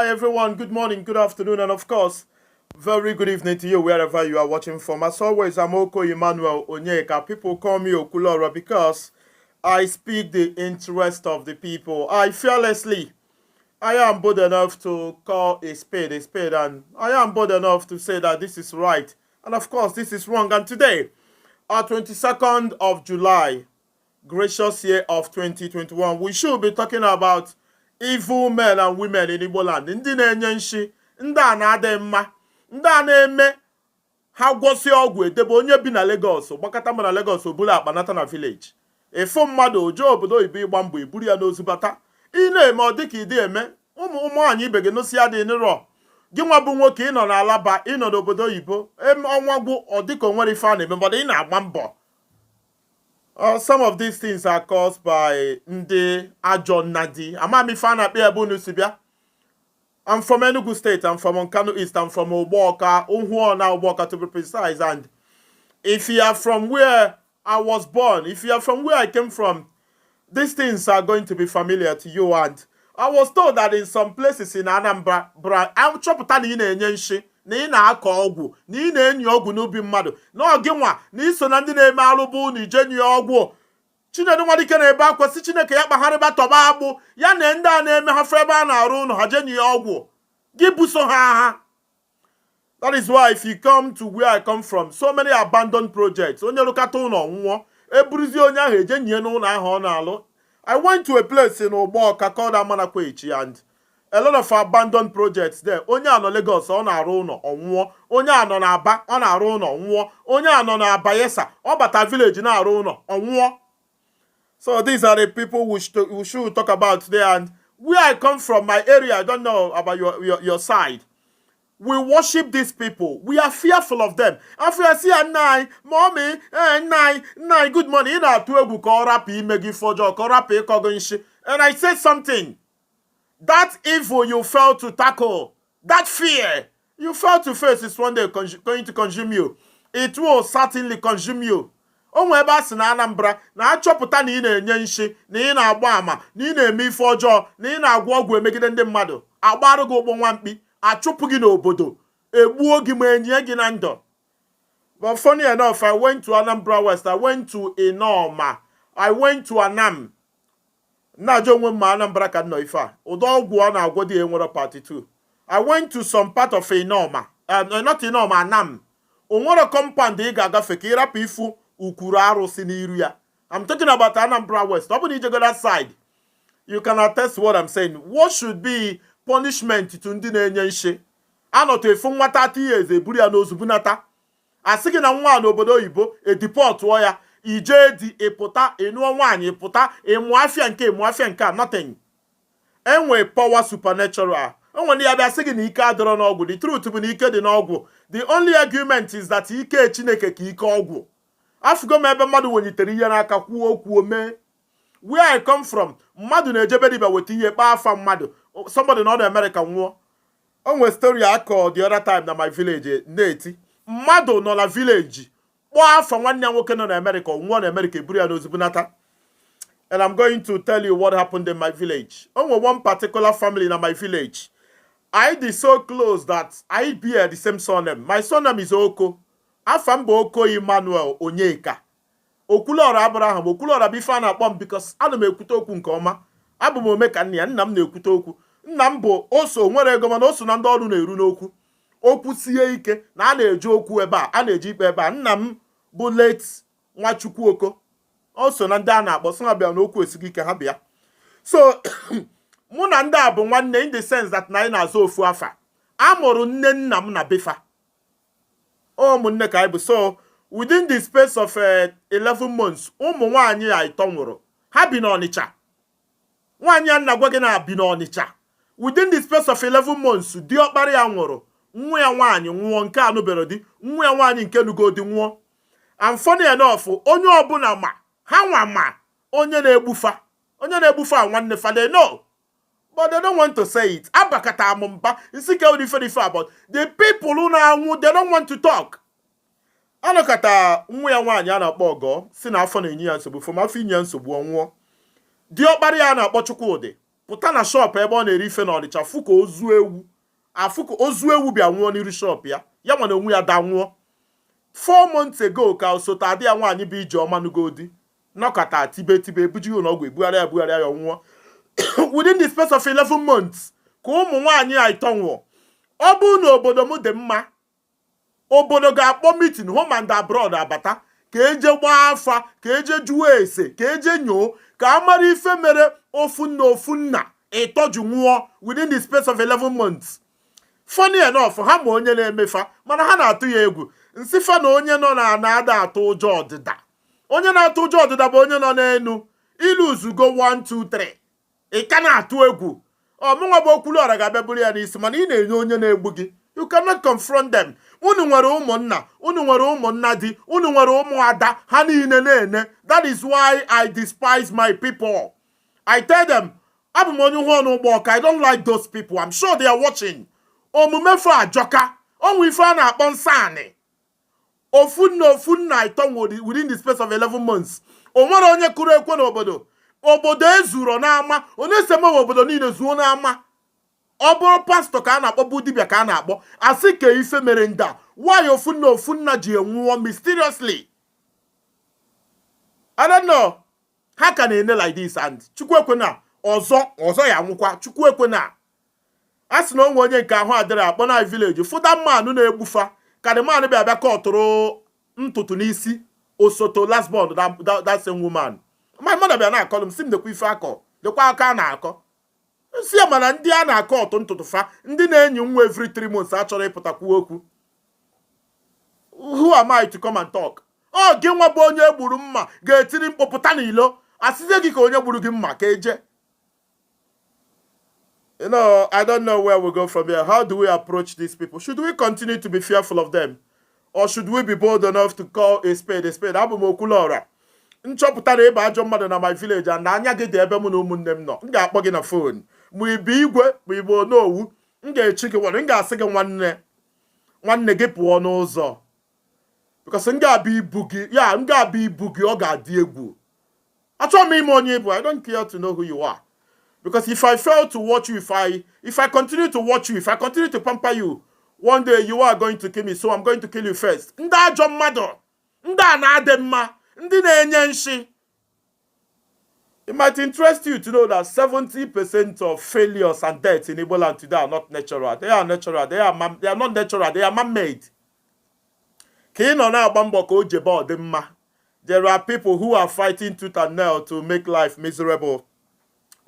Hi everyone, good morning, good afternoon, and of course, very good evening to you wherever you are watching from. As always, I'm Oko Emmanuel Onyeka. People call me Okulora because I speak the interest of the people. I fearlessly, I am bold enough to call a spade, and I am bold enough to say that this is right. And of course, this is wrong. And today, our 22nd of July, gracious year of 2021, we should be talking about evil men and women in Igbo land. Ndị na-enye nshi, ndị a na-adị mma, ndị a na-eme ha gwọsie ọgwụ edebe. Onye bi na Lagos gbakọta mba na Lagos oburu akpa nata na village ịfụ mmadụ oje obodo oyibo ịgba mbọ iburu ya n'ozu bata. Ị na-eme ọ dịka ịdị eme ụmụ ụmụ nwaanyị ibe gị nụsị ya dị nrọ. Gị nwa bụ nwoke, ị nọ n'Alaba, ị nọ n'obodo oyibo, ọnwa gwụ ọ dịka o nwere ife a na-eme, but ị na-agba mbọ. Some of these things are caused by ndị ajọ nnadi. Ama m ife a na-akpọ ya ebe unu si bịa. I'm from Enugu State. I'm from Nkanu East. I'm from Ugbawka, Uhuona Ugbawka to be precise. And if you are from where I was born, if you are from where I came from, these things are going to be familiar to you. And I was told that in some places in Anambra, achọpụta na ị na-enye nshi, na ị na-akọ ọgwụ, na ị na-enyi ọgwụ n'ubi mmadụ, na ọ gị nwa na iso na ndị na-eme arụbụ na ije nye ọgwụ. Chinedu Nwadike na-ebe akwa sị Chineke ya kpagharịba tọba agbụ ya na ndị a na-eme ha fe ebe a na-arụ ụlọ ha jee nye ọgwụ gị buso ha agha. That is why if you come to where I come from, so many abandoned projects. Onye rụkata ụlọ nwụọ, eburuzie onye ahụ eje nye n'ụlọ ahụ ọ na-alụ. I went to a place in Ugbawka called Amanakwechi and a lot of abandoned projects there. Onye a nọ Lagos, ọ na-arụ ụlọ, ọ nwụọ. Onye a nọ n'Aba, ọ na-arụ ụlọ, nwụọ. Onye a nọ na Bayelsa, ọ bata village na-arụ ụlọ, ọ nwụọ. So these are the people we should talk about today. And where I come from, my area, I don't know about your side. We worship these people. We are fearful of them. After I see nna anyị, mommy, eh, nna anyị, nna anyị, good morning. Ị na-atụ egwu ka ọ rapụ ime gị ife ọjọọ, ka ọ rapụ ịkọ gị nshi. And I said something. That evil you fail to tackle, that fear you fail to face is one day going to consume you. It will certainly consume you. O nwee ebe a sị na Anambra na-achọpụta na ị na-enye nshi, na ị na-agba ama, na ị na-eme ife ọjọọ, na ị na-agwọ ọgwụ emegide ndị mmadụ, agbarụ gị ụgbọ nwa mkpi, achụpụ gị n'obodo, egbuo gị ma enye gị na ndụ. But funny enough, I went to Anambra West, I went to Inoma, I went to Anam. Na-ajụ onwe m ma Anambra ka m nọ ife a ụdọ ọgwụ ọ na-agwọ dị enwere part 2. I went to some part of Inoma, not Inoma, Anam. O nwere compound ị ga-agafe ka ị rapụ ifu ukwuru arụsị n'iru ya. I'm talking about Anambra West. Ọ bụ na ijego that side, you can attest what I'm saying. What should be punishment to ndị na-enye nshi? Anọtụ efu nwa 30 years eburu ya n'ozu bunata, asị gị na nwa a n'obodo oyibo edipọtụọ ya ijee di ịpụta ịnụọ nwaanyị ịpụta ịmụ afịa nke ịmụ afịa nke a, nothing. Enwe power supernatural. Onwe ndị ya bịa sị gị na ike adịrọ n'ọgwụ. The truth bụ na ike dị n'ọgwụ. The only argument is that ike Chineke ka ike ọgwụ. Afụgo m ebe mmadụ wenyitere ihe n'aka kwuo okwu omee. Where I come from, mmadụ na-ejebe dibịa weta ihe kpaa afa mmadụ, somebody nọ na America nwụọ. O nwere story akọ the other time na my village na-eti mmadụ nọ na village kpọọ afa nwanne ya nwoke nọ na America, ọ nwụọ na America, eburu ya n'ozugbo nata. And I'm going to tell you what happened in my village. O nwere one particular family na my village. I dị so close that I bear the same surname. My surname is Oko. Afa m bụ Oko Emmanuel Onyeka. Okwuluọra abụrụ aha m. Okwuluọra bụ ife a na-akpọ m because ana m ekwute okwu nke ọma. Abụ m ome ka nna ya. Nna m na-ekwute okwu. Nna m bụ oso nwere ego, mana o so na ndị ọrụ na-eru n'okwu. Okwu sie ike na a na-eji okwu ebe a, a na-eji ikpe ebe a. Nna m bụ late Nwachukwu Oko. O so na ndị a na-akpọ sị ha bịa na okwu esighị ike, ha bịa. So mụ na ndị a bụ nwanne in the sense that na anyị na-azụ ofu afa. A mụrụ nne nna m na befa, ụmụnne ka anyị bụ. So within the space of 11 months, ụmụ nwaanyị a ịtọ nwụrụ. Ha bi n'Ọnịcha. Nwaanyị a nna gwa gị na bi n'Ọnịcha, within the space of 11 months, diọkpara ya nwụrụ, nwa ya nwaanyị nwụọ nke anụbere di, nwa ya nwaanyị nke nugodi nwụọ. And funny enough, onye ọbụla ma ha nwa ma onye na-egbufa, onye na-egbufa a nwanne fa. They know, but they don't want to say it. Abakata m mba nsi ka ụdị ife ife about the people na-anwụ, they don't want to talk. Anọkọta nwa ya nwaanyị a na-akpọ Ọgọ si na afọ na-enye ya nsogbu, from afọ inye ya nsogbu, ọ nwụọ. Diọkpara ya a na-akpọ Chukwudị. Pụta na shop ebe ọ na-eri ife n'Ọnịcha, fụ ka ozu ewu, afụ ka ozu ewu bịa nwụọ n'iru shop ya. Ya nwa na onwe ya da nwụọ. 4 months ago ka osote adị ya nwaanyị bụ Ijeọma nugodi nọkọta tibe tibe, ebujighị ụlọ ọgwụ, ebugharị ya, ebugharị ya, nwụọ. Within the space of 11 months ka ụmụ nwaanyị a ịtọ nwụọ. Ọ bụrụ na obodo m dị mma, obodo ga-akpọ meeting, home and abroad abata, ka eje gbaa afa, ka eje jụọ ese, ka eje nyoo, ka a mara ife mere ofu nna, ofu nna ịtọju nwụọ within the space of 11 months. Funny enough, ha ma onye na-emefa, mana ha na-atụ ya egwu. Nsị fa na onye nọ na ana ada atụ ụjọ ọdịda. Onye na-atụ ụjọ ọdịda bụ onye nọ n'elu. Iluzugo 1 2 3, ị ka na-atụ egwu. Ọmụnwa bụ Okwuluọra ga-abịa buru ya n'isi, mana ị na-enye onye na-egbu gị. You cannot confront them. Unu nwere ụmụnna, unu nwere ụmụnna di, unu nwere ụmụada, ha niile na-ene. That is why I despise my people. I tell them, abụ m onye hụ ọnụ ụgbọ ọka. I don't like those people. I'm sure they are watching. Omume fo ajọka. Onwe ife a na-akpọ nsọ anị. Ofu nna, ofu nna ịtọ nwụrụ within the space of 11 months. O nwere onye kụrụ ekwe n'obodo. Obodo ezuro n'ama, onye esemewe obodo niile zuo n'ama. Ọ bụrụ pastọ ka a na-akpọ, bụ dibịa ka a na-akpọ, asị ka ife mere ndị a, why ofu nna, ofu nna ji enwụọ mysteriously? I don't know. Ha ka na-ene like this, and Chukwu ekwena ọzọ ọzọ ya nwụkwa. Chukwu ekwena. A sị na onwe onye nke ahụ adịrị akpọ na village fụda mmanụ na-egbufa ka the man bịa bịa kọtụrụ ntutu n'isi osote last born that same woman. My mother bịa na-akọlụ m, si m dekwa ife akọ, dekwa aka a na-akọ si ya, mana ndị a na-akọ ọtụ ntutu fa, ndị na-enyi nwa every 3 months achọrọ ịpụtakwu okwu. Who am I to come and talk? Ọ gị nwa bụ onye egburu mma ga-etiri mkpụ pụta n'ilo, asịzie gị ka onye gburu gị mma ka eje. I don't know where we go from here. How do we approach these people? Should we continue to be fearful of them? Or should we be bold enough to call a spade a spade? Abụ m Okwuluọra. Nchọpụta na ịba ajọ mmadụ na my village and anya gị dị ebe mụ na ụmụnne m nọ, m ga-akpọ gị na phone. Ma ị bụ igwe, ma ị bụ onowu, m ga-echi gị nwere, m ga-asị gị, nwanne, nwanne gị pụọ n'ụzọ. Because m ga-abịa ibu gị, ya m ga-abịa ibu gị, ọ ga-adị egwu. Achọghị m ime onye ịbụ. I don't care to know who you are. Because if I fail to watch you, if I continue to watch you, if I continue to pamper you, one day you are going to kill me. So I'm going to kill you first. Ndị ajọ mmadụ, ndị a na-adị mma, ndị na-enye nshi. It might interest you to know that 70% of failures and deaths in Igbo land today are not natural. They are natural. They are not natural. They are man-made. Ka ị nọ na-agba mbọ ka o jebe ọdịmma. There are people who are fighting tooth and nail to make life miserable,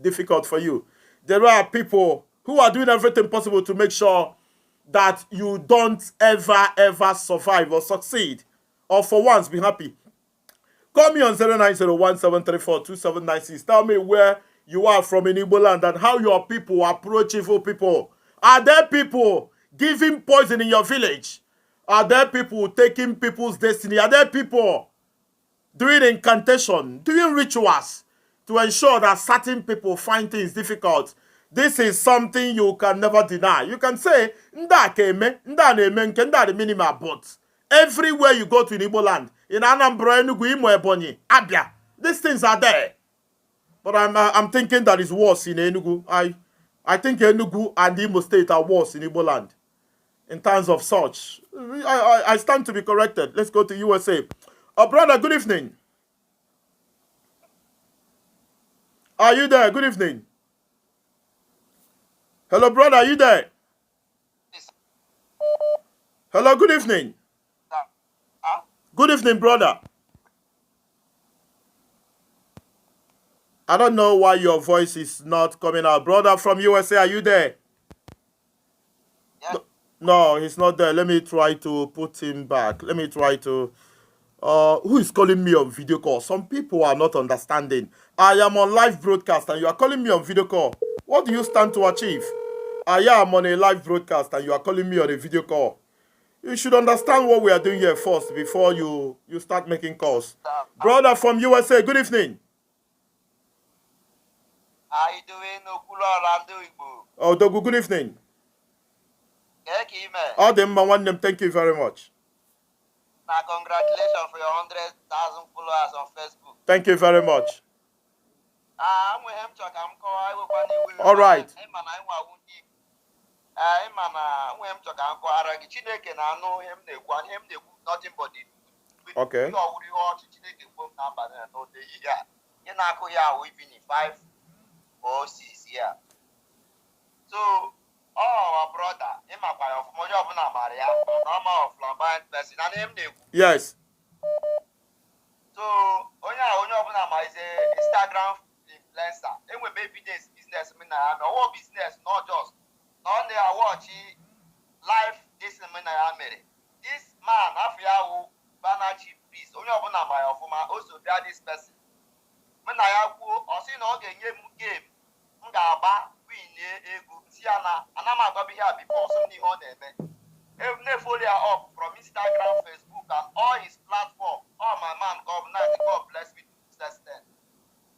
difficult for you. There are people who are doing everything possible to make sure that you don't ever, ever survive or succeed or for once be happy. Call me on 09017342796. Tell me where you are from in Igbo land and how your people approach evil people. Are there people giving poison in your village? Are there people taking people's destiny? Are there people doing incantation, doing rituals to ensure that certain people find things difficult? This is something you can never deny. You can say, ndị a ka eme, ndị a na-eme nke ndị a dị minimal, but everywhere you go to in Igbo land, in Anambra, Enugu, Imo, Ebonyi, Abia, these things are there. But I'm thinking that it's worse in Enugu. I think Enugu and Imo State are worse in Igbo land in terms of such. I stand to be corrected. Let's go to USA. Brother, good evening. Are you there? Good evening. Hello, brother, are you there? Hello, good evening. Good evening, brother. I don't know why your voice is not coming out. Brother from USA, are you there? Yeah. No, he's not there. Let me try to put him back. Let me try to. Who is calling me on video call? Some people are not understanding. I am on live broadcast and you are calling me on video call. What do you stand to achieve? I am on a live broadcast and you are calling me on a video call. You should understand what we are doing here first before you start making calls. Brother from USA, good evening. How you doing, Okwuluọra ndị Igbo? Oh, Dogu, good evening. Kee ka ime? Ọ dị mma, nwanne m, thank you very much. Na congratulations for your 100,000 followers on Facebook. Thank you very much. Ah, enweghị m chọrọ ka m kọwaa, ewekwana iwe. All right. Ịma na ịnwa awụ ndị Igbo. Ee, ịma na enweghị m chọrọ ka m kọwara gị. Chineke na-anụ ihe m na-ekwu, ihe m na-ekwu nothing but the truth. Okay. Ihe ọwụrụ ihe ọchị Chineke gbuo m n'abalị a n'ote ehihie a. Ihe na-akụ ya ahụ even 5 or 6 ya. So, ọ our brother, ịmakwa ya ọfụma, onye ọbụla maara ya, na ọ ma of flamboyant person. Na ihe m na-ekwu. Yes. So onye a onye ọbụla ma is a Instagram influencer. Enwebe evidence business m na ya na ọwọ business, not just na ọ na-awọchi live this m na ya mere. This man, afọ ya wụ Bana Chief Priest, onye ọbụla ma ya ọfụma. O so bịa this person m na ya kwuo, ọ sị na ọ ga-enye m game m ga-agba win ego si ya na ana m agwaba ihe a before sị m na ihe ọ na-eme na-efollow ya up from Instagram, Facebook and all his platform. All my man, God night, God bless me to this extent.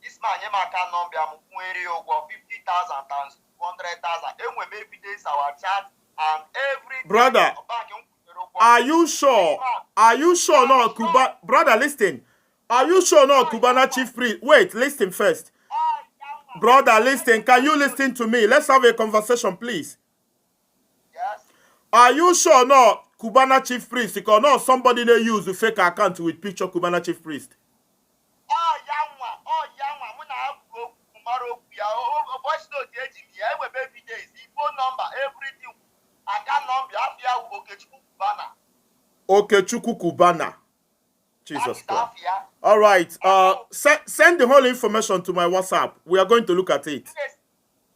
This man nye m aka nọmba m, kwụnyere ya ụgwọ 50,000 times 200,000. Enwe m evidence, our chat and everything. Brother. Bank m kwụnyere ụgwọ. Are you sure? Are you sure not Cuba? Brother, listen. Are you sure not Cubana Chief Priest? Wait, listen first. Brother, listen. Can you listen to me? Let's have a conversation, please. Yes. Are you sure not Cubana Chief Priest? Because not somebody they use the fake account with picture Cubana Chief Priest. Ọ ya nwa, ọ ya nwa, mụ na ha kwuru okwu mara okwu ya. Voice note eji m ya, enwebe evidence, phone number, everything, account number. Afọ ya wụ Okechukwu Cubana. Okechukwu Cubana. That Jesus is Christ. afọ ya. All right. Send the whole information to my WhatsApp. We are going to look at it.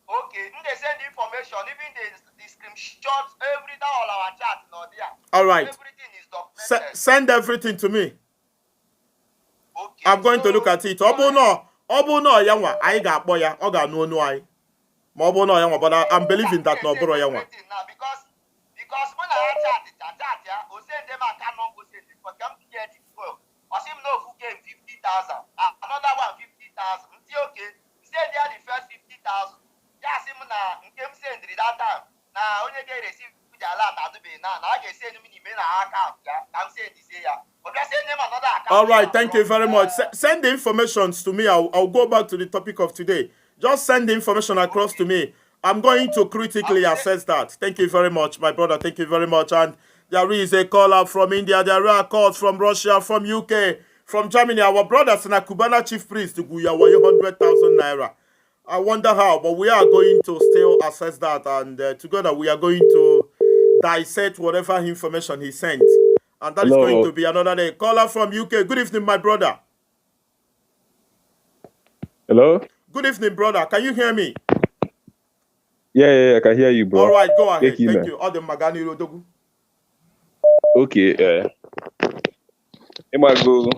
Okay, m ga-send information, even the screenshot, every that all our chat nọ there. All right. Everything is documented. Send everything to me. Okay. I'm going to So look at it. Ọ bụ na ya nwa, anyị ga-akpọ ya, ọ ga-anụ onu anyị. Ma ọ bụ na ya nwa, but I'm believing that na ọ bụrụ ya nwa. Everything now, because mụ na ya chat ya, o send them account number, o send for ka m get it well. Ọ sị m na ofu game 50,000, another one 50,000. M sị okay, send ya the first 50,000. Ya sị m na nke m sendiri that time na onye ga-ereceive the alert adịbeghị na a ga-esend m n'ime na account ya ka m sendizie ya. Ọ bịa send m another account All right, number thank you from very much. Send the information to me. I'll go back to the topic of today. Just send the information across to me. I'm going to critically assess that. Thank you very much, my brother. Thank you very much. And there is a caller from India. There are calls from Russia, from UK, from Germany. Our brothers in Cubana Chief Priest, Guya, 100,000 naira. I wonder how, but we are going to still assess that, and together we are going to dissect whatever information he sent. And that is going Hello. To be another day. Caller from UK. Good evening, my brother. Hello? Good evening, brother. Can you hear me? Yeah, I can hear you, bro. All right, go ahead. Thank you, Thank man. you. Ọ dị mma, gaa n'iru, odogwu. Okay, ịmago,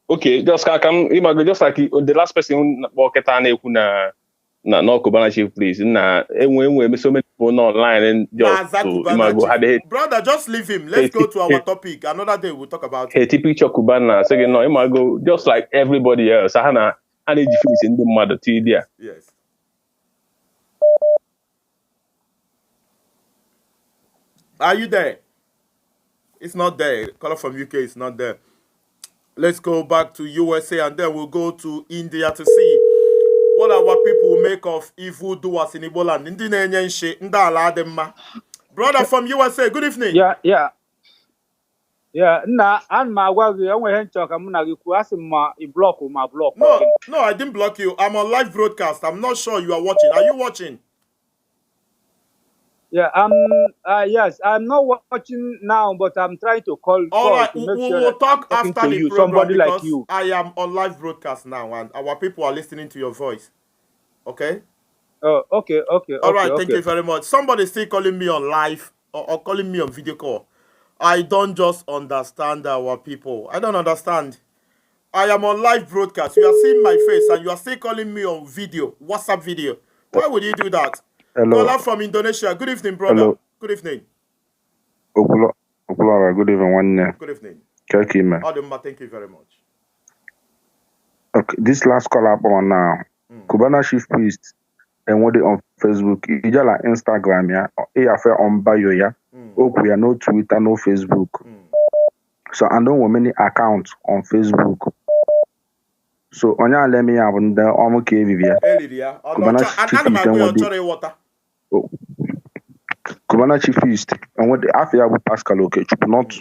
okay, just ka m ịmago, just like the last person kpọ kịta na-ekwu na Cubana Chief Priest na enwe so many people nọ online just Na-aza to Cubana ịmago ha Chief. dey Brother, just leave him. Let's go to our topic. Another day we'll talk about it. Eti picture Cubana sị gị nọ ịmago, just like everybody else, ha na-eji face ndị mmadụ tii there. Yes. Are you there? It's not there. Caller from UK is not there. Let's go back to USA and then we'll go to India to see what our people make of evil doers in Igbo land. Ndị na-enye nshi, ndị ala dị mma. Brother from USA, good evening. Yeah. Nna, ana m agwa gị, enweghị ihe nchọ ka mụ na gị kwuo. Asị m ma ị block ma block No, gị. No, I didn't block you. I'm on live broadcast. I'm not sure you are watching. Are you watching? Yeah, I'm yes, I'm not watching now, but I'm trying to call All call right, to we make we sure will that I'm talk talking after to the you, program somebody like because you. I am on live broadcast now and our people are listening to your voice. Okay? Oh, okay, All okay, right, thank okay. you very much. Somebody still calling me on live or calling me on video call. I don't just understand our people. I don't understand. I am on live broadcast. You are seeing my face and you are still calling me on video, WhatsApp video. Why would you do that? Hello, Caller from Indonesia. Good evening, brother. Hello, Good evening. Okulo, Okulora, good evening, nwanne. Good evening. Keke ime. Ọ dị mma, thank you very much. Okay, this last call up on now. Cubana Chief Priest enwede on Facebook, ijela Instagram ya, ịyafe on bio ya, okwu ya no Twitter, no Facebook. So I don't want many accounts on Facebook. So onye ala eme ya bụ ndị ọrụ ka eriri ya. Eriri ya. Ọ Cubana Chief ana m Priest agwa ya ọ enwede chọrọ ịghọta. Cubana Chief Priest enwede afọ ya bụ Pascal Okechukwu, not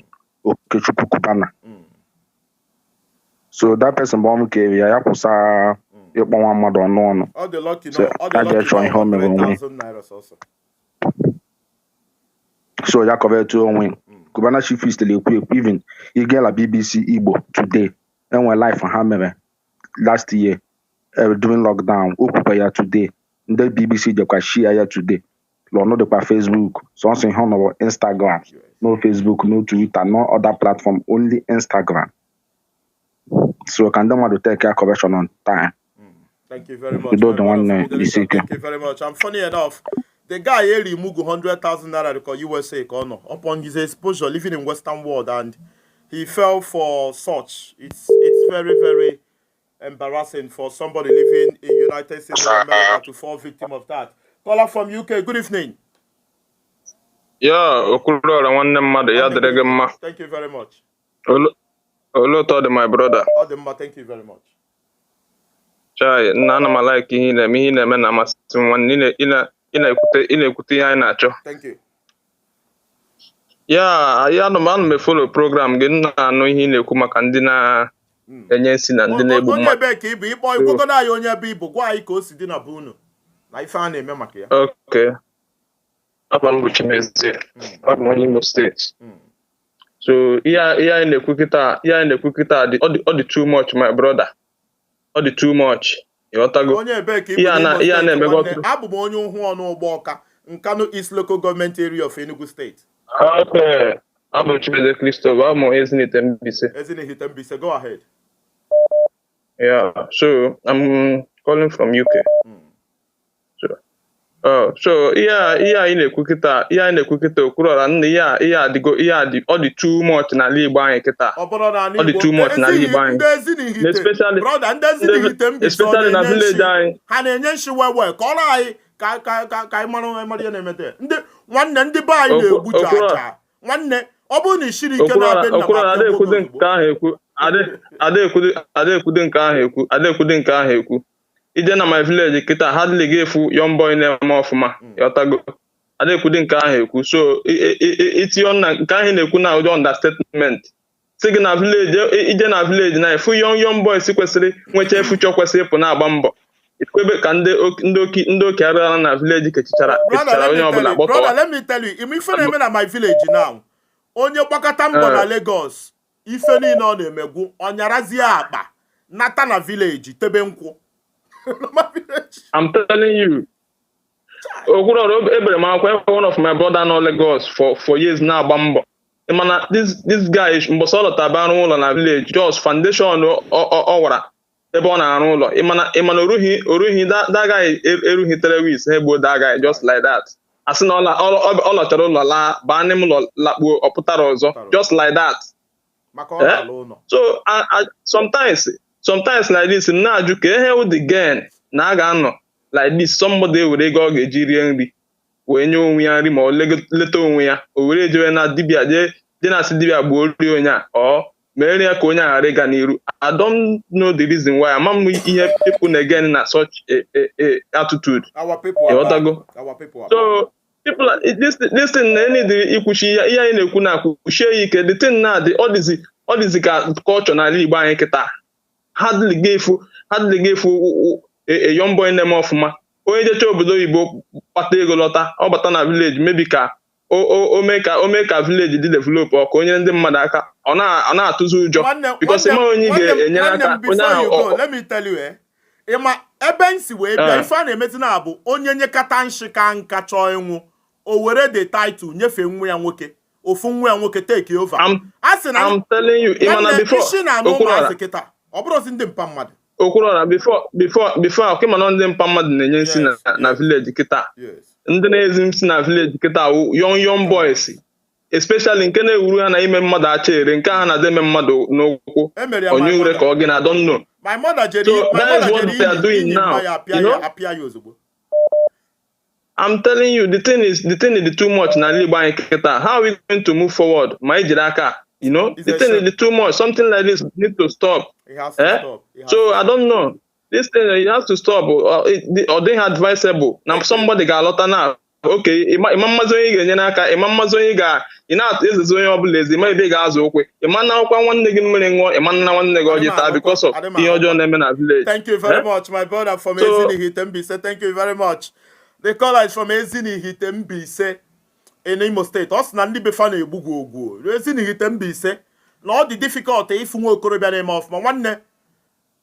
Okechukwu Cubana. So that person bụ ọrụ ka eriri ya, ya kwụsa ịkpọ nwa mmadụ ọnụ ọnụ. Ọ dị lucky So na ọ dị ya jee lucky chọọ na ihe o ọ mere onwe. 3,000 naira sọsọ. So ya cover onwe. Cubana Chief Priest na-ekwu ekwu, even ị BBC Igbo today, enwe live ha mere last year during lockdown, o kwukwa ya today. Ndị BBC jekwa share ya today. Lọnụ dịkwa Facebook, sọnsọ ihe ọ nọrọ Instagram, no Facebook, no Twitter, no other platform, only Instagram. So ka ndị mmadụ take care, correction on time. Thank you very much, Udo my dị brother nwanne, from isi Indonesia. ike. Thank you very much. And funny enough, the guy eri mugu 100,000 naira because USA ka ọ nọ. Upon his exposure living in Western world, and he fell for such. It's very, very embarrassing for somebody living in United States of America to fall victim of that. Caller from UK, good evening. Ya Okwuluọra, nwanne mmadụ, ya Nwanne, dịrị good gị evening. mma. Thank you very much. Olee otu ọ dị, my brother? Ọ dị mma, thank you very much. Chai, nna, ana m a-like ihe ị na-eme. Ihe ị na-eme na-amasị m, nwanne. Ị na-ekwute ihe anyị na-achọ. Thank you. Ya anụ m e-follow program gị, m na-anụ ihe ị na-ekwu maka ndị na-enye nsị na ndị na-egbu Onye mmadụ. ebe ka ị bụ? Ịkpọ ịgwagodo anyị onye ebe ị bụ, gwa anyị ka o si dị na be unu na ife a na-eme maka ya. Okay. Afa m bụ Chimezie. Abụ m onye Imo Steeti. So ihe anyị na-ekwu kịta, ihe anyị na-ekwu kịta dị ọ dị too much, my brother. Ọ dị too much. Ịghọtago? Onye ebe ka ị bụ Ihe a na n'Imo ihe a Steeti, na-emebe nwanne? ọtụtụ. Abụ m onye ụhụ ọnụ ụgbọ ọka, Nkanu East Local Government Area of Enugu State. Okay. Abụ m Chimezie Christopher, abụ m onye Ezinite Mbaise. Ezinihite Mbaise, go ahead. Yeah, so I'm calling from UK. So ihe a anyị na-ekwu kịta, ihe anyị na-ekwu kịta, Okwuluọra nna, ihe a adịgo, ihe a dị, ọ dị too much n'ala Igbo anyị kịta. Ọ bụrụ na ala Ọ dị Igbo too much n'ala Igbo anyị. Ndị Ezinihite, Especially brother, ndị Ezinihite Mbaise, ọ especially na na-enye village nshi anyị. Ha na-enye nshi well well? Kọrọ anyị ka anyị mara ihe na-emete ndị nwanne, ndị be anyị na-egbucha aja. Nwanne, ọ bụrụ na i shiri ike Okwuluọra na-abịa nna m Okwuluọra, ada apịa ekwudo ozugbo. Nke ahụ ekwu, ada ekwudo nke ahụ ekwu, ada ekwudo nke ahụ ekwu. Ije na my village kịta, hardly ga-efu young boy na-eme ọfụma, ịghọtago? Ada ekwudo nke ahụ ekwu. So itinye na nke ahụ ị na-ekwu na ụdị understatement si gị na village, ije na village na efu young boys kwesịrị nwecha future, kwesịrị ịpụ na-agba mbọ ebe ka ndị oke arịala na village kechichara Brother, kechichara let onye me tell ọbụla you, brother, gbọtọwa. let me tell you, ime ife na-eme na my village now, onye gbakọta mbọ na Lagos, ife niile ọ na-emegwu, ọ nyarazie akpa nata na village tebe nkwụ na my village. I'm telling you. Okwuluọra, ebere m akwa ebe one of my brother nọ Lagos for years na-agba mbọ. Mana this guy, mbọsị ọ lọtaba arụ ụlọ na village, just foundation ọ wara ebe ọ na-arụ ụlọ. Ịmana orughị that guy erughị 3 weeks, ha egbuo that guy just like that. Asị na ọ lọchara ụlọ laa baa n'ime ụlọ lakpuo, ọ pụtara ọzọ just like that. Maka ọ Eh? na-alụ ụlọ. So sometimes like this, m na-ajụ ka ihe wụ the gain na a ga-anọ like this. Somebody ewere ego ọ ga-eji rie nri wee nye onwe ya nri ma ọ leta onwe ya, o were jewe na dibịa, jee na-asị dibịa gbuo rie onye a, ọ mere ya ka onye a ghara ịga n'iru. I don't know the reason why. Ama m ihe people na-again na such a attitude. Our people are bad. Ịghọtago? Our people are bad. So people are, this thing na any ikwuchi ihe anyị na-ekwu na akwuchie ya ike. The thing na dị ọ dịzi ka culture n'ala Igbo anyị kịta. Hardly ga-efu a young boy na-eme ọfụma. Onye jecha obodo oyibo kpata ego lọta, ọ bata na village, maybe ka o mee ka village dị develop, ọ ka o nyere ndị mmadụ aka, ọ na-atụzi ụjọ Nwanne, because nwanne ịma onye ị nwanne m ga-enyere nwanne aka m, onye before ahụ you go, let me tell you, ịma ebe m si wee bịa, ife a na-emezi na bụ onye nyekata nshi ka nka chọọ ịnwụ, o were the title nyefee nwa ya nwoke, ofu nwa ya nwoke take over. A sị na I'm telling you, ịma na nwanne before isi na anụ Okwuluọra ụmụazị kịta, ọ bụrụzi ndị mpa mmadụ. Okwuluọra, before ọkụ, ịma na ndị mpa mmadụ na-enye nsị na na village kịta. Ndị na-ezi nsị na village kịta wụ young boys, especially nke na-ewuru ha na ime mmadụ acha ere nke ha na-adị eme mmadụ n'ụkwụ. Emere ya my Onye ure mother. ka ọ gị na, I don't know. My mother jere So my that is mother what jere they are inyi doing inyi now, mma ya apịa you ya know? apịa ya ozugbo. I'm telling you, the thing is too much n'ala Igbo anyị kịta. How are we going to move forward ma anyị jiri aka You know, It's the a thing shame. is too much. Something like this need to stop. It has to Eh? stop. It has So to I stop. don't know. This thing, it has to stop. Or they advisable. Now Thank you. somebody ga-alọta na okay, ịma mmazi onye ị ga-enye n'aka, ịma mmazi onye ị ga ị na-ezizi onye ọbụla ezi, ịma ebe ị ga-azụ okwe, ịma na akwụkwọ nwanne gị mmiri ṅụọ, ịma nna nwanne gị Adị ọjị m taa anụkwa. because of Adị m ihe ọjọọ anụkwa. na-eme na village. Thank you very Eh? much, my brother from So Ezinihite Mbaise. Thank you very much. The caller is from Ezinihite Mbaise in Imo State. Ọ sị na ndị befa na-egbugwu ogwu. Ezinihite Mbaise na ọ dị difficult ịfụ nwa okorobịa na-eme ọfụma. Nwanne,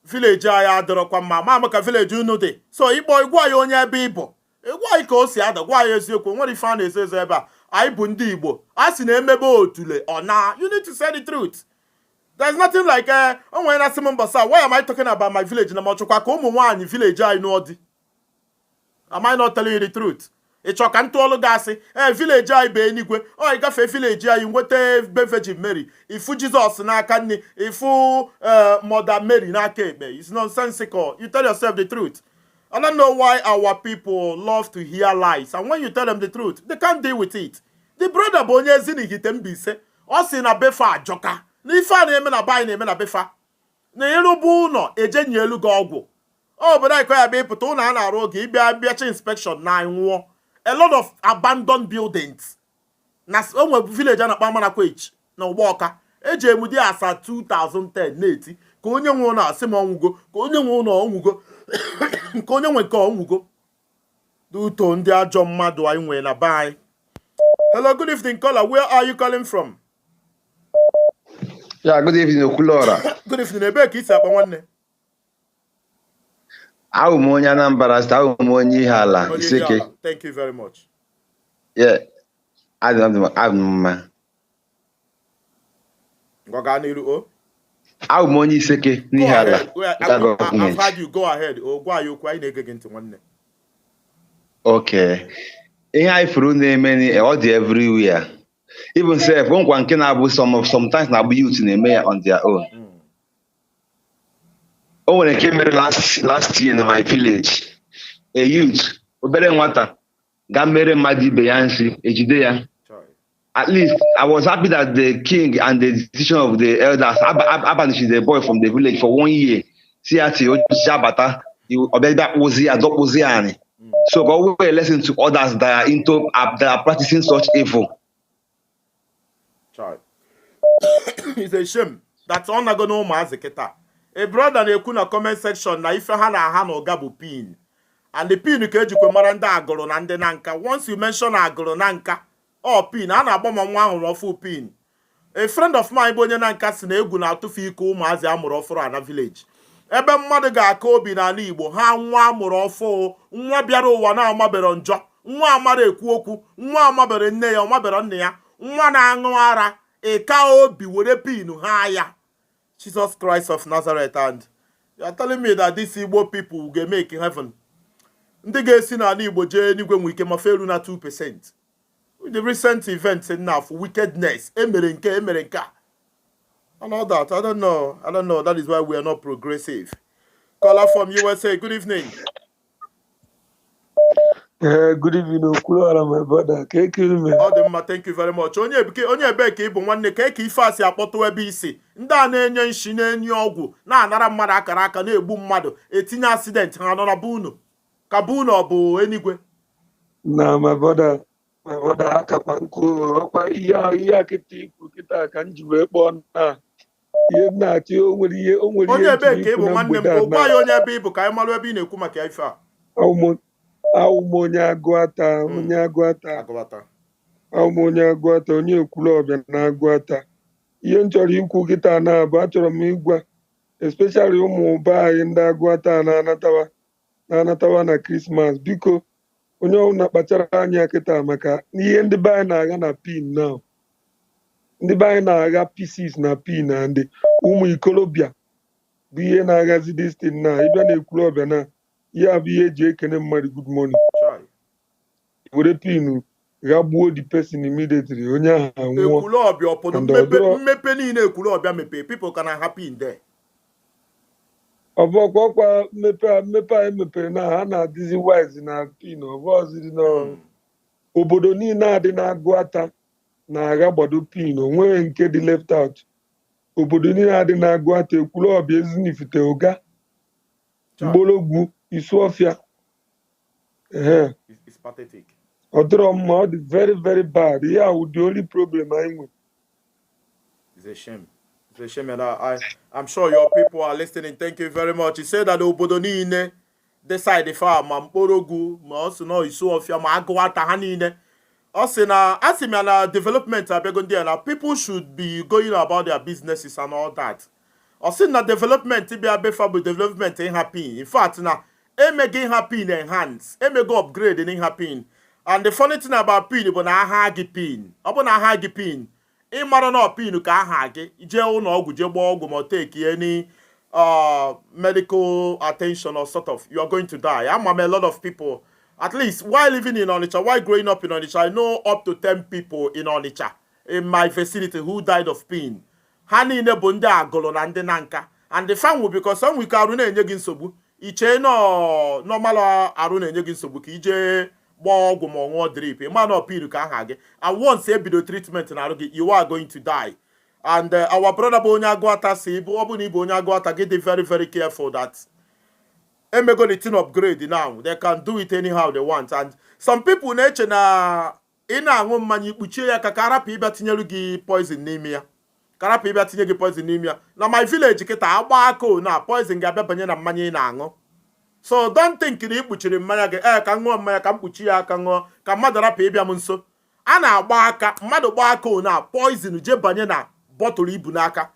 village anyị adịrọkwa mma. Ma ama ka village unu dị. So ịkpọ ịgwa anyị onye ebe ị bụ. Ịgwa anyị ka o si ada, gwa anyị eziokwu. Nwere ife a na-ezo ezo ebe a. Anyị bụ ndị Igbo. A sị na emebe otule ọ na. You need to say the truth. There's nothing like o nwere na-asị m mbọsa, why am I talking about my village, na m ọchụkwa ka ụmụ nwaanyị village anyị nụọ di? Am I not telling you the truth? Ị chọ ka m tụọlụ gị asị? Ee, village anyị bụ enigwe. Ọ ịgafe village anyị nweta be Virgin Mary, ifu Jizọs n'aka nne, ifu Mother Mary n'aka ekpe. It's nonsensical. You tell yourself the truth. I don't know why our people love to hear lies, and when you tell them the truth, they can't deal with it. The brother bụ onye Ezinihite Mbaise. Ọ sị na befa ajọka, na ife a na-eme na be anyị na-eme na befa, na ịrụba ụlọ eje nye elu gị ọgwụ. Ọ obodo anyị ka ya bụ ịpụta ụlọ a na-arụ oge ịbịa bịacha inspection na nwụọ. A lot of abandoned buildings na o nwere village a na-akpọ Amanakwechi na Ụgbọọka eji emudi asa 2010 na-eti ka onye nwe ụlọ asị m ọnwụgo, ka onye nwe ụlọ ọnwụgo, nke onye nwe nke ọnwụgo duto ndị ajọ mmadụ anyị nwere na be anyị. Hello, good evening, caller. Where are you calling from? Yeah, good evening, Okwuluora. Good evening. Ebee ka isi akpa, nwanne? Ahụ m onye Anambra State, ahụ m onye Ihiala, Onye Iseke. Ihiala. Thank you very much. Yeah, adị m mma. Ngwa, gaa n'iru o. Ahụ m onye Iseke Go n'Ihiala, ahead. Go ahead. local I've government. heard you. Go ahead. O gwa anyị okwu, anyị na-ege gị ntị, nwanne. Okay. Ihe anyị furu na-eme ọ dị everywhere. Even sef, o nkwa nke na-abụ sometimes na-abụ youth na-eme ya on their own. O nwere nke mere last last year na my village. A youth, obere nwata, ga mere mmadụ ibe ya nsị, ejide ya. Chai. At least I was happy that the king and the decision of the elders banished the boy from the village for one year. See ya till oji abata, ọbịa bịa kpụzi ya, dọkpụzi ya anyị. So God will a lesson to others that are practicing such evil. Chai. It's a shame that ọ nago na ụmụazị kịta. A brother na-ekwu na comment section na ife ha na-aha na ụga bụ pin. And the pin ka ejikwa mara ndị agụrụ na ndị na nka. Once you mention agụrụ na nka, ọ pin a na-agba ma nwa ahụrụ ọfụ pin. A friend of mine bụ onye na nka si na egwu na-atụfu ike ụmụazị amụrụ ọfụrụ a na village. Ebe mmadụ ga-aka obi n'ala Igbo ha, nwa amụrụ ọfụ, nwa bịara ụwa na-amabero njọ, nwa amara ekwu okwu, nwa amabere nne ya, ọmabere nna ya, nwa na-aṅụ ara, ịka obi were pin ha ya. Jesus Christ of Nazareth, and you are telling me that these Igbo people ga-make heaven? Ndị ga-esi n'ala Igbo jee eluigwe nwee ike ma feru na 2%. With the recent events in now for wickedness emere nke emere nke a and all that, I don't know, I don't know. That is why we are not progressive. Caller from USA, good evening. Good evening, Okwuluora, my brother. Ka ekiri me. Ọ dị mma, thank you very much. Onye ebike, onye ebee ka ị bụ, nwanne? Ka ife a si akpọtụ ebe isi ndị a na-enye nshi, na-enye ọgwụ, na-anara mmadụ akara aka, na-egbu mmadụ, etinye accident, ha nọ na be unu ka be unu ọ bụ enigwe? Na my brother, akakwa nkụ ọkwa ihe a kịta ikwu kịta ka m ji wee kpọọ na ihe m na-achọ. O nwere Onye ihe m ebee chọrọ ka ị ikwu bụ, na nwanne m? mgbede a. O gwa Na anyị onye ebe ị bụ ka anyị marụ ebe ị na-ekwu maka ife a. Awụ m onye Agụata, onye Agụata. Agụata. Awụ m onye Agụata, onye Ekwulọbịa na Agụata. Ihe m chọrọ ikwu kịta na bụ achọrọ m ịgwa especially ụmụ be anyị ndị Agụata na-anatawa na Christmas, biko, onye ọbụla kpachara anya kịta maka ihe ndị be anyị na-agha na pin now. Ndị be anyị na-agha pieces na pin na ndị ụmụ ikolobịa bụ ihe na-aghazi this thing na ịbịa na Ekwulọbịa na ihe a bụ ihe eji ekene mmadụ good morning. Chai. Were pin ghagbuo the person immediately, onye ahụ anwụọ. Ekwulọbịa ọpụrụ And ọ mmepe dịrọ mmepe niile Ekwulọbịa mepee, people ka na happy in there. Ọ bụ ọkwa mmepe a emepere na ha na-adịzi wise na pin ọ bụ ọziri na obodo niile adị na-agụ ata. Na-agha gbado pin, onweghị nke dị left out. Obodo niile adị na-Agụata, Ekwulọbịa, Ezinifite, Ụga, Chai. Mgbologwu, Isuọfịa, ehe. It's pathetic. Ọ dịrọ mma, ọ dị very very bad. Ihe a wụ the only problem anyị nwere. It's a shame. It's a shame, and I'm sure your people are listening. Thank you very much. He said that obodo niile decide fa, ma Mkporogwu, ma ọ sị na Isuọfịa, ma Agụata, ha niile. Ọ sị na asị m ya na development abịago ndị a, na people should be going about their businesses and all that. Ọ sị na development bịa befa bụ development ịha pin. In fact, na emego ịha pin enhance, emego upgrade in ịha pin. And the funny thing about pin bụ na aha gị pin. Ọ bụ na aha gị pin, ịmara na ọ pin ka aha gị, jee ụlọ ọgwụ, jee gbaa ọgwụ, ma ọ take any medical attention or sort of, you are going to die. Ama m a lot of people, at least while living in Onitsha, while growing up in Onitsha, I know up to 10 people in Onitsha, in my vicinity, who died of pain. Ha niile bụ ndị Agụlụ na ndị Nanka. And the fan will, because some ike arụ na-enye gị nsogbu, ichee nọ normal arụ na-enye gị nsogbu ka ijee gbaa ọgwụ ma ọ ṅụọ drip, ịma na ọpiru ka aha gị, and once ebido treatment na arụ gị, you are going to die. And our brother bụ onye Agụata si bụ ọ bụ na ịbụ onye Agụata gị, dị very very careful that emego the thing upgrade now. They can do it anyhow they want. And some people na-eche na ị na-aṅụ mmanya, ikpuchie ya ka arapụ ịbịa tinyere gị poison n'ime ya, ka arapụ ịbịa tinye gị poison n'ime ya. Na my village kịta, agba aka na poison ga-abịa banye na mmanya ị na-aṅụ. So don't think na ikpuchiri mmanya gị, ee, ka m ṅụọ mmanya, ka m kpuchi ya aka ṅụọ, ka mmadụ rapụ ịbịa m nso. A na-agba aka, mmadụ gbaa aka na poison jee banye na bọtụlụ ibu n'aka.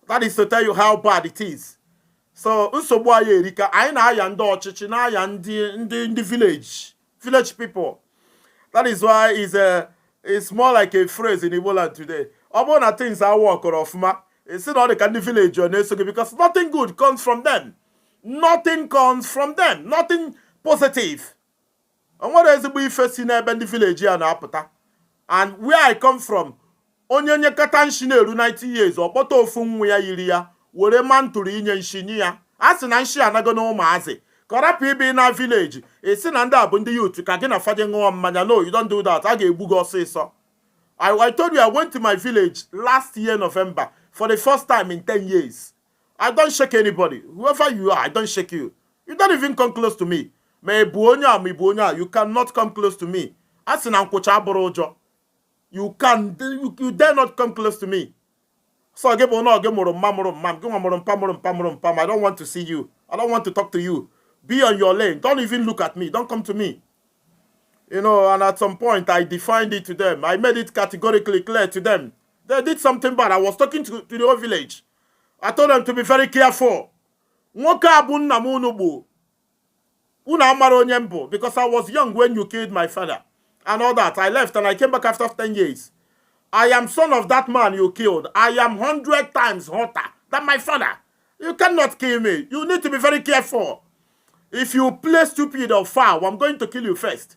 That is to tell you how bad it is. So nsogbu anyị erika. Anyị na-aya ndị ọchịchị, na-aya ndị village people. That is why it's more like a phrase in Igbo land today. Ọ bụrụ na things are workọrọ ọfụma, esi na ọ dị ka ndị village ọ na-eso gị, because nothing good comes from them. Nothing comes from them, nothing positive. O nwere ezigbo ife si n'ebe ndị village a na-apụta. And where I come from, onye nyekọta nshi na-eru 90 years, ọ kpọta ofu nwa ya yiri ya, were mantụrụ inye nshi nye ya. A sị na nshi anago na ụmụazị ka ọ rapụ ibe na village. Esi na ndị a bụ ndị youth ka gị na faje ṅụọ mmanya. No, you don't do that. A ga-egbu gị ọsịsọ. I told you I went to my village last year November for the first time in 10 years. I don't shake anybody. Whoever you are, I don't shake you. You don't even come close to me. Ma ị bụ onye a, ma ị bụ onye a, you cannot come close to me. A sị na nkwụcha abụrụ ụjọ. You dare not come close to me. So gị bụ na gị mụrụ mma, mụrụ mma m, gị nwa mụrụ mpa, mụrụ mpa, mụrụ mpa m. I don't want to see you. I don't want to talk to you. Be on your lane. Don't even look at me. Don't come to me. And at some point I defined it to them. I made it categorically clear to them. They did something bad. I was talking to the whole village. I told them to be very careful. Nwoke a bụ nna m unu gbu. Unu amara onye m bụ, because I was young when you killed my father. And all that. I left and I came back after 10 years. I am son of that man you killed. I am 100 times hotter than my father. You cannot kill me. You need to be very careful. If you play stupid or foul, I'm going to kill you first.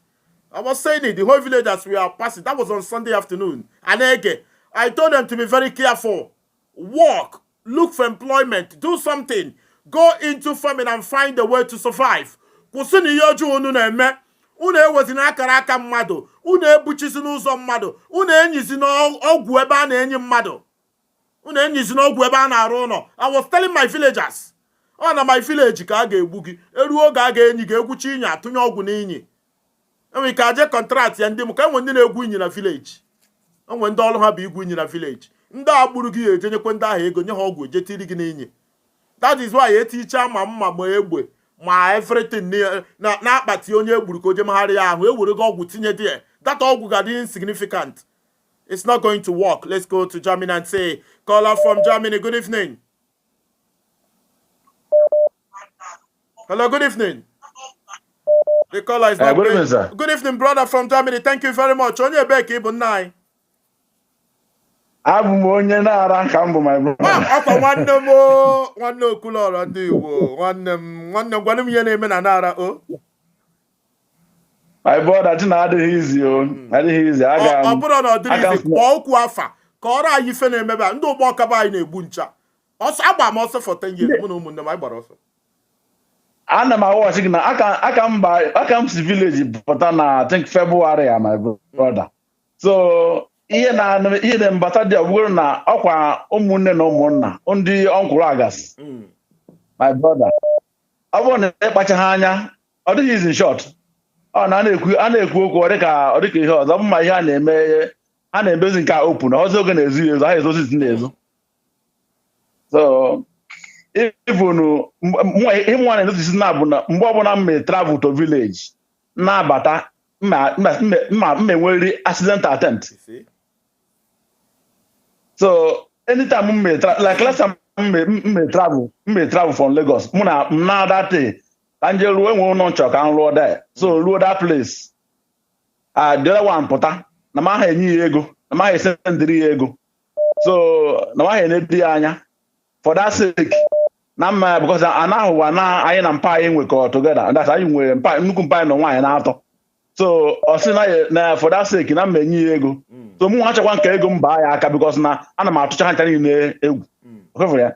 I was saying it, the whole village, as we are passing. That was on Sunday afternoon. And again, I told them to be very careful. Work, look for employment, do something. Go into farming and find a way to survive. Kwụsị na ihe ọjọọ unu na-eme. Unu ewezina akara aka mmadụ. Unu ebuchisi n'ụzọ mmadụ. Unu enyizi n'ọgwụ ebe a na-enyi mmadụ. Unu enyizi n'ọgwụ ebe a na-arụ ụlọ. I was telling my villagers. Ọ na my village ka a ga-egbu gị. Eruo oge a ga-enyi gị, egwuchi inyi, atụnye ọgwụ n'inyi. Enwere ike aje contract ya ndị m ka enwe ndị na-egwu inyi na village. Enwe ndị ọrụ ha bụ igwu inyi na village. Ndị a gburu gị ejenyekwe ndị ahụ ego, nye ha ọgwụ, eje tiri gị n'inyi. That is why eticha ma mma, ma egbe, ma everything na akpati onye egburu ka o je megharị ya ahụ, ewere gị ọgwụ tinye dị ya. That ọgwụ ga-adị insignificant. It's not going to work. Let's go to Germany and say, caller from Germany, good evening. Hello, good evening. The caller is not Good evening, sir. Good evening, brother from Germany. Thank you very much. Onye ebe ka ị bụ, nna anyị? Abụ m onye na-ara nka mbụ, my brother. Ọkwa nwanne m o, nwanne Okwuluọra ndị Igbo, nwanne m, nwanne m, gwanụ m ihe na-eme na Nara o. My brother, chi na adịghị izi o, adịghị izi. Aga Ọ m bụrụ na ọ dịrị aga izi, m kpọọ okwu afa ka ọrụ anyị ife na-emebe a. Ndị ụgbọ ọkaba anyị na-egbu ncha. Ọsọ agba m ọsọ for 10 years, mụ na ụmụnne m, anyị gbara ọsọ. Ana m awọchi gị na aka mba aka m si village pụta na, I think, February a, my brother. So Ihe na ihe na mbata dị ọbụgoro na ọkwa ụmụnne na ụmụnna ndị uncle agas. My brother, ọ bụrụ na ịkpachaghị anya, ọ dịghị easy. In short, ọ na a na-ekwu okwu, ọ dịka ihe ọzọ. Ọ bụ ma ihe a na-eme, ha na-emezi nke a open ọzọ, oge na-ezu ya ezu, ha ezozi na-ezu. So even ihe nwa na-enotice na bụ na mgbe ọbụla m mere travel to village, na-abata mma mma mma enwerịrị accident attempt. You see? So anytime m mere like last time m mere travel from Lagos, mụ na m na that day ka nje ruo enwe ụlọ nchọ ka m rụọ there. So ruo that place, ah, the other one pụta na m aha enye ya ego, na m aha esendịrị ya ego, so na m aha enedi ya anya for that sake na mma, because ana ahụwa na anyị na mpa anyị nwekọ together, that's anyị nwere mpa nnukwu, mpa anyị nọ nwaanyị na-atọ. So ọ sị na for that sake na mma enye ya ego. So mụ nwa achọkwa nke ego m baa ya aka, because na ana m atụcha ha ncha niile egwu. Okwefere ya.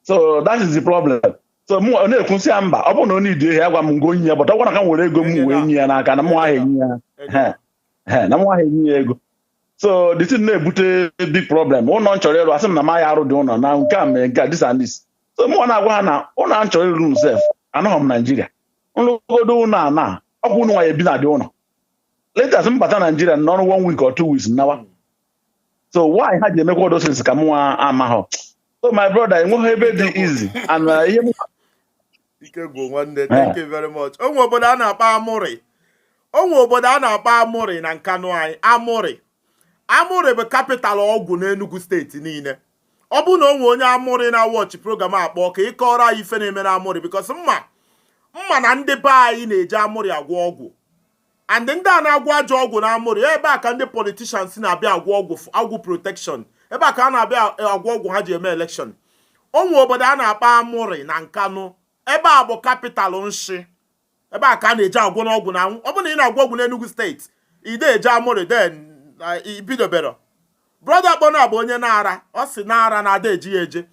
So that is the problem. So mụ ọ na-ekwu sị ya mba, ọ bụrụ na ọ na-edi ehi agwa m ngo onye ya, but ọ gwara ka m were ego m wee nye ya n'aka na mụ ahụ enye ya. Ejena. He, na mụ ahụ enye ya ego. So the thing na-ebute big problem. Ụlọ m chọrọ ịrụ, asị m na ma ya arụ dị ụlọ na nke a mere nke a, this and this. So mụ na-agwa ha na ụlọ a m chọrọ ịrụ sef, anọghị m Naijiria nrụgodo ụlọ a na ọkwa ụnụ nwa ya ebi na dị ụlọ. Later m bata Naijiria nọrọ one week or 2 weeks nawa. So why ha ji emekwa those things ka mụ nwa amaghọ? So my brother, enweghị ebe dị easy and ihe m Ike gwụ, nwanne. Thank you very much. Onwe obodo a na-akpọ Amụrị, onwe obodo a na-akpọ Amụrị na Nkanụ anyị. Amụrị, Amụrị bụ capital ọgwụ n'Enugu Steeti niile. Ọ bụrụ na onwe onye Amụrị na-watch program, akpọ ka ị kọrọ anyị ife na-eme na Amụrị, because mma mma na ndị be anyị na-eji Amụrị agwọ ọgwụ, and ndị a na-agwọ ajọ ọgwụ na Amụrị ebe a ka ndị politicians na-abịa agwọ ọgwụ, agwụ protection, ebe a ka a na-abịa agwọ ọgwụ ha ji eme election. Onwe obodo a na-akpọ Amụrị na Nkanụ, ebe a bụ capital nshi, ebe a ka a na-eji agwọ n'ọgwụ na ọ bụrụ na ị na-agwọ ọgwụ n'Enugu Steeti, ị na-eje Amụrị, then ibidobero. Brother Akpọna bụ onye na-ara, ọ sị na-ara na-ada eji ya eje.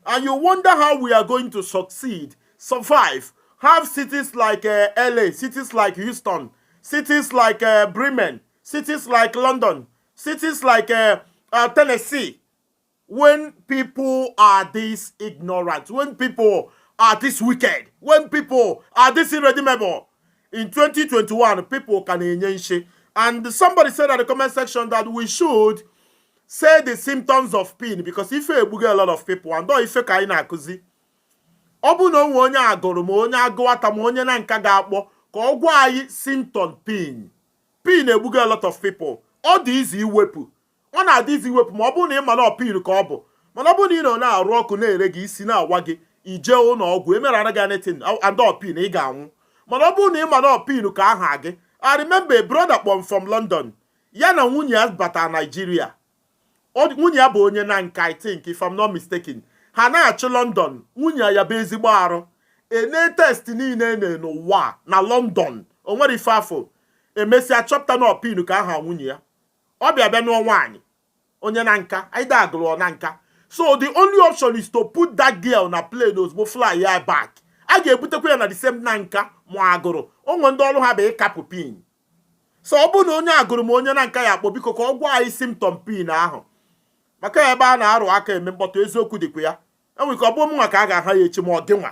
And you wonder how we are going to succeed, survive, have cities like LA, cities like Houston, cities like Bremen, cities like London, cities like Tennessee, when people are this ignorant, when people are this wicked, when people are this irredeemable. In 2021, people can enye nshi. And somebody said at the comment section that we should say the symptoms of pain, because ife egbugo a lot of people, and though ife ka anyị na-akụzi, ọ bụ na onwe onye agụrụ ma onye agụwata ma onye na nka ga-akpọ ka ọ gwa anyị symptom pain. Pain egbugo a lot of people. Ọ dị izi iwepụ, ọ na-adị izi iwepụ ma ọ bụrụ na ị ma na ọ pin ka ọ bụ. Mana ọ bụrụ na ị nọ na-arụ ọkụ na-ere gị isi na-awa gị, ije ụlọ ọgwụ emerara gị anything and ọ pin, ị ga-anwụ. Mana ọ bụrụ na ị ma na ọ pin ka aha gị. I remember a brother kpọm from London, ya na nwunye ya bata Nigeria. Nwunye ya bụ onye na nka, I think, if I'm not mistaken. Ha na-achụ London, nwunye ya bụ ezigbo arụ ene test niile ene n'ụwa na London, o nwere ife afọ emesịa chọpụta na ọpin ka aha nwunye ya. Ọ bịa bịa nụọ nwaanyị onye na nka either agụrụ na nka. So the only option is to put that girl na plane ozugbo, fly ya back. A ga-ebutekwa ya na the same na nka ma agụrụ onwe ndị ọrụ ha bụ ịkapụ pin. So ọ bụrụ na onye agụrụ ma onye na nka ya akpọ, biko, ka ọ gwa anyị symptom pin ahụ, maka ebe a na-arụ aka eme mkpọtụ. Eziokwu dịkwa ya, enwere ike ọ bụrụ mụnwa ka a ga-aha ya echi, ma ọ gị nwa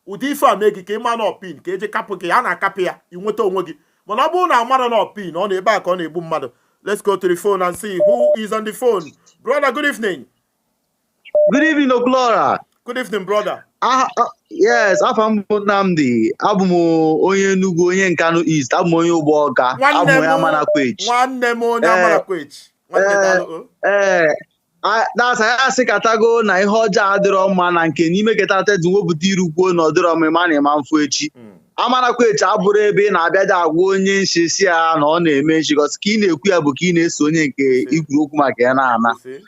ụdị ife a mee gị, ka ị ma na ọpin ka eji kapụ gị, a na-akapụ ya, ị nweta onwe gị. Mana ọ bụrụ na amara na ọpin ọ na ebe a ka ọ na-egbu mmadụ. Let's go to the phone and see who is on the phone. Brother, good evening. Good evening, Okwuluora. Good evening, brother. Ah, ah, yes, afa m bụ Nnamdi. Abụ m onye Enugu, onye Nkanu East. Abụ m onye Ugbo Ọka. Abụ m Nwanne onye m. Amanakwechi. Nwanne m, onye Ee. Amanakwechi, nwanne. Ee. Daalụ o. Ee, that's anyị asị katago na ihe ọjọọ adịrọ mma na nke n'ime keta tedị wepụta iru kwuo na ọ dịrọ mma, ịma na ịma mfu echi. Amanakwechi abụrụ ebe ị na-abịa dị agwa onye nshi si ya na ọ na-eme nshi gosi ka ị na-ekwu ya bụ ka ị na-eso onye nke ikwuru okwu maka ya na-ana. See?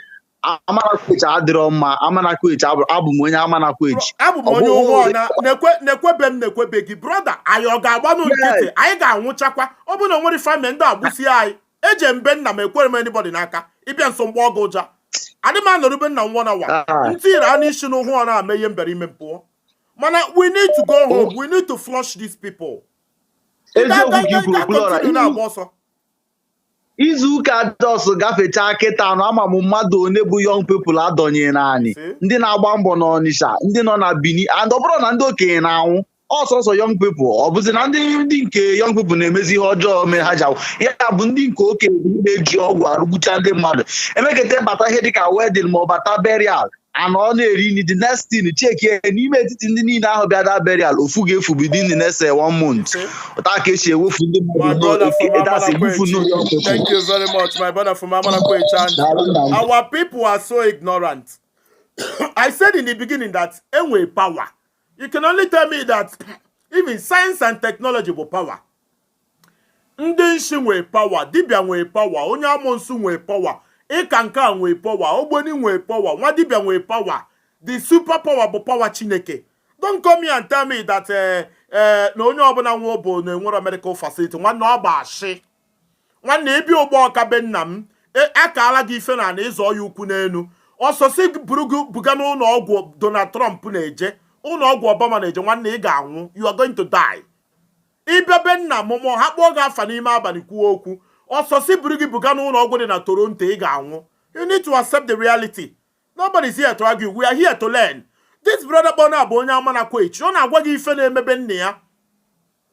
Amanakwechi adịrọ mma. Amanakwechi abụ m onye Amanakwechi. Abụ m Ọ onye bụghị ụmụ na na-ekwe na-ekwebe m na-ekwebe gị, brother. Anyị ọ ga-agbanụ nkịtị? Anyị ga-anwụchakwa. Ọ bụrụ na o nwere ife ndị agbụsie anyị eje mbe nna m, ekwere m anybody n'aka ịbịa nso mgbe ọgụ ụja adị m anọrube nna m one hour. Ah. Ntị ire anụ isi n'ụhụ, ọ na-ame ihe mbere ime m pụọ. Mana we need to go home, we need to flush these people. Eziokwu ka i kwuru, Okwuluora. Continue na-agba ọsọ. Izu ụka just gafechaa kịta anụ, ama m mmadụ one bụ young people adọnye naanị See? ndị na-agba mbọ n'Ọnịsha, ndị nọ na Bini, and ọ bụrụ na ndị okenye na-anwụ ọsọsọ young people, ọ bụzi na ndị nke young people na-emezi ihe ọjọọ mere ha ji anwụ. Ya bụ ndị nke okenye bụ ndị na-eji ọgwụ arụgbucha ndị mmadụ. Emekete bata ihe dịka wedding ma ọ bata burial, ana ọ na-eri nri, the next thing, check n'ime etiti ndị niile ahụ bịa da burial, ofu ga-efu within the next one month. See? Ụta ka esi ewefu ndị My mmadụ. brother from That's egbufu Amalakwechi. no young people. Thank you very much, my brother from Amalakwechi. And Daalụ, nna m. our people are so ignorant. I said in the beginning that anyway, power. You can only tell me that even science and technology will power. Ndị nshi nwee power, dibịa nwee power, onye amụnsụ nwee power, ịka nke a nwee power, ogboni nwee power, nwa dibịa nwee power. The super power bụ power Chineke. Don't come here and tell me that na onye ọbụla nwe bụ na enwero medical facility. Nwanne, ọ bụ ashị. Nwanne, ịbịa ụgbọ ọka be nna m, akaala gị ife na ịzọ ya ukwu n'elu ọsọsị buru gị buga n'ụlọ ọgwụ Donald Trump na-eje, ụlọ ọgwụ Obama na-eje. Nwanne, ị ga-anwụ. You are going to die. Ịbịa be nna m, mụọ ha kpọọ gị afa n'ime abalị, kwuo okwu, ọsọsị buru gị buga n'ụlọ ọgwụ dị na Toronto, ị ga-anwụ. You need to accept the reality. Nobody's here to argue. We are here to learn. This brother Bona bụ onye amanakwa echi, ọ na-agwa gị ife na-emebe nne ya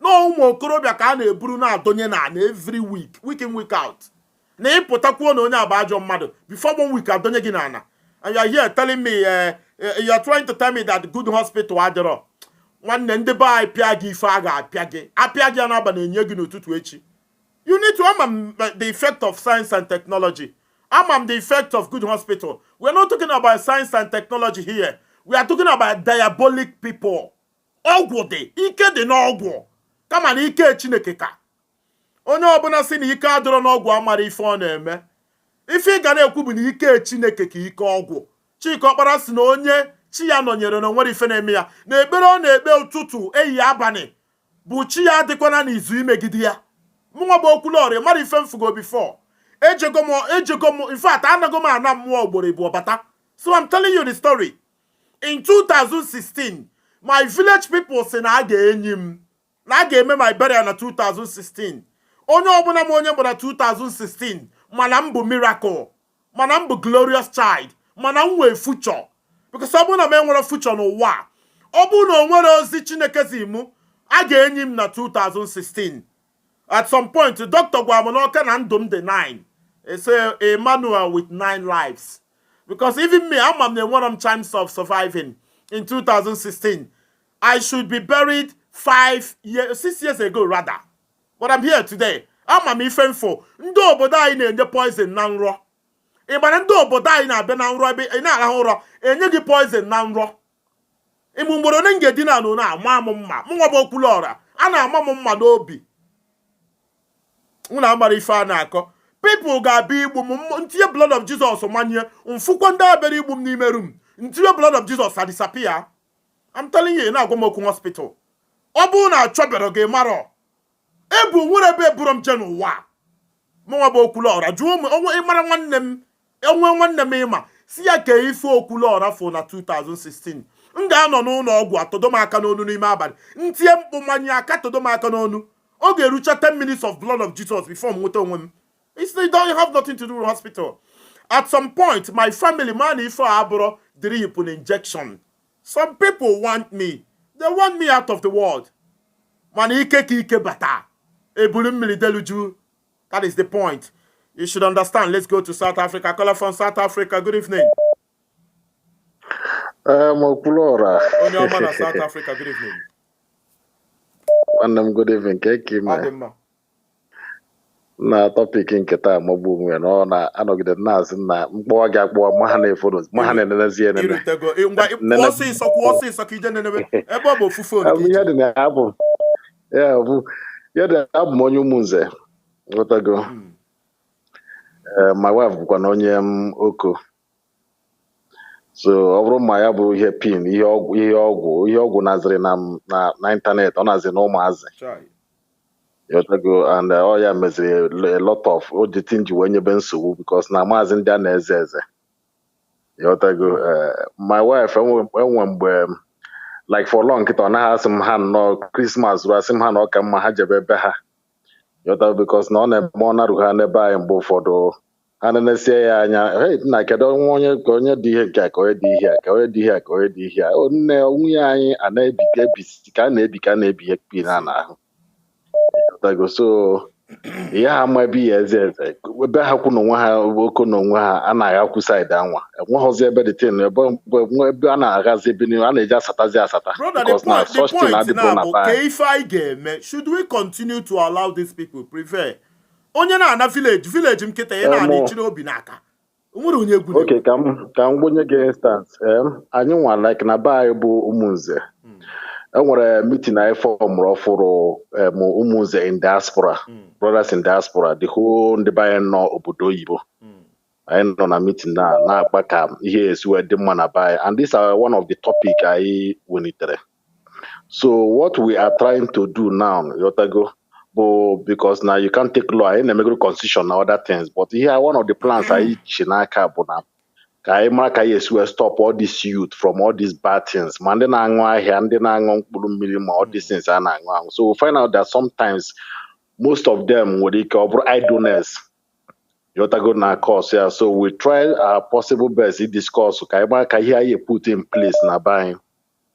na ụmụ okorobịa ka a na-eburu na-adọnye na ana every week, week in, week out, na ịpụtakwuo na onye a bụ ajọ mmadụ, before one week adọnye gị n'ala. And you are here telling me, you are trying to tell me that good hospital adịrọ. Nwanne, ndị be anyị pịa gị ife a ga-apịa gị, apịa gị ya n'abalị, enye gị n'ụtụtụ echi. You need to ama m the effect of science and technology, ama m the effect of good hospital. We are not talking about science and technology here. We are talking about diabolic people. Ọgwụ dị, ike dị n'ọgwụ, kama na ike Chineke ka onye ọbụla si na ike adịrọ n'ọgwụ amara ife ọ na-eme. Ife ị ga na-ekwu bụ na ike Chineke ka ike ọgwụ. Chika Ọkpara si na onye chi ya nọnyere na onwere ife na-eme ya, na ekpere ọ na-ekpe ụtụtụ, ehihie, abalị bụ chi ya adịkwana n'izu imegide ya. Mụnwa bụ Okwuluọra, mara ife mfugo before ejego m, ejego m. In fact, anago m ana mmụọ ugboro ịbụọ bata. So I'm telling you the story. In 2016, my village people si na a ga-enyi m, na a ga-eme my burial na 2016. Onye ọbụla m, onye bụ na 2016, mana m bụ miracle, mana m bụ glorious child, mana m nwee future, because ọ bụrụ na m enwere future n'ụwa a, ọ bụrụ na o nwere ozi Chineke zi mụ, a ga-enyi m na 2016. At some point, doctor gwara m n'ọka na ndụ m dị 9. Say Emmanuel with 9 lives, because even me, ama m na enwere m chance of surviving. In 2016, I should be buried 5 years, 6 years ago rather, but I'm here today. Ama m ife mfo. Ndị obodo anyị na-enye poison na nrọ. Ị gbara ndị obodo anyị na-abịa na nrọ, ebe ị na-arahụ ụrọ, enye gị poison na nrọ. Ịmụ mgboro ole m ga-edina anụ na-ama m mma. Mụ nwa bụ Okwuluọra, a na-ama m mma n'obi. Mụ na amara ife a na-akọ. People ga-abịa igbu m, ntinye blood of Jesus manye mfụkwa. Ndị a bịara igbu m n'ime room, ntinye blood of Jesus a disappear. I'm telling you. Na-agwa m okwu hospital, ọ bụrụ na achọbere gị marọ ebu nwere ebe eburu m je n'ụwa. Mụnwa bụ Okwuluọra, jụọ m onwe ịmara nwanne m, onwe nwanne m ịma si ya kee ife Okwuluọra fụ na 2016. M ga-anọ n'ụlọ ọgwụ, atọdo m aka n'onu n'ime abalị, ntinye mkpụ mmanya aka, todo m aka n'onu. Ọ ga-erucha 10 minutes of blood of Jesus before m nweta onwe m. It don't have nothing to do with hospital. At some point, my family man, ife a abụrụ drip na injection. Some people want me, they want me out of the world, mana ike ka ike bata ebulu mmiri deluju. That is the point you should understand. Let's go to South Africa. Caller from South Africa, good evening. Okwuluọra. Onye ọma na South Africa, good evening. Nwanne m, good evening. Ka eke Ọ ime? Dị mma. Na topic nke taa magbu onwe ya na ọ na-anọgide na-asị na mkpọwa gị akpọwa ma ha na-efono ma ha na-enenezi enene. Irutego. Ngwa, kwụọ Nene. Ọsịsọ, kwụọ ọsịsọ ka ije nenebe ebe ọ bụ ofu phone ka Ihe iji. dị na ya bụ ya bụ ihe dị na abụ m onye Ụmụnze, ghọtago. My wife bụkwa na onye m oko, so ọ bụrụ ma ya bụ ihe pin, ihe ọgwụ, ihe ọgwụ, ihe ọgwụ naziri na internet, ọ naziri na ụmụazị. Chai. Ghọtago, and ọ ya meziri a lot of o ji tin ji wee nyebe nsogbu, because na maazị ndị a na-eze eze. Ghọtago, my wife enwe mgbe like for long nkịta ọ naghị asị m ha nnọọ Christmas ruo, asị m ha na ọ ka mma ha jebe ebe ha. Yọta because na ọ na-eme ọ narụ ha n'ebe anyị mgbe ụfọdụ ha na-enesie ya anya, hey nna, kedu nwa onye ka onye dị ihe nke a, ka onye dị ihe a, ka onye dị ihe a, ka onye dị ihe a. O nne nwunye anyị a na-ebi ka ebisi ka a na-ebi ka a na-ebi ihe pin a n'ahụ. Yọtago? So ihe ha ama ebe ihe eze eze ebe ha kwu n'onwe ha oko n'onwe ha a na-aghakwu side anwa enweghọzi ebe dị tin ebe ebe a na-aghazi ebe niile a na-eji asatazi asata. Brother, the because na point, the such thing point adịbụ now na bụ be ka anyị. Ife anyị ga-eme, should we continue to allow these people prevail? Onye na-ana village village m kịta ị na-ana Emo. ichiri obi n'aka, o nwere onye egwu Okay, na-egwu. Ka m gwenye gị instance. Anyị nwa like na be anyị bụ Ụmụnze, enwere meeting anyị formụrụ ọfụrụ, Ụmụnze in diaspora, brothers in diaspora, the whole ndị be anyị nọ obodo oyibo. Anyị nọ na meeting na na-akpa ka ihe esi wee dị mma na be anyị, and this are one of the topic anyị welitere. So what we are trying to do now, yotago, bụ because na you can't take law, anyị na-emegoro constitution na other things, but ihe one of the plans anyị chi n'aka bụ na ka anyị mara ka anyị esi wee stop all this youth from all these bad things, ma ndị na-aṅụ ahịa, ndị na-aṅụ mkpụrụ mmiri, ma all these things a na-aṅụ aṅụ. So we find out that sometimes most of them nwere ike ọ bụrụ idleness, yotago, na cause ya. So we try our possible best i discuss ka anyị mara ka ihe anyị put in place na be anyị,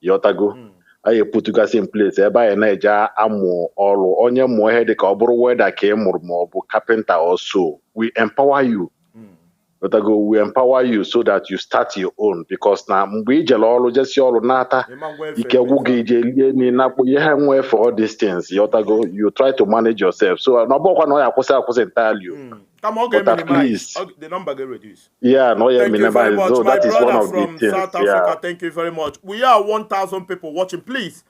yotago, anyị eputugasị in place ebe anyị na-eje amụ ọrụ. Onye mụọ ihe dị ka ọ bụrụ welder ka ị mụrụ ma ọ bụ carpenter also, we empower you, yotago, we empower you so that you start your own, because na mgbe i jere ọrụ jesi ọrụ nata Ịma ngwa efe ike gwụ gị ije lie nri nakpụ ihe ha nwee for all these things, yotago, you try to manage yourself. So na ọ bụrụkwa na ọ ya akwụsị akwụsị entirely o. Kama ọ But at ga-eminimize least the number ga-reduce. Yeah, no, yeah, Thank you very minimize. much, So my that is one brother of the from things. South Africa. Thank you very much. We are 1,000 people watching. Please,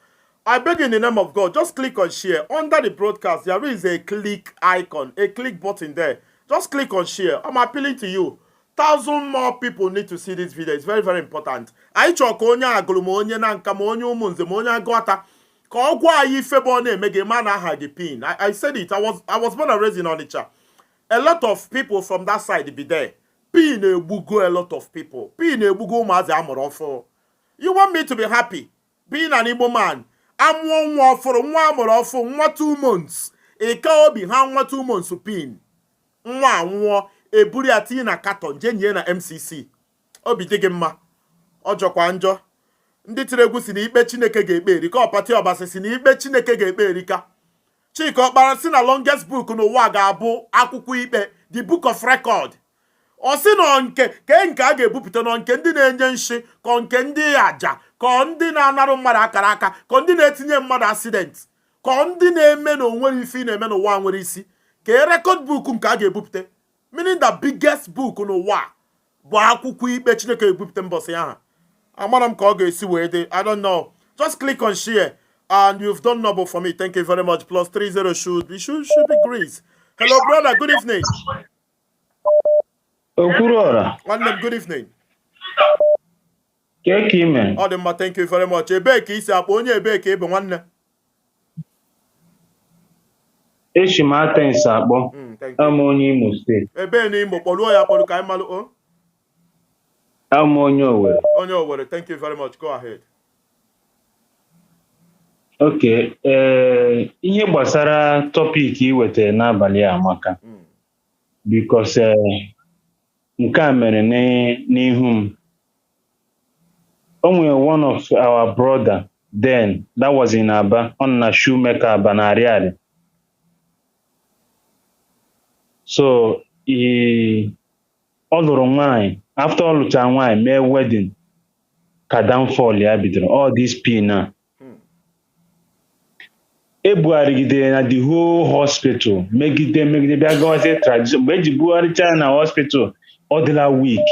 I beg you in the name of God, just click on share. Under the broadcast, there is a click icon, a click button there. Just click on share. I'm appealing to you. Thousand more people need to see this video. It's very, very important. Anyị chọrọ ka onye Agụrụ ma onye na Nka ma onye Ụmụnze ma onye Agụata ka ọ gwa anyị ife bụ ọ na-eme gị ma na aha gị pin. I said it. I was born and raised in Onitsha. A lot of people from that side be there. Pin egbugo a lot of people. Pin egbugo ụmụazị amụrụ ọfụrụ. You want me to be happy being an Igbo man? Amụọ nwa ọfụrụ, nwa amụrụ ọfụ, nwa 2 months, ịka obi ha nwa 2 months pin, nwa anwụọ, eburu ya tinye na carton jee nye na MCC. Obi dị gị mma? Ọ jọkwa njọ. Ndị tiri egwu si na ikpe Chineke ga-ekpe erika. Ọpati Ọbasi si na ikpe Chineke ga-ekpe erika. Chika Ọkpara si na longest book n'ụwa ga-abụ akwụkwọ ikpe, the book of record. Ọ sị na nke ke nke a ga-ebupụta nọ nke ndị na-enye nshi ka nke ndị aja ka ndị na-anarụ mmadụ akara aka ka ndị na-etinye mmadụ accident ka ndị na-eme na onwere ife ị na-eme n'ụwa nwere isi ka e record book nke a ga-ebupụta, meaning the biggest book n'ụwa bụ akwụkwọ ikpe Chineke ebupụta mbọsị ahụ. Amara m ka ọ ga-esi wee dị. I don't know. Just click on share and you've done noble for me. Thank you very much. +30 should be Greece. Hello, brother, good evening. Okwuluọra, Nwanne m, good evening. Kee ka ime? Ọ dị mma, thank you very much. Ebee ka isi akpọ? Onye ebee ka ị bụ, nwanne? Echi m Athens akpọ. Thank you. Ama onye Imo Steeti. Ebee n'Imo? Kpọluo ya akpọlụ ka anyị malụ o. Ama onye Owerri. Onye Owerri, thank you very much. Go ahead. Ok, ee, ihe gbasara topic ị wetara n'abalị a amaka. Because nke a mere n'ihu m. O nwere one of our brother then that was in Aba, ọ nọ na shoemaker Aba na Ariaria. So ọ lụrụ nwaanyị. After ọ lụchara nwaanyị mee wedding ka downfall ya bidoro, all this pain a ebugharịgidere na the whole hospital, megide megide bịa gawazie tradition. Mgbe eji bugharịcha ya na hospital, ọ dịla weak,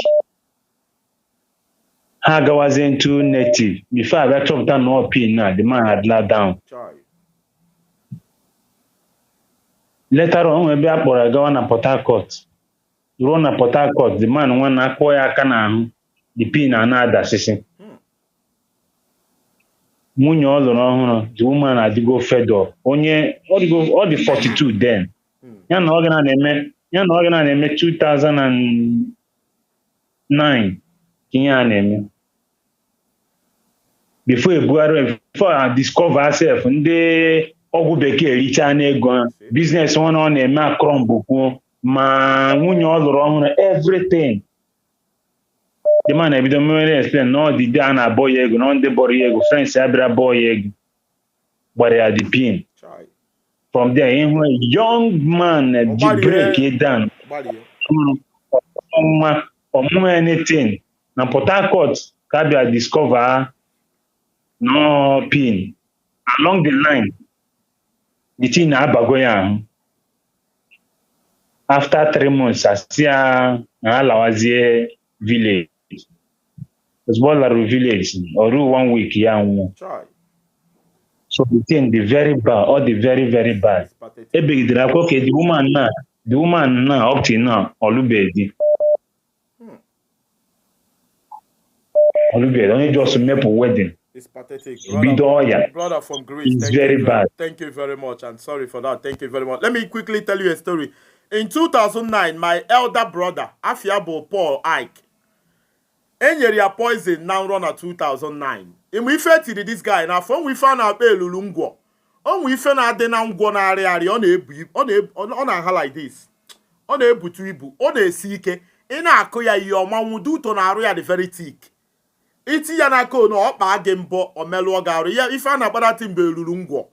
ha agawazie into native before abịa chọpụta na ọ pain na the man adịla down. Chai. Later on, ebe a kpọrọ ya gawa na Port Harcourt, ruo na Port Harcourt, the man nwa na-akpọ ya aka n'ahụ, the pin a na-adasịsị. Nwunye ọ lụrụ ọhụrụ, the woman adịgo fed up. Onye ọ dịgo, ọ dị 42 then. Ya na ọ ga na-eme, ya na ọ ga na-eme 2009 ka ihe a na-eme. Before ebugharị, before I discover sef ndị Ọgwụ bekee richaa n'ego ha, business nwa ọ na-eme akrọmbụ, ma nwunye ọ lụrụ ọhụrụ, everything. The man ebido mere explain na ọ dị a na-abọ ya ego, na ndị bọrọ ya ego, friends ya bịara bọọ ya ego, gbara ya the pin. From there, ịhụ a young man ji break it down nwa ọmụmụ anything na Port Harcourt ka bịa discover no pin. Along the line, the thing na-abago ya ahụ. After 3 months, asị ya na ha lawazie village. Ozugbo ọ lara village, ọ ruo one week, ya nwụọ. So the thing dị very bad, ọ dị very very bad. Ebegidere akwa. Okay, the woman na up till now, ọlụbeghị di, ọlụbeghị. Onye just mepụ wedding It's pathetic. bido ọya. Brother from Greece. It's Thank very you bad. Thank you very much. And sorry for that. Thank you very much. Let me quickly tell you a story. In 2009, my elder brother, Afiabo Paul Ike, enyere ya poison na nrọ na 2009. Ịmụ ife etiri this guy na afọ onwe ife a na-akpọ elulu ngwọ. Onwe ife na-adị na ngwọ na-arị arị, ọ na-ebu ọ na-aha like this. Ọ na-ebutu ibu, ọ na-esi ike. Ị na-akụ ya ihe ọmanwụ duto na-arụ ya dị very thick. Iti ya n'aka onu, ọ kpaa gị mbọ, ọ melụọ gị arụ ya. Ife a na-akpadata mgbe eruru ngwọ,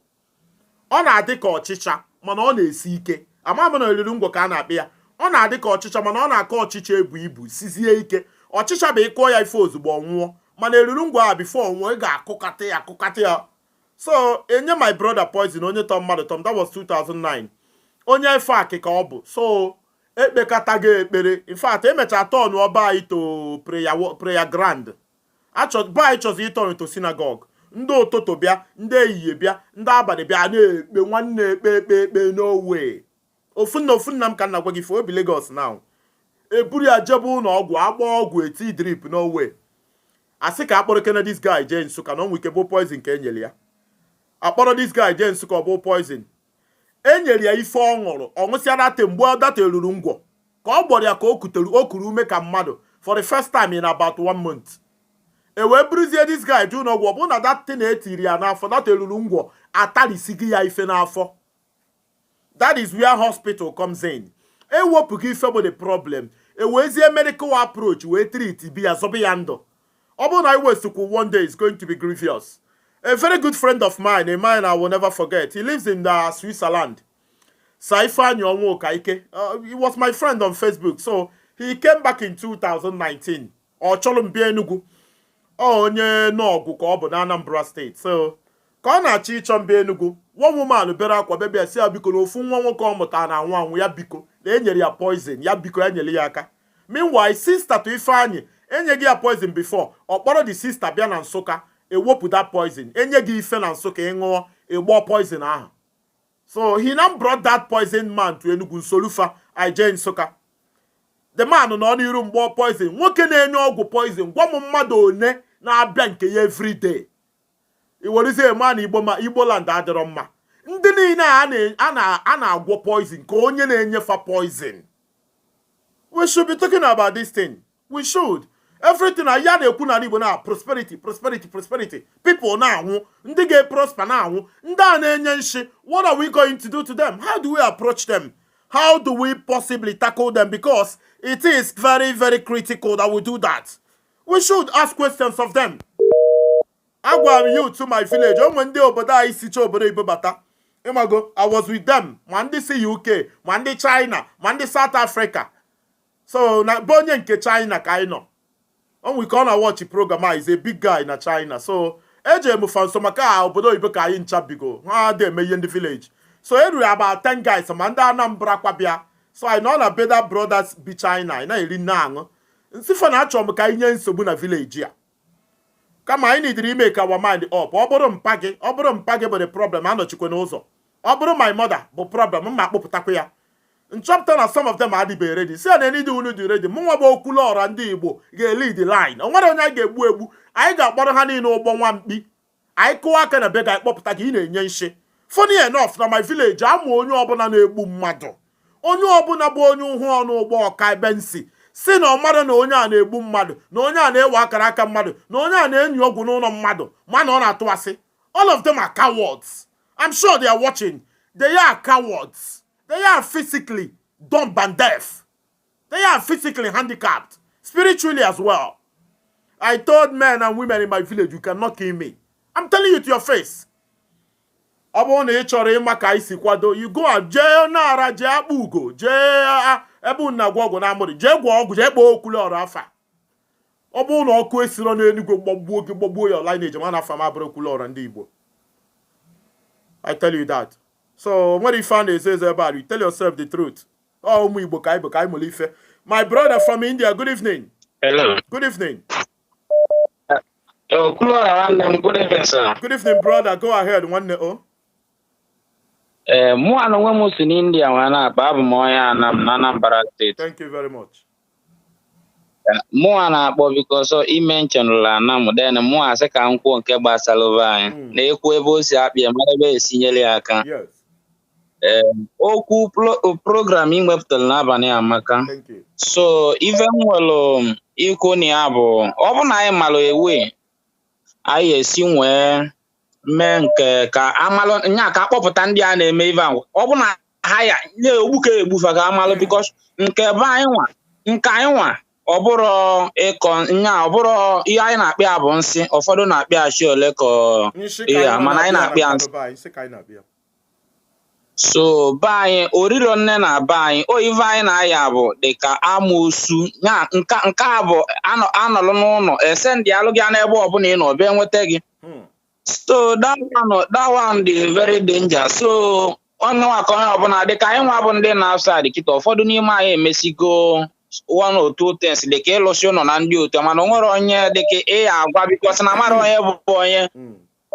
ọ na-adị ka ọchịcha mana ọ na-esi ike. Ama m na eruru ngwọ ka a na-akpị ya. Ọ na-adị ka ọchịcha mana ọ na-akọ ọchịcha ebu ibu, sizie ike. Ọchịcha bụ ịkụọ ya ife ozugbo, ọ nwụọ, mana eruru ngwọ a, before ọ nwụọ, ị ga-akụkata ya, akụkata ya. So enye my brother poison. Onye tọ mmadụ tọm. That was 2009. Onye efe akị ka ọ bụ. So ekpekatago ekpere. In fact, emechaa turn ọba anyị to prayer ground. Achọ be anyị chọzi ị turn to synagogue. Ndị ụtụtụ bịa, ndị ehihie bịa, ndị abalị bịa, na-ekpe nwanne, ekpe ekpe ekpe n'owe. Ofu nna, ofu nna m ka nna gwa gị ife obi Lagos now. Eburu ya jebe ụlọ ọgwụ, agba ọgwụ, eti drip n'owe. Asị ka akpọrọ kene this guy jee Nsụka na ọ nwere ike bụ poison ka enyere ya. Akpọrọ this guy jee Nsụka, ọ bụ poison enyere ya. Ife ọ ṅụrụ, ọ ṅụsịa data. Mgbe data eruru ngwọ ka ọ gbọrọ ya, ka o kutere, o kuru ume ka mmadụ for the first time in about one month. E wee buruzie this guy jụ n'ọgwụ. Ọ bụrụ na that thing etiri ya n'afọ, data eruru ngwọ, atalisighị ya ife n'afọ. That is where hospital comes in. Ewepụghị ife bụ the problem, ewezie medical approach wee treat bi ya, zọba ya ndụ. Ọ bụrụ na I wastekwu one day, is going to be grievous. A very good friend of mine, a man I will never forget, he lives in the Switzerland, Saifani Onwokaike. He was my friend on Facebook. So he came back in 2019. Ọ chọrọ m bịa Enugu. Ọ onye nọọgụ ka ọ bụ na Anambra State. So ka ọ na-achọ ịchọ mbịa Enugu, one woman bere akwa bịa sị ya biko na ofu nwa nwoke ọ mụtara na anwụ anwụ, ya biko na enyere ya poison, ya biko ya nyere ya aka. Meanwhile, sister to Ifeanyi enyeghị ya poison before. Ọ kpọrọ the sister bịa na Nsụka, ewepụ that poison. Enye gị ife na Nsụka, ịṅụọ, ịgbọ poison ahụ. So he now brought that poison man to Enugu. Nsolufa ije Nsụka. The man nọ n'iru mgbọ poison. Nwoke na-enye ọgwụ poison, gwa m mmadụ one na-abịa nke ya everyday. Iwerezie ma na Igbo, ma Igbo land adịrọ mma. Ndị niile a na-agwọ poison ka onye na-enyefa poison. We should be talking about this thing. We should. Everything ya na-ekwu n'ala Igbo na prosperity, prosperity, prosperity. People na-anwụ, ndị ga-prosper na-anwụ, ndị a na-enye nshi. What are we going to do to them? How do we approach them? How do we possibly tackle them? Because it is very very critical that we do that. We should ask questions of them. Agwara m you to my village, onwe ndị obodo anyị sicha obodo Igbo bata. Ịmago, I was with them, ma ndị si UK, ma ndị China, ma ndị South Africa. So na be onye nke China ka anyị nọ. Onwe ka ọ na-watch program a, is a big guy na China. So eje m fa nso maka a obodo oyibo ka anyị ncha bigo, ha dị eme ihe ndị village. So e ruru about 10 guys, ma ndị Anambra kwa bịa. So anyị nọ na Beda Brothers bi China, anyị na-eri na-aṅụ nsifa na achọrọ m ka anyị nye nsogbu na village a. Kama anyị nidiri ime ka our mind up. Ọ bụrụ mpa gị, ọ bụrụ mpa gị bụ the problem, anọchikwa n'ụzọ. Ọ bụrụ my mother bụ problem, mma akpụpụtakwa ya. Nchọpụta na some of them adịbeghị ready. Si ya na enidi unu dị ready. Mụnwa bụ okwulu ọra ndị Igbo ga-e lead line. O nwere onye anyị ga-egbu egbu. Anyị ga-akpọrọ ha niile ụgbọ nwa mkpi. Anyị kụwa aka na be gị, anyị kpọpụta gị, ị na-enye nshi. Funny enough, na my village, amụ onye ọbụla na-egbu mmadụ, onye ọbụla bụ onye ụhụ ọnụ ụgbọ ọka ebe nsi si na ọ mmadụ na onye a na-egbu mmadụ, na onye a na-ewe akara aka mmadụ, na onye a na-enyi ọgwụ n'ụlọ mmadụ, ma na ọ na-atụ asị. All of them are cowards. I'm sure they are watching. They are cowards. They are physically dumb and deaf. They are physically handicapped, spiritually as well. I told men and women in my village, "You cannot kill me." I'm telling you to your face. Ọ bụrụ na ị chọrọ ịma ka anyị si kwado, you go and jee Nara, jee Akpa Ugo, jee ebe unu na-agwọ ọgwụ na Amụrị, jee gwọọ ọgwụ, jee kpọọ Okwuluọra afa. Ọ bụrụ na ọkụ esiro n'eluigwe gbagbuo gị, gbagbuo ya lineage ma na afa m abụrụ Okwuluọra ndị Igbo. I tell you that. So nwere ife a na-ezo ezo ebe a, you tell yourself the truth. Ọ ụmụ Igbo ka anyị bụ, ka anyị mụrụ ife. My brother from India, good evening. Hello. Good evening. Okwuluọra nwanne m, good evening, sir. Good evening, brother. Go ahead, nwanne o. Ee, mụ na onwe m si n'India wee na-akpa. Abụ m onye Anam na Anambra Steeti. Thank you very much. Mụnwa na-akpọ because ime nchenụlụ Anam, then mụ asị ka m kwuo nke gbasara ove anyị na-ekwu ebe o si akpị ya mara ebe esinyere ya aka. Ee, okwu program ị wepụtara n'abalị amaka. Thank you. So ife m nwere ikwu na ya bụ, ọ bụ na anyị malụ ewe anyị esi nwee mee nke ka amalụ nya ka akpọpụta ndị a na-eme ife ahụ, ọ bụ na ha ya na-egbu ka egbufa ka amalụ, because nke be anyị nwa, nke anyị nwa, ọ bụrụ ịkọ nya, ọ bụrụ ihe anyị na-akpị ya bụ nsị. Ụfọdụ na-akpị achị ole ka Nshi ka ihe a, anyị mana anyị na-akpị na-akpị ya ya na nsị. Kano be anyị, nsị ka anyị na-akpị ya. So be anyị oriro nne na be anyị o, ife anyị na-aya bụ dịka amoosu ya. Nke a bụ anọlụ n'ụlọ ese ndị alụ gị n'ebe ọbụla ị nọ bịa nweta gị. So that one dị very danger. So onye nwa ka onye ọbụla dịka anyị nwa bụ ndị na outside kịta, ụfọdụ n'ime anyị emesigo one or two things, dịka ịlụsị ụlọ na ndị otu, mana o nwere onye dịka ị ya agwa, because na mara onye bụ onye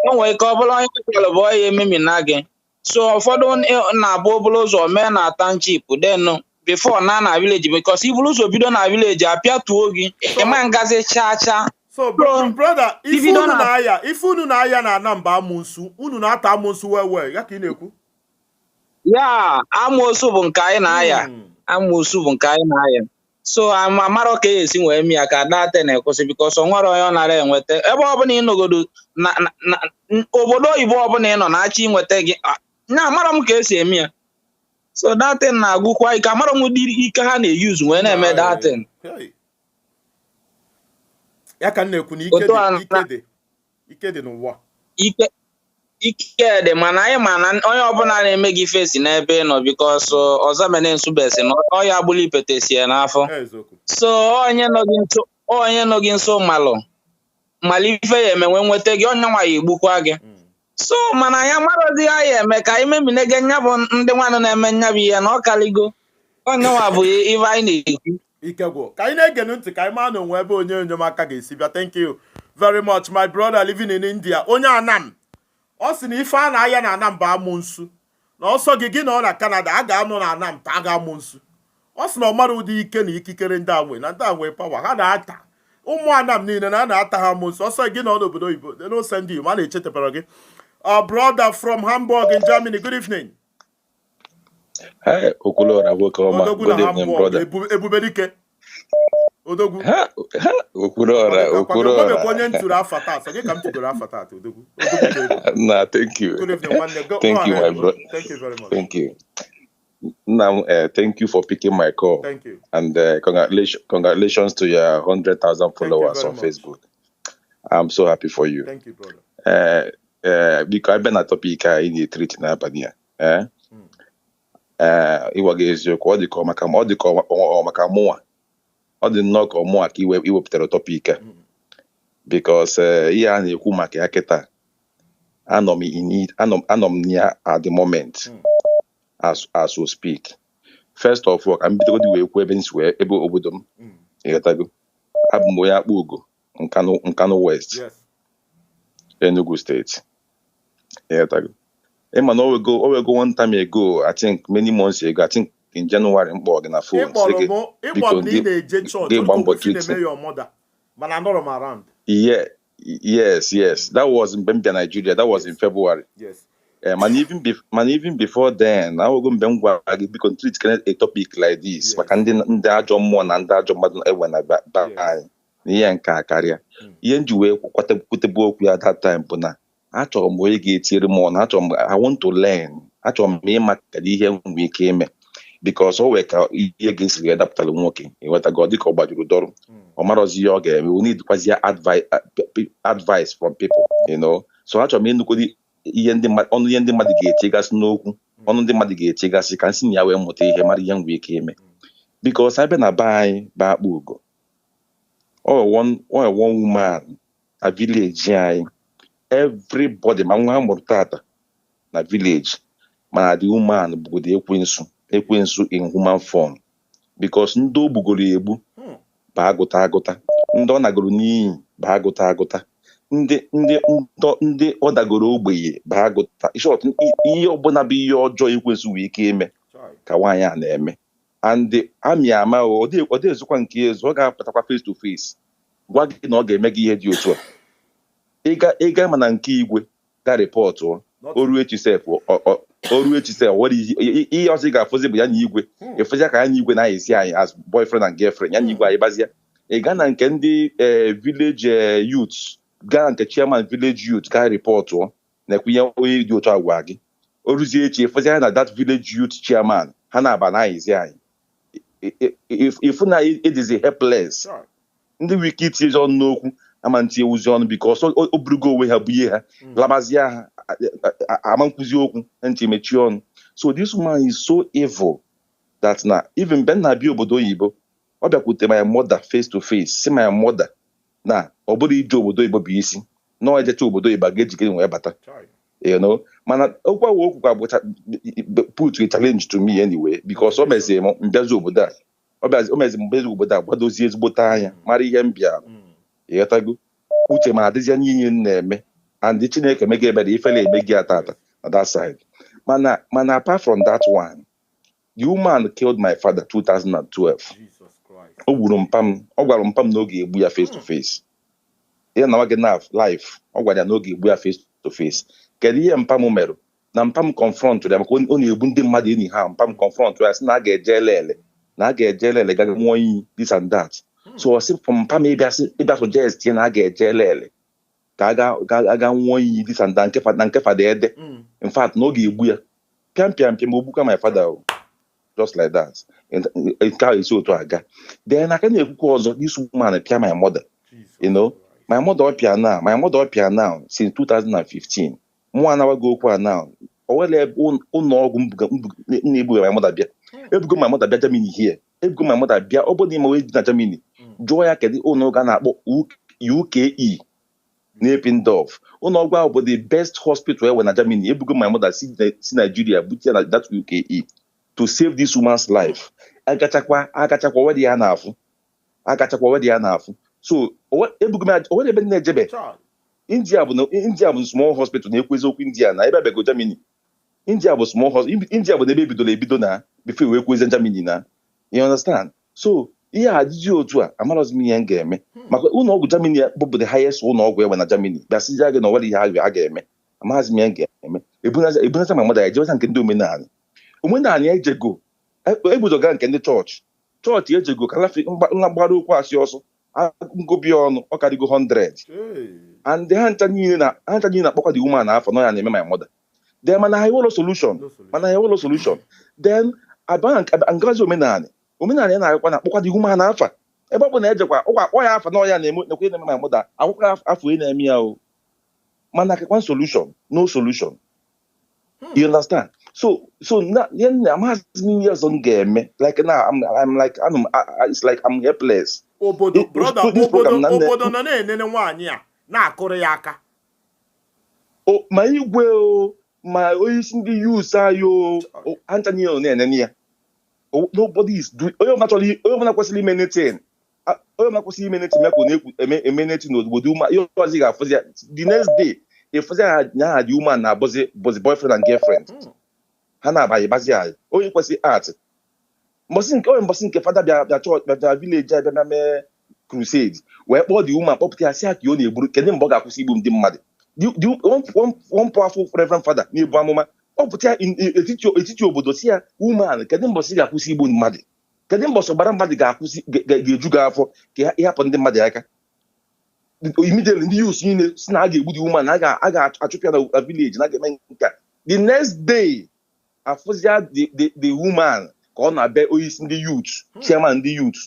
o nwere ike ọ bụrụ onye chọrọ bụ onye ememina gị. So ụfọdụ na-abụ obere ụzọ mee na township, then before na village, because iburu ụzọ bido na village apịatuo gị, ịma ngazi chaa chaa. So brother, ife ibido unu na na-aya, ife unu na-aya na Anamba amụnsu, unu na-ata amụnsu well well, ya ka ị na-ekwu? Ya, amoosu bụ nke anyị na-aya. Amoosu bụ nke anyị na-aya. So amarọ ka esi wee mịa ka data na-ekwụsị, because o nwere onye ọ nara enweta ebe ọbụla ị nọgodo na obodo oyibo ọbụla ị nọ na-achọ inweta gị na amarọ m ka esi eme ya. So datin na-agwụkwa ike. Amarọ m ụdị ike ha na-eyuzu wee na-eme datin. Hey. Ya ka m na-ekwu na ike Otu a dị, ike dị, ike dị n'ụwa. Ike dị, mana anyị ma na onye ọbụla na-eme gị fesi n'ebe ị nọ, because ọzọmene nsubesi na ọya gbuli ipete sie n'afọ. Eziokwu. So onye nọ gị nso malụ malụ ife ya eme wee nweta gị, onye nwa ya egbukwa gị. So mana anyị amarozi ya ya eme ka anyị meminege nya bụ ndị nwanne na-eme nya bụ ihe na ọ kaligo onye nwa bụ ife anyị na-ekwu. Ike gwụ. Ka anyị na-ege ntị ka anyị maa na onwe ebe onye enyemaka ga-esi bịa. Thank you very much, my brother living in India, onye Anam. Ọ sị na ife a na-aya na Anam bụ amụnsu, na ọsọ gị gị nọ na Canada a ga-anọ na Anam ta a ga-amụ nsu. Ọ sị na ọ mara ụdị ike na ikikere ndị a nwe, na ndị a nwee power ha na-ata ụmụ Anam niile na a na-ata ha amụnsu. Ọsọ gị nọ n'obodo oyibo, they no send you, ma na-echetapara gị. Our brother from Hamburg in Germany, good evening. Hi, Okwuluora nwoke ọma. Odogwu na Good evening, Hamburg. brother. Ebubedike odogwu. Ha, ha, Okwuluora, Okwuluora Okwuluora. Onye ntụrụ afa taa, sọ gị ka m tụgoro afa taa. Odogwu, odogwu ka ego. Nah, thank you. Good evening, nwanne. Go Thank you, my ahead, bro. brother. Thank you very much. Thank you. Now, thank you for picking my call. Thank you. And congratulations to your 100,000 Thank you followers very on much. Facebook. I'm so happy for you. Thank you, brother. Biko, abịa na topic a ị na-etreat n'abalị a. Ịgwa gị eziokwu, ọ dị ka ọ maka mụnwa. Ọ dị nnọọ ka ọmụnwa ka iwepụtara topic a. Because ihe a na-ekwu maka ya kịta, anọ m in it, anọ m ya at the moment as we speak. First of all, ka m bidogodi wee kwuo ebe m si wee ebe obodo m. Ịghọtago? Abụ m onye Akpa Ugo, Nkanu West, Enugu State. Ịghọtago? Ịma na o wego one time ago, I think many months ago, I think in January, m kpọrọ gị na phone sị Ịkpọrọ gị m, ịkpọ biko m na ị gị na-eje chọọchị gị gba mbọ otu treat na-eme your mother, mana anọrọ m around. Yeah, yes. That was mgbe m bịa Nigeria. That was in February. Man, even before then, ahụgo mgbe m gwara gị, biko treat kene a topic like this maka ndị ajọ mmụọ na ndị ajọ mmadụ enwe na be anyị na ihe nke a karịa. Ihe m ji wee kwutebu okwu ya that time bụ na Achọrọ m onye ga-etinyere m ọnụ. Achọrọ m, I want to learn. Achọrọ m ịma kedu ihe m nwere ike ime, because o wee ka ihe ga-esi wee dapụtara nwoke, ịghọtago, ọ dịka ọ gbajuru dọrọ, ọ marọzi ihe ọ ga-eme. We need kwazi advice from people. So achọrọ m ịnụkwado ihe ndị mmadụ ọnụ, ihe ndị mmadụ ga-etigasị n'okwu ọnụ, ndị mmadụ ga-etigasị, ka nsị na ya wee mụta ihe, mara ihe m nwere ike ime, because abịa na be anyị bụ akpa ugo, ọ one woman na village anyị, everybody ma nwa ha mụrụ tata na village, mana the woman bụgodo ekwensu, ekwensu in human form, because ndị o gbugoro egbu bụ agụta agụta, ndị ọ nagoro n'iyi bụ agụta agụta, ndị ọ dagoro ogbenye bụ agụta. In short, ihe ọbụla bụ ihe ọjọọ ekwensu nwere ike ime ka nwaanyị a na-eme. And amị ama o, ọ dị ezukwa nke ezu, ọ ga-apụtakwa face to face gwa gị na ọ ga-eme gị ihe dị otu a. Ịga mana nke igwe ga report, o ruo echi sef, o ruo echi sef, nwere ihe ọzọ ị ga-afụzi bụ ya na igwe ịfụzi ka ya na igwe na-esi anyị as boyfriend and girlfriend. Ya na igwe anyị gbazia. Ị gaa na nke ndị village youth, gaa na nke chairman village youth, gaa report na-ekwu ihe onye dị otu a gwa gị. O ruzie echi, ịfụzi ya na that village youth chairman ha na-aba na-ayịzi anyị. Ịfụ na ịdịzi helpless. Ndị nwere ike itinye ọnụ n'okwu ama ntinye wuzi ọnụ, because o burugo onwe ha bunye ha, labazie ha, ama nkwuzi okwu ntị mechie ọnụ. So this woman is so evil that na even mgbe m na-abịa obodo oyibo, ọ bịakwute my mother face to face, si my mother na ọ bụrụ ije obodo oyibo bụ isi na ọ ejecha obodo oyibo a ga-ejikere wee bata. Mana okwu ahụ okwu kwa bụ put a challenge to me anyway, because o mezie m mbịazi obodo a, ọ mezi m mbịazi obodo a, gbadozie ezigbote anya, mara ihe m bịara, ịghọtago, uche ma adịzie n'ihe m na-eme. And Chineke mega ebere, ifele eme gị atata na that side. Mana apart from that one, the woman killed my father 2012. O gburu mpa m. Ọ gwara mpa m na ọ ga-egbu ya face to face. Ya na gị na life, ọ gwara ya na ọ ga-egbu ya face to face. Kedu ihe mpa m merụ? Na mpa m confront ya maka ọ na-egbu ndị mmadụ enyi ha. Mpa m confront ya, sị na a ga-eje elele, na a ga-eje elele gaga nwụọ iyi, this and that. So ọ sị from mpa m ịbịa sị, ịbịa suggest ya na a ga-eje elele ka a ga nwụọ iyi, this and that, na nke fada ede. In fact, na ọ ga-egbu ya pịam pịam pịam. Ogbukwa my father o, just like that. Nke ahụ esi otu aga. Then aka na-ekwukwa ọzọ, this woman pịa my mother. My mother ọpịa now, my mother ọpịa now since 2015. Mụ anawago okwu a now. O nwere ebe ụlọ ọgwụ m na-ebuga my mother bịa. Ebugo my mother bịa Germany here, ebugo my mother bịa. Ọ bụrụ na ime wee dị na Germany, jụọ ya kedu ụlọ ọgwụ a na-akpọ UKE n'Eppendorf. Ụlọ ọgwụ ahụ bụ the best hospital enwe na Germany. Ebugo my mother si Nigeria bute ya na that UKE to save this woman's life. Agachakwa agachakwa, wedi ya na-afụ, agachakwa, wedi ya na-afụ. So ebugo m ya, o nwere ebe m na-ejebe. India bụ India bụ small hospital na-ekwu eziokwu. India na ebe abịago Germany, India bụ small hospital. India bụ n'ebe ebidoro ebido na before wee kwuezie Germany na, you understand? So ihe a adịzi otu a, amarọzi m ihe m ga-eme, maka ụlọ ọgwụ Germany bụ the highest ụlọ ọgwụ enwe na Germany. Bịa sịzie gị na ọ nwere ihe a ga-eme. Amaghịzi m ihe m ga-eme. Ebunata ma mmadụ ya ejeweza nke ndị omenala. Omenala ejego, ebuzoga nke ndị chọọchị. Chọọchị ejego ka nla gbara okwu asị ọsọ ngobi ọnụ, ọ karịgo 100. And ha ncha niile na-akpọkwa the woman afọ nọ ya na-eme my mother. Then mana ha enwero solution, mana ha enwero solution. Then abịa na ngazi omenala, omenala ya na-akwa na-akpọkwa the woman afa. Ebe ọ bụ na ejekwa ọkwa akpọ ya afa na ọ ya na-eme, nekwa na-eme my mother, akwụkwọ afọ ị na-eme ya o. Mana kekwan solution? No solution, you understand? So na ihe nna, amaghịzi m ihe ọzọ m ga-eme. Like now I'm like anụ it's like I'm helpless. Obodo, brother, This obodo program na nne obodo nọ na-enene nwaanyị a na-akụrụ ya aka. O ma igwe o, ma onye isi ndị youths anyị o, ha ncha niile nọ na-enene ya. Nobody is doing. Onye ọbụla chọrọ, onye ọbụla kwesịrị ime anything, onye ọbụla kwesịrị ime anything, mee ka ọ na-ekwu eme eme anything n'obodo ụma ihe ọzọ ị ga-afụzi ya the next day, ịfụzi ya na ha dị woman na bụzi boyfriend and girlfriend. Ha na-abaghị bazi anyị. Onye kwesịrị art mbọsị nke onye mbọsị nke fada bịa chọọ bịa village a, bịa mee crusade, wee kpọọ the woman, kpọpụta ya, sị ya ka ọ na-egburu, kedu mgbe ọ ga-akwụsị igbu ndị mmadụ? The one powerful reverend father na-ebu amụma kpọpụta ya etiti obodo, si ya, "Woman, kedu mbọsị ị ga-akwụsị igbu mmadụ? Kedu mbọsị ọgbara mmadụ ga-akwụsị, ga-eju gị afọ ka ịhapụ ndị mmadụ aka?" Immediately ndị youths niile si na a ga-egbu the woman, na a ga-achụpụ ya na village, na a ga-eme nke a. The next day, afụzia the woman ka ọ na-abịa onyeisi ndị youth, chairman ndị youth,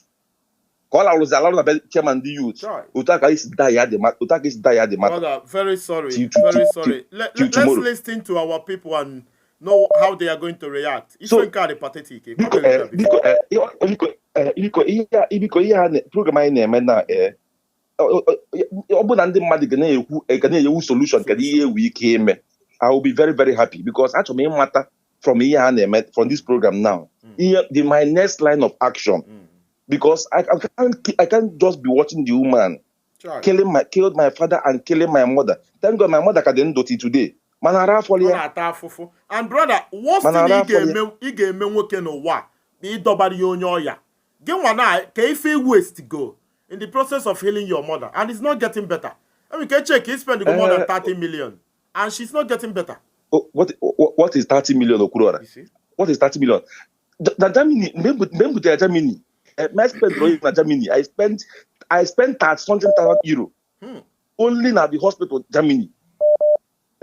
ka ọ larụzi alarụ na be chairman ndị youth. Otu aka esi die ya dị otu aka esi die ya dị mata. Brother, very sorry, Till to very till sorry. till Let's tomorrow. listen to our people and know how they are going to react. Ife So nke a dị pathetic. Biko Ekwubeghị m ya biko before. biko biko ihe biko ihe a program anyị na-eme na ọ bụ na ndị mmadụ ga na-ekwu ga na-enyewu solution, kedu ihe ewu ike ime, I will be very very happy because achọrọ m ịmata from ihe a na-eme from this program now ihe the my next line of action, because I can't just be watching the woman Chai. killing my killed my father and killing my mother. Thank God my mother ka dị ndụ till today, mana ara afọla Ọ ya. na-ata afụfụ. And brother, worst Mana thing ara ị afọla ya. ga-eme, ị ga-eme nwoke n'ụwa a bụ ịdọbara ya onye ọya. Gị nwa na ka ife waste go in the process of healing your mother, and it's not getting better. I mean, ka check, you spend go more than 30 million and she's not getting better. Oh, what is 30 million, Okwuluora? You see? What is 30 million? Na Germany, mgbe m butere Germany, my spend na Germany, I spent 30 something thousand euro only na the hospital Germany.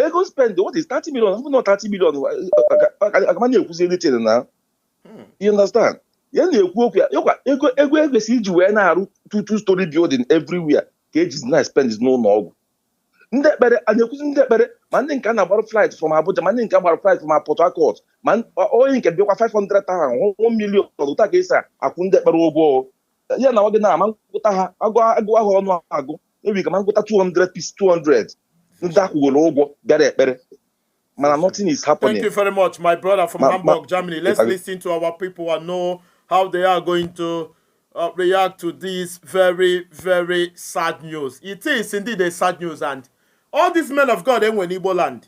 Ego spend, what is 30 million? Ọ bụ not 30 million. Aga m na-ekwuzi anything na. You understand? Ya na-ekwu okwu ya, ịkwa ego ekwesịrị iji wee na-arụ two story building everywhere ka eji na spend n'ụlọ ọgwụ. Ndị ekpere a na-ekwuzi, ndị ekpere ma ndị nke a na-agbara flight from Abuja, ma ndị nke agbara flight from Port Harcourt, ma onye nke bịakwa 500,000, 1 million, ụta ka esi akwụ ndị ekpere ụgwọ ya na nwa gị na-ama ngụta ha agụ agụ ahụ ọnụ agụ enwere ike ma ngụta 200 piece, 200 ndị akwụgoro ụgwọ bịara ekpere, mana nothing is Thank happening. you very much, my brother from Hamburg, Germany. Let's listen to our people and know how they are going to react to this very, very sad news. It is indeed a sad news, and all these men of God, in Igbo land,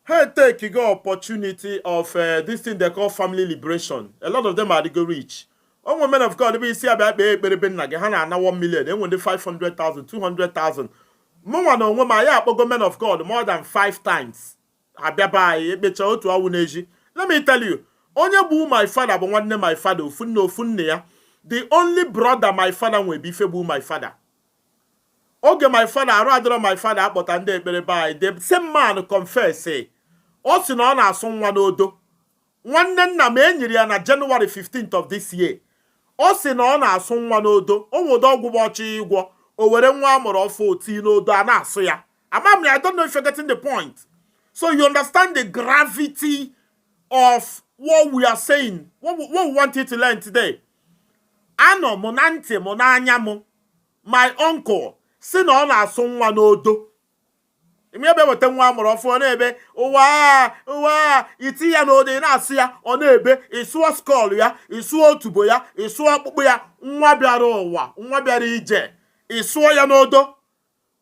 hey, take you go opportunity of this thing they call family liberation. A lot of them are go rich. All men of God, we see about ekpere be nna gị, ha na-ana 1 million, enwe ndị 500,000, 200,000. Mụnwa na onwe m, anyị akpọgo men of God more than five times. Abịaba anyị ekpecha otu awụ n'ezi. Let me tell you, onye gbu my father bụ nwanne my father, ofu nne, ofu nne ya. The only brother my father nwe bụ ife gbu my father. Oge my father arụ adịrọ, my father akpọta ndị ekpere be anyị. The same man confess, ọ sị na ọ na-asụ nwa n'odo. Nwanne nna m enyere ya na January 15th of this year. Ọ sị na ọ na-asụ nwa n'odo. O nwere ọgwụ bụ ọchị ịgwọ. O were nwa amụrụ ọfụ oti n'odo a na-asụ ya. Ama m ya, I don't know if you're getting the point. So you understand the gravity of what we are saying, what we want you to learn today. Anọ m na ntị m n'anya m, my uncle si na ọ na-asụ nwa n'odo. Ime ebe weta nwa amụrụ ọfụ, ọ na-ebe ụwa a, ụwa a, iti ya n'odo, ị na-asụ ya, ọ na-ebe. Ịsụọ skull ya, ịsụọ otubo ya, ịsụọ ọkpụkpụ ya. Nwa bịara ụwa, nwa bịara ije, ịsụọ ya n'odo.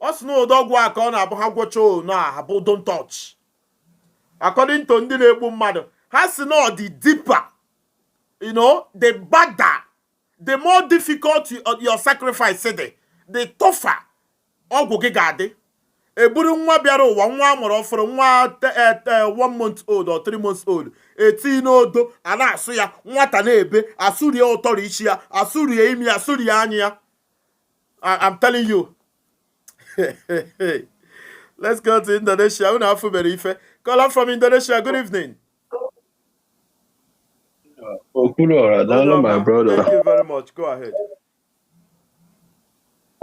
Ọ sị na ụdọ ọgwụ a ka ọ na-abụ ha gwọcha ono a ha bụ don't touch. According to ndị na-egbu mmadụ, ha si na ọ dị deeper, the badder, the more difficult your sacrifice dị, the tougher ọgwụ gị ga-adị. Eburu nwa bịara ụwa, nwa amụrụ ọfụrụ, nwa 1 month old or 3 months old, eti n'odo a na-asụ ya. Nwata na-ebe, asụrie ụtọrọ isi ya, asụrie imi ya, asụrie anya ya. I'm telling you. Let's go to Indonesia. Unu afụbere ife. Caller from Indonesia, good evening. Okwuluora, daalụ my Onyeọma, brother. thank you very much. Go ahead.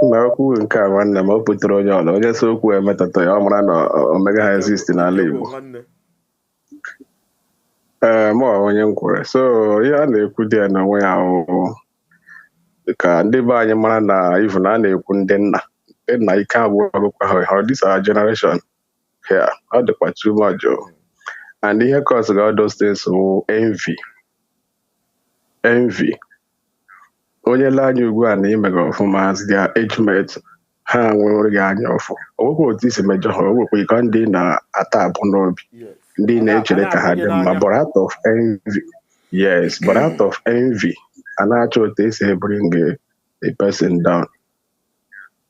Na okwu nke a, nwanne m, o pụtara onye ọla onye si okwu emetụta ya, ọ mara na o mega ha Nke bụ exist n'ala nke bụ Igbo. Nwanne. Ee, mụ onye m kwere so ihe a na-ekwu dị ya n'onwe ya ahụ ka ndị be anyị mara na even a na-ekwu ndị nna ike abụọ agụkwa ha ha this our generation here, ọ dịkwa too much o. And ihe cause all those things wụ envy, envy. Onye lee anya ugbu a na imega ọfụma as their age mate, ha nwere gị anya ọfụ, o nwekwa otu isi mejọ ha, o nwekwa iko ndị na-ata abụ n'obi, ndị A na-echere ka ha na-afụ gị dị mma, n'anya. But out of envy, yes, but out of envy, a na-achọ otu esi bring the person down.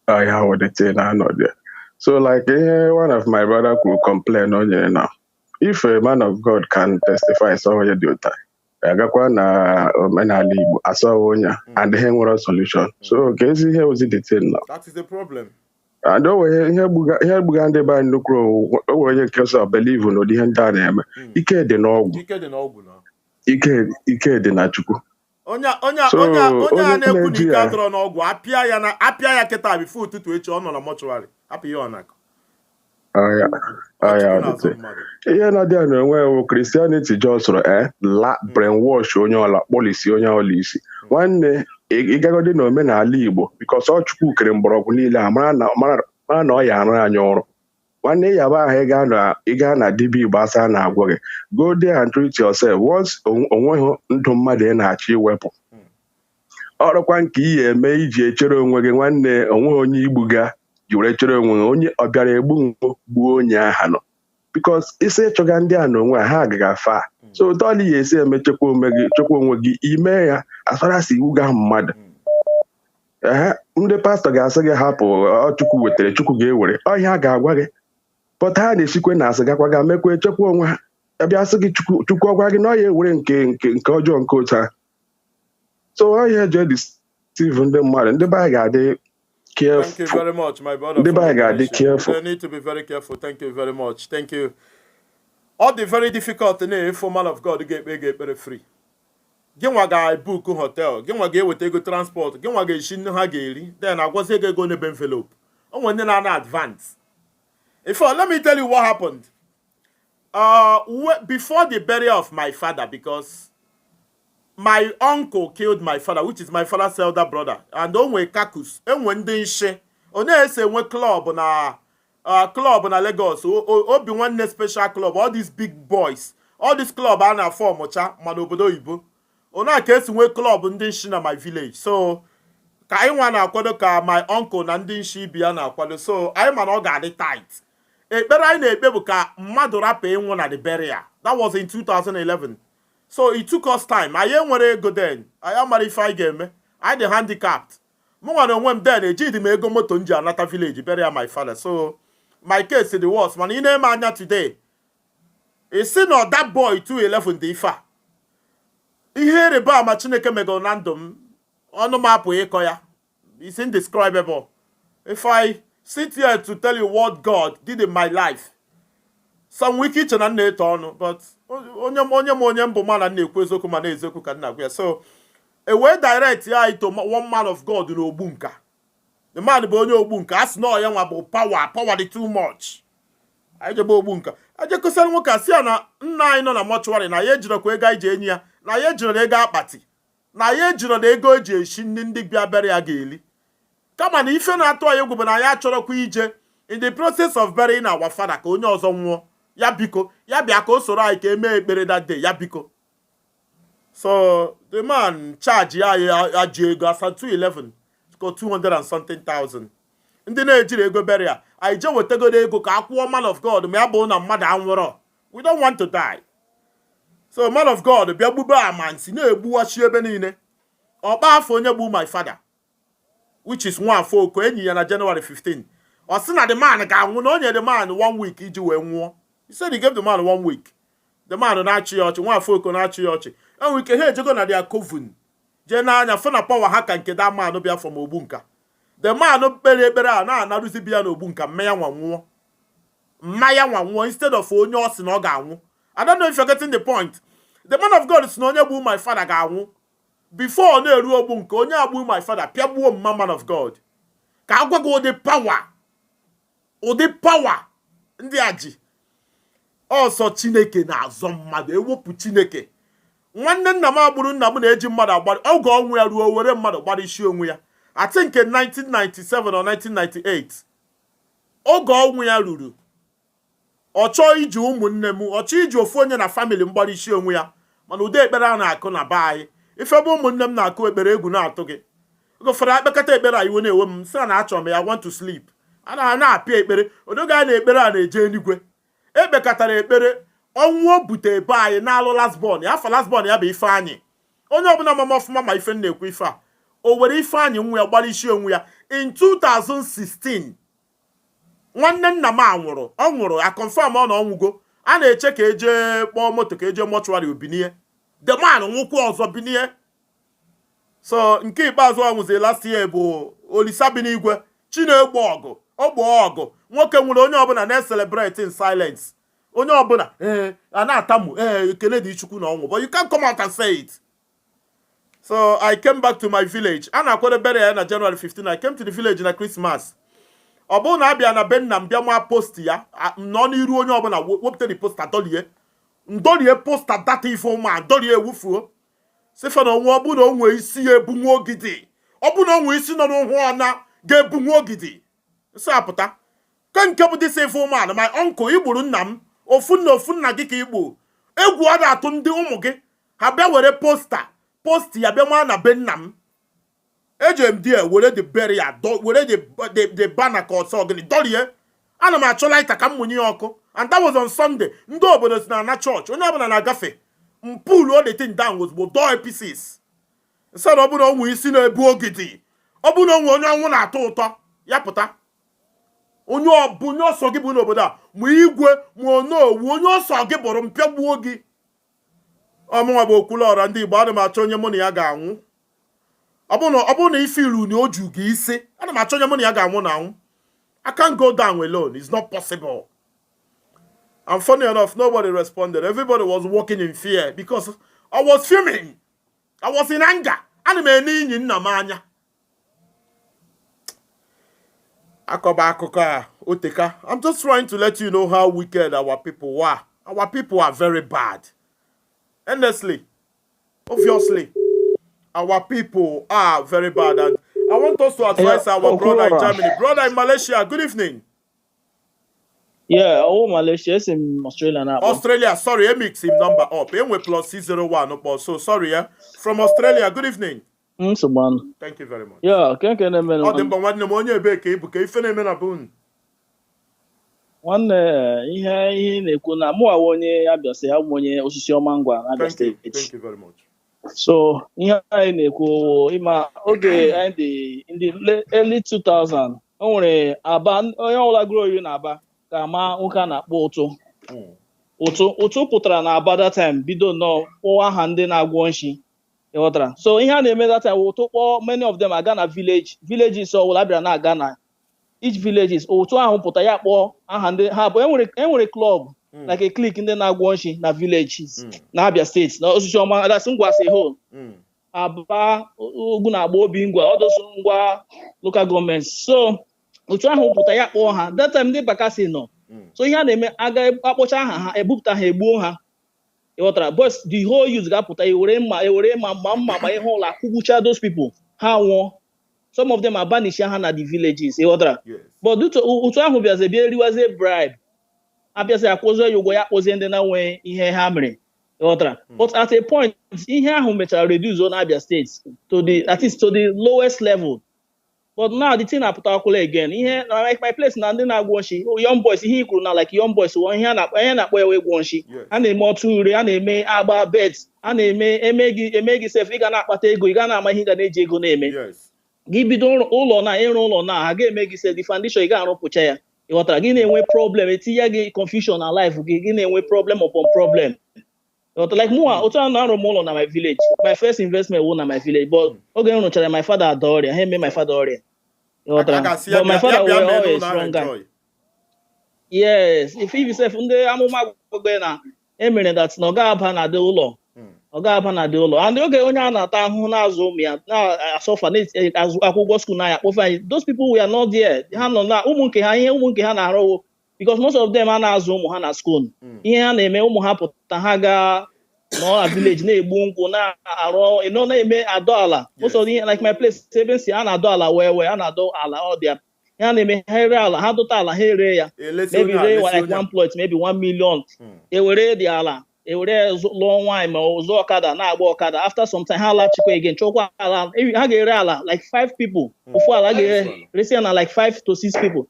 Ọ ya wụ the thing na-anọ there. So like ihe one of my brother could complain o nyere na if a man of God can testify sọ onye dị ụta agakwa na omenala Igbo asọghị onye a, and ihe nwere solution, so ka ezi ihe ozi the thing now. That is the problem. And o nwere ihe gbuga ndị be anyị nnukwu. O nwere onye nke sọ believe n'ụdị ihe ndị a na-eme. Ike dị n'ọgwụ. Ike dị n'ọgwụ na. Ike dị na Chukwu. Onye So onye a onye na-ekwu na na-eji ike ya adọrọ n'ọgwụ, apịa ya na apịa ya kịta before ụtụtụ echi, ọ nọ na mortuary. Hapụ ihe ọ na-akọ. Ọya Ọ ọya Chukwu na-azọ ọdịtị mmadụ. Ihe na-adị ya n'onwe ya bụ Christianity just la brainwash onye ọla, kpọlisi onye ọla isi. Nwanne, ịgagodi na omenala Igbo, because ọ Chukwu kere mgbọrọgwụ niile a, mara na ọ ya arụ anyị ọrụ. Nwanne, yaba ahụ, ị gaa na dibịa Igbo asa na-agwọ gị, go there and treat yourself. Once onweghị ndụ mmadụ ị na-achọ iwepụ, ọrụkwa nke ị ya eme iji echere onwe gị. Nwanne, onweghị onye igbu ga ji were chere onwe gị. Onye ọ bịara egbu nwụ, gbuo onye aha nọ, because isi ịchọga ndị a n'onwe ha, ha agaghị afa. So otu ọla ya esi eme chekwa onwe gị, chekwa onwe gị, ime ya as far as iwu ga mmadụ. Ehe, ndị pastọ ga-asị gị hapụ ọ, Chukwu wetara, Chukwu ga-ewere ọhịa a ga-agwa gị, but ha na-esikwe na asị gakwa ga mekwe chekwa onwe ha. Ebe asị gị Chukwu, Chukwu ọgwa gị na ọ ya ewere nke ọjọọ nke otu ha. So ọhịa eji deceive ndị mmadụ. Ndị be anyị ga-adị Thank you careful. very much, my brother Ndị be from anyị ga-adị Indonesia. careful. They need to be very careful. Thank you very much. Thank you. Ọ dị very difficult na-efo man of God ga-ekpe ga ekpere free. Gị nwa ga-ebook hotel, gị nwa ga-eweta ego transport, gị nwa ga-esi nne ha ga-eri, then agwazie gị ego n'ebe envelope. O nwere ndị na-ana advance. In fact, let me tell you what happened. Before the burial of my father, because my uncle killed my father, which is my father's elder brother, and o nwee caucus, enwe ndị nshi, ọ na-ese enwe club na Lagos, Obi Nwanne Special Club, all these big boys, all these club a na-afọmụcha ma n'obodo oyibo. Ọ na ka esi nwee club ndị nshi na my village. So ka anyị nwa na-akwado, ka my uncle na ndị nshi ibi ya na-akwado, so anyị ma na ọ ga-adị tight. Ekpere anyị na-ekpe bụ ka mmadụ rapụ ịnwụ na the burial. That was in 2011. So it took us time. Anyị enwere ego then, anyị amara ife anyị ga-eme, anyị dị handicapped. Mụ nwere onwe m then, ejidị m ego moto m ji anata village bury my father. So my case dị worse, mana ị na-eme anya today, ị sị na that boy 211 dị ife a. Ihe ịrịba ama Chineke megoro na ndụ m, ọnụ m apụghị ịkọ ya. It's indescribable. If I sit here to tell you what God did in my life, some wike iche na m na-eto ọnụ, but onye mbụ ma na m na-ekwu eziokwu, ma na eziokwu ka m na-agwa ya. So e wee direct ya to one man of God na ogbu nka. The man bụ onye ogbu nka, a sị na ọ ya nwa bụ power, power dị too much. Anyị jebe ogbu nka, ejekọsara nwoke a, sị ya na nna anyị nọ na mortuary, na ya ejirọkwa ego anyị ji enyi ya, na ya ejirọ na ego akpati, na ya ejirọ na ego eji esi nri ndị bịa bịara ya ga-eli, kama na ife na-atụ anyị egwu bụ na anyị achọrọkwa ije in the process of burying our father ka onye ọzọ nwụọ. Ya biko, ya bịa ka o soro anyị ka emee ekpere that day, ya biko. So the man charge ya ya ji ego asa 211 ko 200 and something thousand. Ndị na-ejiri ego burial, anyị je wetagodo ego ka a kwụọ man of God, ma ya bụ na mmadụ anwụrọ. We don't want to die. So man of God bịa gbube amansi na-egbuwachi ebe niile. Ọkpa afọ onye gbu my father, which is Nwafọ Oko, enyi ya, na January 15, ọ sị na the man ga-anwụ, na o nyere the man one week iji wee nwụọ. He said he gave the man one week. The man na-achị ya ọchị, Nwafọ Oko na-achị ya ọchị. Enwere ike ha ejego na their coven, jee n'anya fụ na power ha ka nke that man bịa from ogbu nka. The man kpere ekpere a na-anarụzi biya na ogbu nka, mmanya nwa nwụọ, mmanya nwa nwụọ instead of onye ọ sị na ọ ga-anwụ. I don't know if you're getting the point. The man of God sị na onye gbu my father ga-anwụ. Before ọ na-eru ogbu nke, onye agbu my father pịagbuo mma man of God. Ka agwa gị ụdị power, ụdị power ndị a ji ọsọ. Chineke na-azọ mmadụ. Ewepụ Chineke, nwanne nna m agbụrụ nna m na-eji mmadụ agbara oge ọnwụ ya ruo, were mmadụ gbara isi onwe ya. I think in 1997 or 1998, oge ọnwụ ya ruru, ọ chọọ iji ụmụnne m, ọ chọọ iji ofu onye na family mgbara isi onwe ya. Mana ụdị ekpere a na-akụ na be anyị, ife bụ ụmụnne m na-akụ ekpere, egwu na-atụ gị. Oge ụfọdụ akpekata ekpere a, iwe na-ewe m, sị na achọrọ m ya, want to sleep. A na na-apịa ekpere odoge a na ekpere a na-eje eluigwe. Ekpekatara ekpere ọnwụ o bute be anyị na-alụ last born ya. Afọ last born ya bụ Ifeanyị. Onye ọbụla mama ọfụma ma ife m na-ekwu ife a. O were Ifeanyị nwa ya gbara isi onwe ya in 2016. Nwanne nna m a nwụrụ, ọ nwụrụ, a confirm ọ na ọnwụgo. A na-eche ka eje kpọọ moto ka eje mortuary, obinie. The man nwụkwa ọzọ, binie. So nke ikpeazụ ọ nwụzi last year bụ Olisa bi n'igwe, Chinegbu ọgụ. Ọ gboo ọgụ. Nwoke nwere onye ọbụla na-celebrate in silence. Onye ọbụla a na-atamu, ekele dị Chukwu na ọnwụ, but you can't come out and say it. So I came back to my village. A na-akwado burial ya na January 15. I came to the village na Christmas. Ọ bụrụ na abịa na be nna m bịa nwa poster ya m nọ n'iru onye ọbụla wepụta the poster, dọlie ndolie poster data ife ụmụ a dolie ewufuo sife na onwe. Ọ bụ na o nwee isi ya ebu nwa ogidi, ọ bụ na o nwee isi nọ n'ụhụ ọna ga-ebu nwa ogidi si apụta ke nke bụ dịsị ife ụmụ. My uncle, igburu nna m, ofu nna, ofu nna gị ka igbu. Egwu ọ na-atụ ndị ụmụ gị, ha bịa were poster post ya bịa nwa na be nna m. Eji m die were the burial were the banner ka ọsọ gịnị dọrie. Ana m achọ lighter ka m mụnye ya ọkụ, and that was on Sunday. Ndị obodo si na ana chọọchị, onye ọbụla na-agafe. M pull the thing down ozugbo, dọọ pieces. Nsị na ọ bụrụ na o nwee isi na-ebu ogidi, ọ bụrụ na o nwee onye ọnwụ na-atọ ụtọ, ya pụta. Onye ọbụ onye ọsọ gị bụ n'obodo a, ma igwe ma onowu, onye ọsọ gị bụrụ mpịagbuo gị. Ọmụnwa bụ Okwuluọra ndị Igbo. Ana m achọ onye mụ na ya ga-anwụ. Ọ bụrụ na ife iru na o ju gị isi, ana m achọ onye mụ na ya ga-anwụ na anwụ. I can't go down alone. It's not possible. And funny enough, nobody responded. Everybody was walking in fear because I was fuming. I was in anger. Ana m ene inyi nna m anya akọba akụkọ a oteka. I'm just trying to let you know how wicked our people were. Our people are very bad. Honestly, obviously, our people are very bad, and I want us to advise our brother in Okwuluọra. Germany, brother in Malaysia. Good evening. Yeah, ọwụ Malaysia, esi m Australia na-akpọ. Australia, sorry, mix him number up. Enwe +601 up, so sorry, yeah. From Australia, good evening. Nsogbu anụ. Thank you very much. Yeah, ke nke na-eme? Ọ dị mba, nwanne m. Onye ebee ka ị bụ? Ka ife na-eme na bun? Nwanne, ihe ị na-ekwu na mụ awa onye Abia State, abụ m onye Osisi Ọma Ngwa na Abia Thank you. State. Thank you very much. So ihe anyị na-ekwu, ịma oge anyị dị in the early 2000, o nwere Aba, onye ọbụla gụrụ oyi na Aba ga-ama nwoke a na-akpọ Ụtụ. Ụtụ pụtara na Aba that time, bido nnọọ kpọwa aha ndị na-agwọ nshi, ịghọtara? So ihe a na-eme that time, ụtụ kpọọ many of them aga na village, villages ọbụla bịara na-aga na each villages. Ụtụ ahụ pụta, ya kpọọ aha ndị ha bụ enwere club, like a clique ndị na-agwọ nshi na villages na Abia State, na Osisi Ọma, that's Ngwa as a whole. Aba, Ugwu na-agba obi Ngwa, ọdụsụ Ngwa local government. So otu ahụ pụta, ya kpọọ ha. That time ndị Bakassi nọ. So ihe a na-eme, aga akpọcha aha ha, ebupụta ha, egbuo ha, ịghọtara? But the whole youth ga-apụta, ewere mma, ewere mma mma mma ma ihe ụlọ akụgbucha those people, ha nwụọ. Some of them abanish ha na the villages, ịghọtara? But due to otu ahụ bịazi bịa eriwazie bribe, abịazi akwụzie ya ụgwọ, ya kpọzie ndị na-enwe ihe ha mere, ịghọtara? But at a point, ihe ahụ mechara reduce na Abia State to the, at least to the lowest level. But now the thing apụtakwala again. Ihe na like my place na ndị na-agwọ nshi, young boys, ihe i kwuru na like young boys wụ ihe a na-akpọ ya ịgwọ nshi. A na-eme ọtụ ure, a na-eme agba bet, a na-eme eme gị eme gị sef, ị ga na-akpata ego, ị ga na-ama ihe ị ga na-eji ego na-eme. Gị bido ụlọ na ịrụ ụlọ na ha ga-eme gị sef, the foundation ị ga-arụpụcha ya, ịghọtara? Gị na-enwe problem, etinye gị confusion na life gị, gị na-enwe problem upon problem, ịghọtara? Like mụnwa, otu a na-arụ m ụlọ na my village, my first investment wụ na my village, but oge m rụchara, my father ada ọrịa, ha eme my father ọrịa, ịghọtara? A ga-asị ya But my bịa ya father bịa were mee always n'ụlọ ahụ strong guy. Enjoy. Yes, if sef ndị amụma gwagwa na emere that na ọ ga-aba na dị ụlọ, ọ ga-aba na dị ụlọ, and oge onye a na-ata ahụhụ na-azụ ụmụ ya na-asọfa na-azụ akwụkwọ school na ya akpọfe anyị, those people were not there. Ha nọ na ụmụ nke ha, ihe ụmụ nke ha na-arụ, because most of them a na-azụ ụmụ ha na school. Ihe ha na-eme, ụmụ ha pụta, ha gaa nọ na village na-egbu nkwụ, na-arụ ịnọ na-eme adọ ala. Most of the ihe, like my place ebe m si, a na-adọ ala wee wee a na-adọ ala ọ dị ya. Ihe a na-eme, ha ere ala, ha dọta ala, ha ere ya. Elesi Maybe onye a, ree elesi like onye a. one plot, maybe 1 million, ewere dị ala, ewere lụọ nwaanyị ma ọ zụọ ọkada, na-agba ọkada. After some time, ha laghachikwa again, chọkwa ala. Ha ga-ere ala like five people, ofu ala ga-ere resi ya na like five to six people,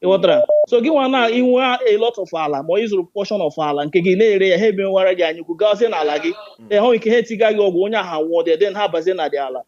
ịghọtara? So gị nwa na inwe a lot of ala, ma ọ ịzụrụ portion of ala nke gị na-ere ya, ha emewara gị anyukwu, gazie n'ala gị. Then ha nwere ike ha etiga gị ọgwụ, onye ahụ nwụọ there, then ha bazie na dị ala,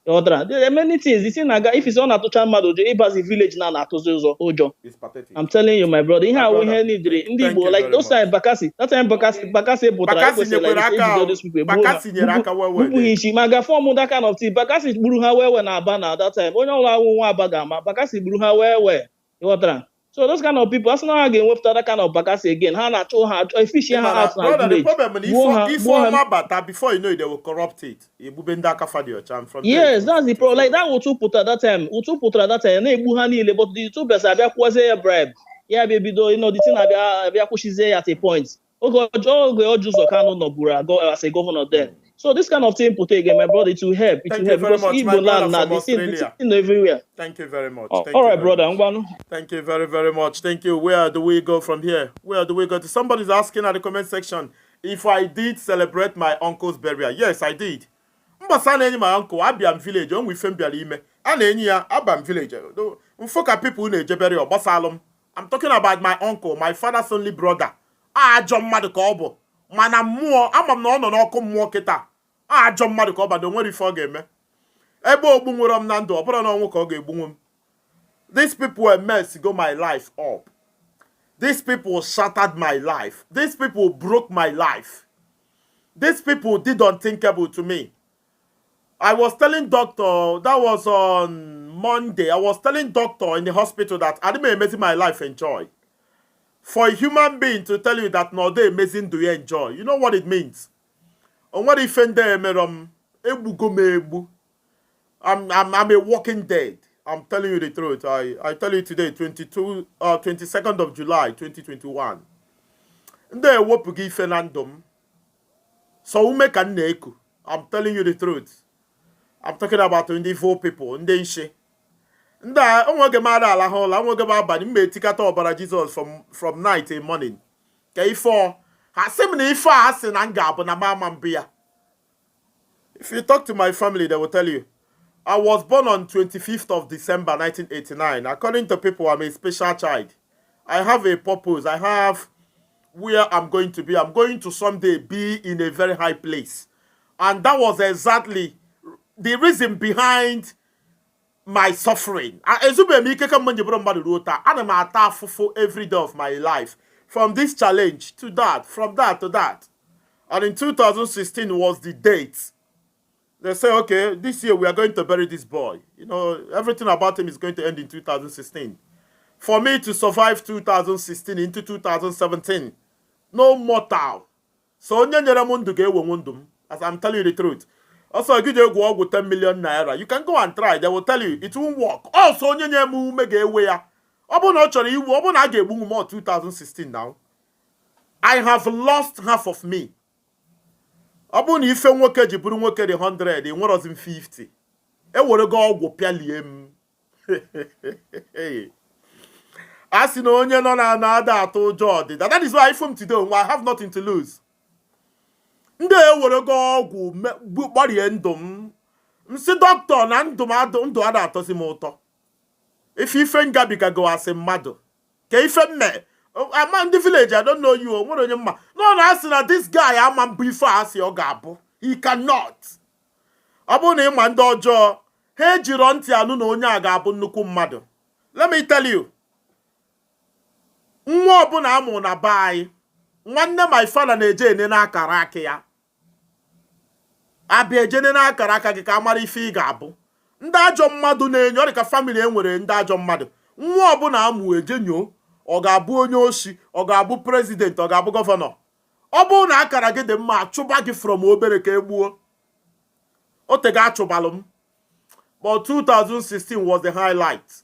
ịghọtara? There are many things isi na-aga if ọ na-atụcha mmadụ ụjọ ịbazi village na na-atụzi ụzọ ụjọ. It's pathetic. I'm telling you, my brother, ihe My awụ brother, ihe nidiri ndị thank Igbo you like very those much. time Bakassi, that time Bakassi pụtara, Bakassi ekwesịrị like nyekwara aka ejide o. those people, egbuo ha. Bakassi nyere aka well well Gbupụ ha there. isi ma ga form that kind of thing. Bakassi gburu ha well well na Aba na that time. Onye ọbụla awụ nwa Aba ga-ama Bakassi gburu ha well well. Ịghọtara? So those kind of people, asị na ha ga-enwepụta that kind of bakasi again, ha na-achụ ha, fish ha Mana out na brother, the village, problem na gbuo ha, ife gbuo ha. ọma bata, before you know it, they will corrupt it. Ebube ndị aka fa dị ọcha, and from there Yes, that's the problem. Like that ụtụ pụtara that time, ụtụ pụtara that time, na-egbu ha niile, but the ụtụ bịara abịa kwụọzie ya bribe. Ya bịa bido, the thing abịa kwụshizie ya at a point. Oge Orji Uzor Kalu nọburu as a governor then. So this kind of thing pụta again, my brother, it will help. It Thank will you help very because much, my Igbo brother land now, from the Australia. thing everywhere. Thank you very much. All Thank you right, very brother, much. ngwanụ. Thank you very, very much. Thank you. Where do we go from here? Where do we go to? Somebody's asking at the comment section if I did celebrate my uncle's burial. Yes, I did. Mbọsị a na-enyi my uncle, abịa m village, onwe ife m bịara ime. A na-enyi ya, aba m village. Mfụ ka people na-eje burial, gbasalụ m. I'm talking about my uncle, my father's only brother. A ajọ mmadụ ka ọ bụ. Mana mmụọ, ama m na ọ nọ n'ọkụ mmụọ kịta. A ajọ mmadụ ka ọ bado, nwere ife ọ ga-eme. Ebe ogbu nwere m na ndụ, ọ bụrụ na ọnwụ ka ọ ga-egbunwu m. These people were mess go my life up. These people shattered my life. These people broke my life. These people did unthinkable to me. I was telling doctor, that was on Monday, I was telling doctor in the hospital that I didn't amazing my life enjoy. For a human being to tell you that no, they amazing do you enjoy, you know what it means? On what if egbugo m egbu. I'm a walking dead. I'm telling you the truth. I tell you today, 22, 22nd of July, 2021. Ndị ewepụghị ife na ndụ m. So ume ka m na-eku. I'm telling you the truth. I'm talking about ndị evil people, ndị nshi. Ndị a, onwe oge m ada alahụ ụla, onwe oge m abalị, m ma etikata ọbara Jizọs from night till morning. Ka ife ọ, ha sị m na ife a sị na m ga-abụ na m ama mbụ ya. If you talk to my family, they will tell you. I was born on 25th of December 1989. According to people, I'm a special child. I have a purpose. I have where I'm going to be. I'm going to someday be in a very high place. And that was exactly the reason behind my suffering. Ezube m ike ka m ji bụrụ mmadụ ruo taa. Ana m ata afụfụ every day of my life. From this challenge to that, from that to that. And in 2016 was the date. They say, "Okay, this year we are going to bury this boy." Everything about him is going to end in 2016. For me to survive 2016 into 2017, no mortal. So onye nyere m ndụ ga-ewenwu ndụ m. As I'm telling you the truth. Also, gị jee gwụọ ọgwụ 10 million naira. You can go and try. They will tell you it won't work. Also, onye nye m ume ga-ewe ya. Ọ bụrụ na ọ chọrọ iwu, ọ bụrụ na a ga-egbu m 2016 now. I have lost half of me. Ọ bụrụ na ife nwoke ji bụrụ nwoke dị 100, enwerozi m 50. Ewerego ọgwụ pịalie m. A sị na onye nọ na na-ada atụ ụjọ ọdịda. That is why if m today, I have nothing to lose. Ndị ewerego ọgwụ gbarie ndụ m. Nsị dọkịta na ndụ m ndụ ada atọzi m ụtọ. Ife ngabigago asị mmadụ. Ka ife mme ama ndị village, I don't know you, o nwere onye mma. No, na asị na this guy ama mbụ ife a asị ọ ga-abụ. He cannot. Ọ bụrụ na ịma ndị ọjọọ, ha ejiro ntị anụ na onye a ga-abụ nnukwu mmadụ. Let me tell you. Nwa ọbụla amụ na be anyị, nwanne my father na-eje ene n'akara aka ya. Abịa ejene n'akara aka gị ka a mara ife ị ga-abụ. Ndị ajọ mmadụ na-enye ọ dị ka family e nwere ndị ajọ mmadụ. Nwa ọbụla amụ eje nyoo, ọ ga-abụ onye oshi, ọ ga-abụ president, ọ ga-abụ governor. Ọ bụrụ na akara gị dị mma, achụba gị from obere ka e gbuo. O tego achụbalụ m. But 2016 was the highlight.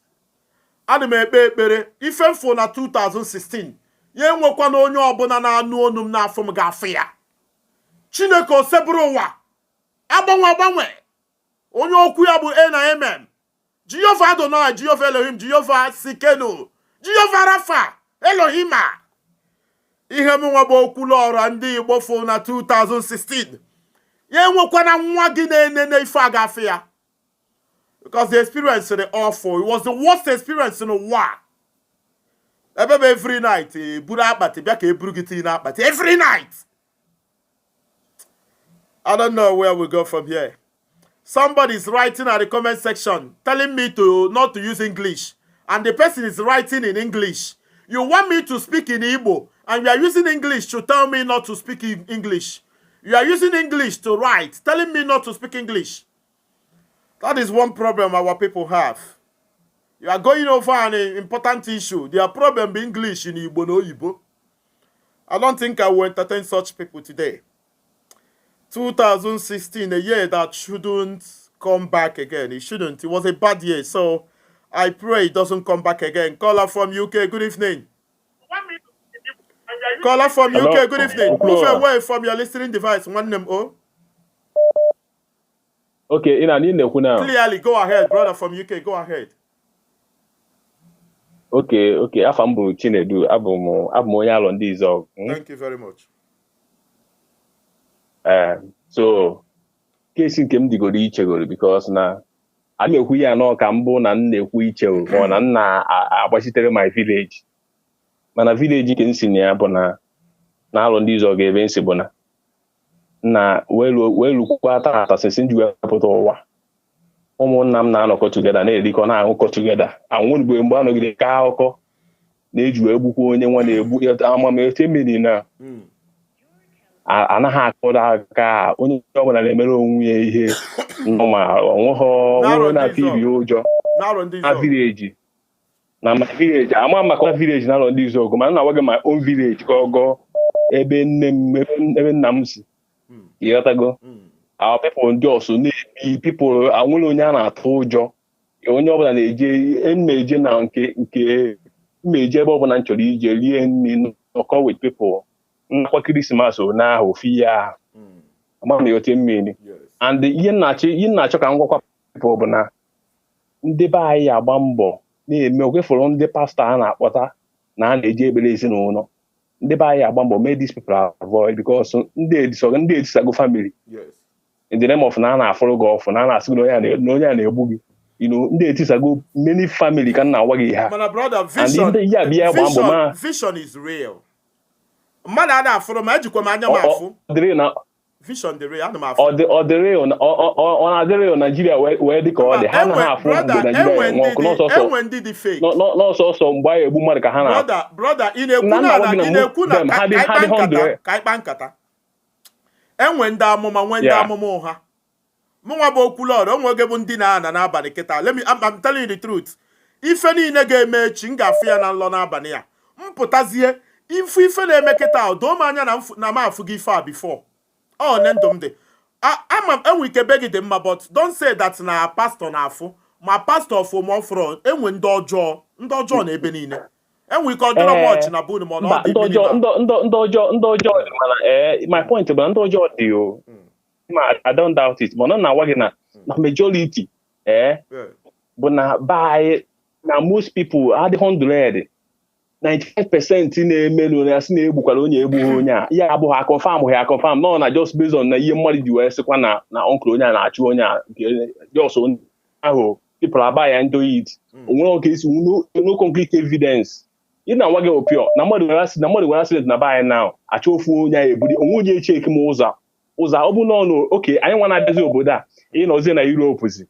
Ana m ekpe ekpere ife mfụ na 2016 ya enwekwana onye ọbụla na-anụ onu m n'afọ m ga-afụ ya. Chineke osebụrụ ụwa agbanwe agbanwe, onye okwu ya bụ A na mm, Jehova Adonai, Jehova Elohim, Jehova Sikenu, Jehova Rafa Elohima. Ihe m nwa bụ Okwuluọra ndị Igbo fụ na 2016 ya enwekwana nwa gị na-enene ife a ga-afụ ya, because the experience dị awful. It was the worst experience n'ụwa. Ebe bụ every night eburu akpati bịa ka eburu gị tii n'akpati every night. I don't know where we go from here. Somebody's writing at the comment section telling me to not to use English, and the person is writing in English. You want me to speak in Igbo, and you are using English to tell me not to speak in English. You are using English to write, telling me not to speak English. That is one problem our people have. You are going over an important issue. Their problem be English in Igbo no Igbo. I don't think I will entertain such people today. 2016, a year that shouldn't come back again. It shouldn't. It was a bad year. So I pray it doesn't come back again. Caller from UK, good evening. Caller from Hello, UK, good evening. Move Okwuluora. away from your listening device. One name, oh. Okay, ị na-anụ na-ekwu now. Clearly, go ahead, brother from UK, go ahead. Okay, afa m bụ Chinedu, abụ m onye Alọ ndị Izọgụ. Thank you very much. Eh, so case nke m dịgoro ichegoro because na a na-ekwu ya anọ ka mbụ na m na-ekwu iche o, ma ọ na m na-agbachitere my village, mana village nke m si na ya bụ na Alọ ndị Izọgụ, ebe m si bụ na wee lukwa tata, since m ji wee pụta ụwa, ụmụnna m na-anọkọ together, na-erikọ, na-aṅụkọ together. Anwụrụgbe mgbe anọgide ka akụkọ na-eji wee gbukwa onye nwa na-egbu amam eche mmiri na anaghị akọrọ aka. Onye ọbụla na-emere onwe ya ihe nọ, ma onweghọ N'arọ onwe ndị na-atụ ibi Izọgụ. ụjọ. N'arọ ndị Na Izọgụ. village, na my village, ama maka village na Alọ ndị Izọgụ, ma m na-agwa gị my own village ka ọgọ ebe nne m, ebe nna m si, ịghọtago? Our people ndị ọsụ na-ebi, people anwụrụ, onye a na-atụ ụjọ, onye ọbụla na-eje m na-eje na nke m na-eje ebe ọbụla m chọrọ ije rie nri, nọkọ with people, nnakwa Christmas one ahụ ofu ihe ahụ ama m ịghọta mmiri. And ihe m na-achọ ka m gwakwa people bụ na ndị be anyị agba mbọ na-eme okwefụrụ ndị pastọ a na-akpọta na a na-eji ekpere ezinụlọ. Ndị be anyị agba mbọ mee these people avoid, because ndị edisago family in the name of na a na-afụrụ gị ọfụ, na a na-asị gị na onye a na-egbu gị, ndị etisago many family ka m na-agwa gị ha. Mana brother, And vision, ndị ihe a bụ ihe agba mbọ vision, ma vision is real. Mmadụ a na-afụrụ ma ejikwa m anya m afụ. Ọ dịrị na Vision dị real, ana m afụ. Ọ na-adịrị Naijiria wee dị ka ọ dị ha Enwe anaghị afụ brother, mgbe Naijiria enwe enwe ndị ọkụ dị n'ọsọsọ enwe ndị dị fake. N'ọsọsọ mgbe anyị egbu mmadụ ka ha na Brother, ị na-ekwu na na nna gwa gị na ị mụ na-ekwu na them ka ha dị ka ha dị ịkpa nkata 100. Ka ịkpa nkata. Enwe ndị amụma, nwee ndị amụma ụgha. Mụnwa bụ Okwuluọra, onwe oge bụ ndị na-ana n'abalị kịta. Let me I'm telling you the truth. Ife niile ga-eme echi, m ga-afụ ya na nlọ n'abalị a. M pụtazie ifu ife na-eme kịta, o doo m anya na na m afụ gị ife a before. Ọ ne ndụ m dị. Ama m enwe ike be gị dị mma, but don't say that na pastor na-afụ ma pastor fụ ma ọ fụrụ. Enwe ndị ọjọọ, ndị ọjọọ na ebe niile. Enwe ike ọ dịrọ much na bunu, ma ọ na Mba, ọ dị ndị ọjọọ minimal. ndị ọjọọ dị, mana ee, my point bụ na ndị ọjọọ dị o, ma I don't doubt it, mana ọ na-agwa gị na majority bụ na be anyị na most people adị 100, 95% na-eme na asị na-egbukwara onye, egbughị onye a, ihe abụghị aconfirm ha aconfirm nọ na just based on na ihe mmadụ ji wee sịkwa na uncle onye a na-achụ onye a nke just onye ahụ, people aba ya into it. Onwere ọka esi no concrete evidence. Ị na-agwa gị opio na mmadụ nwere accident, na mmadụ nwere accident na be anyị now, achọ ofu onye a ebuli onwe onye echeki m ụzọ ọ bụ na ọnụ oke anyị nwa na-abịazi obodo a, ịnọzie na Europe zi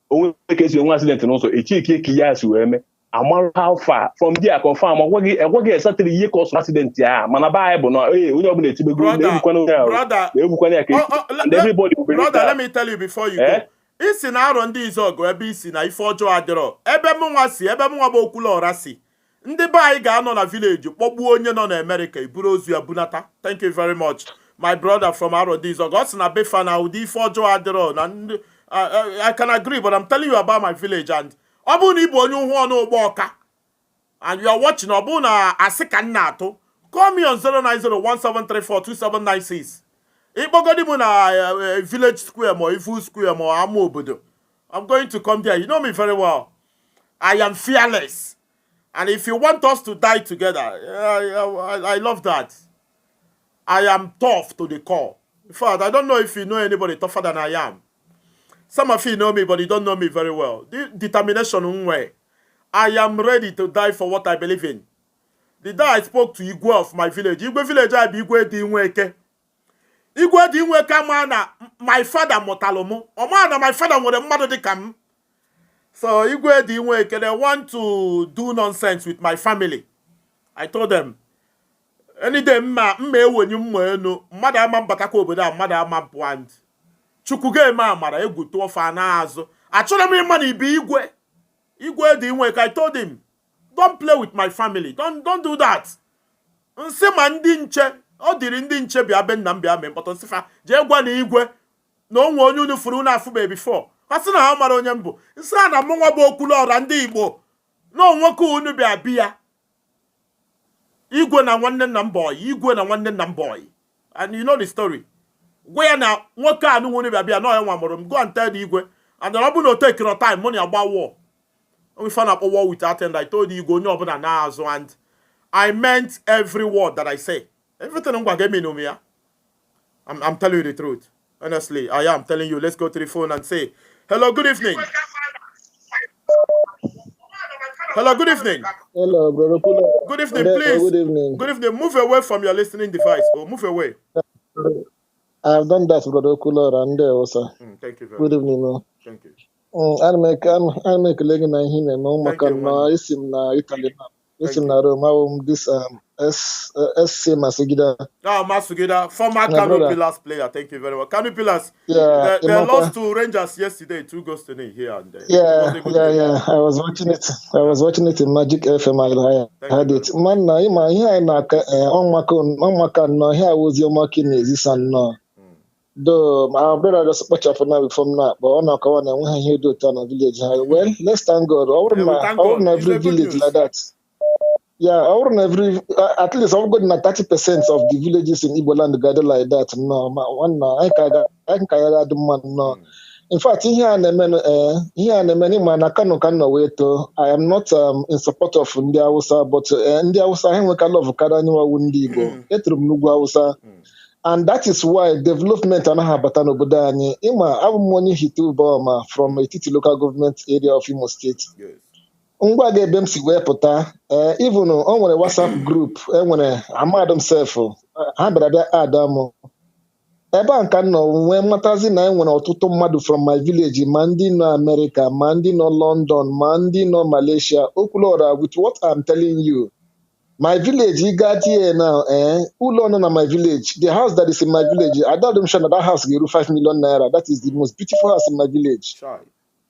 onwe ka esi enwe accident n'ụzọ, echeki ka ya si wee mee, amarụ how far from there, confirm, agwaghị exactly ihe cause accident ya. Mana be anyị bụ na ee, onye ọbụla etibego Brother, na-egbukwana onye ahụ, brother, na-egbukwana ya ka oh, and everybody will believe brother, that. Let me tell you before you Eh? go. Isi na Arọ ndị Izọgụ, ebe isi na ife ọjọọ adịrọ, ebe mụnwa si, ebe mụnwa bụ Okwuluọra si, ndị be anyị ga-anọ na village kpọgbuo onye nọ na Amerịka, eburu ozu ya bunata. Thank you very much, my brother from Arọ ndị Izọgụ. Ọ sị na befa na ụdị ife ọjọọ adịrọ na ndị I can agree, but I'm telling you about my village. And ọ bụrụ na ị bụ onye ụhụ ọnụ ụgbọ ọka and you are watching, ọ bụrụ na asị ka m na-atụ, call me on 09017342796. Ịkpọgodi m na village square ma ifu square ma ama obodo, I'm going to come there. You know me very well. I am fearless, and if you want us to die together, I love that. I am tough to the core. In fact, I don't know if you know anybody tougher than I am. Some of you know me, but you don't know me very well. The determination nwe, I am ready to die for what I believe in. The day I spoke to Igwe of my village, Igwe village I bụ Igwe dị Nweke. Igwe dị Nweke ama na my father mụtalụ mụ. Ọ ma na my father nwere mmadụ dị ka m. So Igwe dị Nweke, they want to do nonsense with my family. I told them, any day mma ewenye mma enu, mmadụ ama mbatakwa obodo a, mmadụ ama mpụ and Chukwu ga-eme amara egwu tụọ fa n'azụ. Achọrọ m ịma na ibe igwe. Igwe dị Nweke, I told him, don't play with my family. Don't do that. Nsị ma ndị nche ọ dịrị ndị nche bịa be nna m bịa mee mkpọtụ nsị fa jee gwa na igwe na onwe onye unu furu unu afụbe before ha sị na ha mara onye mbụ nsị a na mụnwa bụ Okwuluọra ndị Igbo na onwoke unu bịa bịa igwe na nwanne nna m boy, igwe na nwanne nna m boy, and you know the story. Gwa ya na nwoke a nụnwa unu bịa bịa na ọ ya nwa mụrụ m. Go and tell the igwe, and ọ bụ na o tekiri time mụ na ya gba war ife a na-akpọ war without end. I told igwe onye ọbụla na-azụ, and I meant every word that I say. Everything m gwa gị emenu m ya. I'm telling you the truth. Honestly, I am telling you. Let's go to the phone and say, hello, good evening. Hello, good evening. Hello, Brother Kula. Good evening, Good please. Good evening. Good evening. Move away from your listening device. Oh, move away. I have done that, Brother Kula, and there also. Thank you very Good much. evening. No. Thank you. Ana m ekele gị na ihe ị na-eme Thank maka you, na nwanne. esi m na Italy na esi Thank m you. na Rome awụ m this S SC Masugida. Ah, Masugida, former My Kano brother. Pillars player. Thank you very much. Kano Pillars, Yeah, they Ịmakwa. lost to Rangers yesterday, 2-0 here and there. It was Yeah, a good yeah, game. yeah. I was watching it. I was watching it in Magic FM. I Thank you had very it. much. Man, na ịma ihe anyị na-aka ọmaka nnọọ ihe awụzi ọmaka ị na-ezisa nnọọ. Though our brother just kpọchapụ na before m na-akpọ ọ na-akọwa na enweghị ihe dị otu a na village ha. Well, let's thank God. Ọ bụrụ Yeah, we na thank ọ bụrụ God. na It's every a good village news. like that. Yeah, ọ bụrụ na every at least ọ bụrụ na 30% of the villages in Igbo land ga-adị like that nnọọ ma nwanna anyị ka ya ga-adị mma nnọọ. In fact, ihe a na-eme ihe a na-eme n'ịma na Kano ka m nọ wee too. I am not in support of ndị Hausa, but ndị Hausa ha enweka love karịa anyị nwawu ndị Igbo. Etoro m n'ugwu Hausa. And that is why development anaghị abata n'obodo anyị. Ịma abụ m onye Ihite Uboma from Etiti Local Government Area of Imo State. Yes. Ngwa gị ebe m si wee pụta even o nwere WhatsApp group e nwere amadụ m sef ha bịara bịa add m ebe a nka m nọ nwee mmatazi na e nwere ọtụtụ mmadụ from my village, ma ndị nọ America, ma ndị nọ London, ma ndị nọ Malaysia. Okwuluọra, with what I'm telling you, my village, ị gaa there now, ụlọ nọ na my village, the house that is in my village, I don't sure na that house ga-eru 5 million naira. That is the most beautiful house in my village. Chai.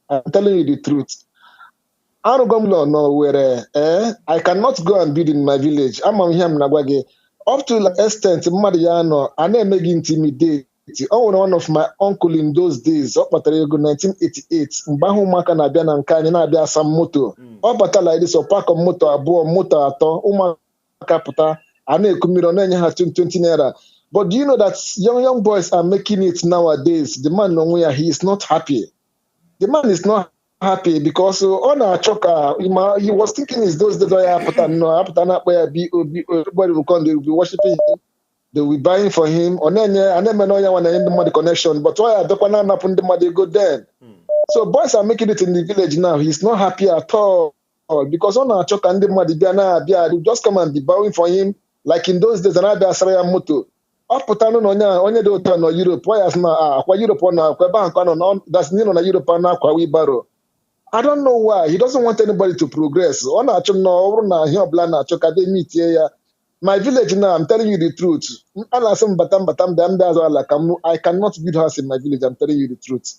I'm telling you the truth. Arụgo m ụlọ n'Owerri. I cannot go and build in my village. Ama m ihe m na-agwa gị. Up to like extent mmadụ ya nọ a na-eme gị intimidate. O nwere one of my uncle in those days, ọ kpatara ego 1988 mgbe ahụ ụmụaka na-abịa na nke anyị na-abịa asa moto. Ọ bata like this, ọ pakọ moto abụọ, moto atọ, ụmụaka pụta a na-eku mmiri, ọ na-enye ha 20 naira. But do you know that young young boys are making it nowadays? The man n'onwe ya, he is not happy. The man is not happy because ọ na-achọ ka ịma he was thinking is those days ọ ya apụta nnọọ apụta na-akpọ ya bo bo, everybody will come, they will be worshiping him, they will be buying for him. Ọ na-enye a na-eme na onye nwa na-enye ndị mmadụ connection, but ọ ya abịakwa na-anapụ ndị mmadụ ego then. So boys are making it in the village now. He's not happy at all because ọ na-achọ ka ndị mmadụ bịa na-abịa, they just come and be bowing for him like in those days, na-abịa asara ya moto. Ọ pụtanụ na onye onye dị otu a nọ Europe, ọ ya sị na ah, akwa Europe ọ na-akwa ebe ahụ ka ọ nọ na that's nọ na Europe a na-akwa wheelbarrow. I don't know why. He doesn't want anybody to progress. Ọ na-achọ m na ọ bụrụ na ihe ọbụla na-achọ ka bịa meetie ya. My village now, I'm telling you the truth. A na-asị m bata mbata m bịa m bịa azụ ala ka m. I cannot build house in my village. I'm telling you the truth.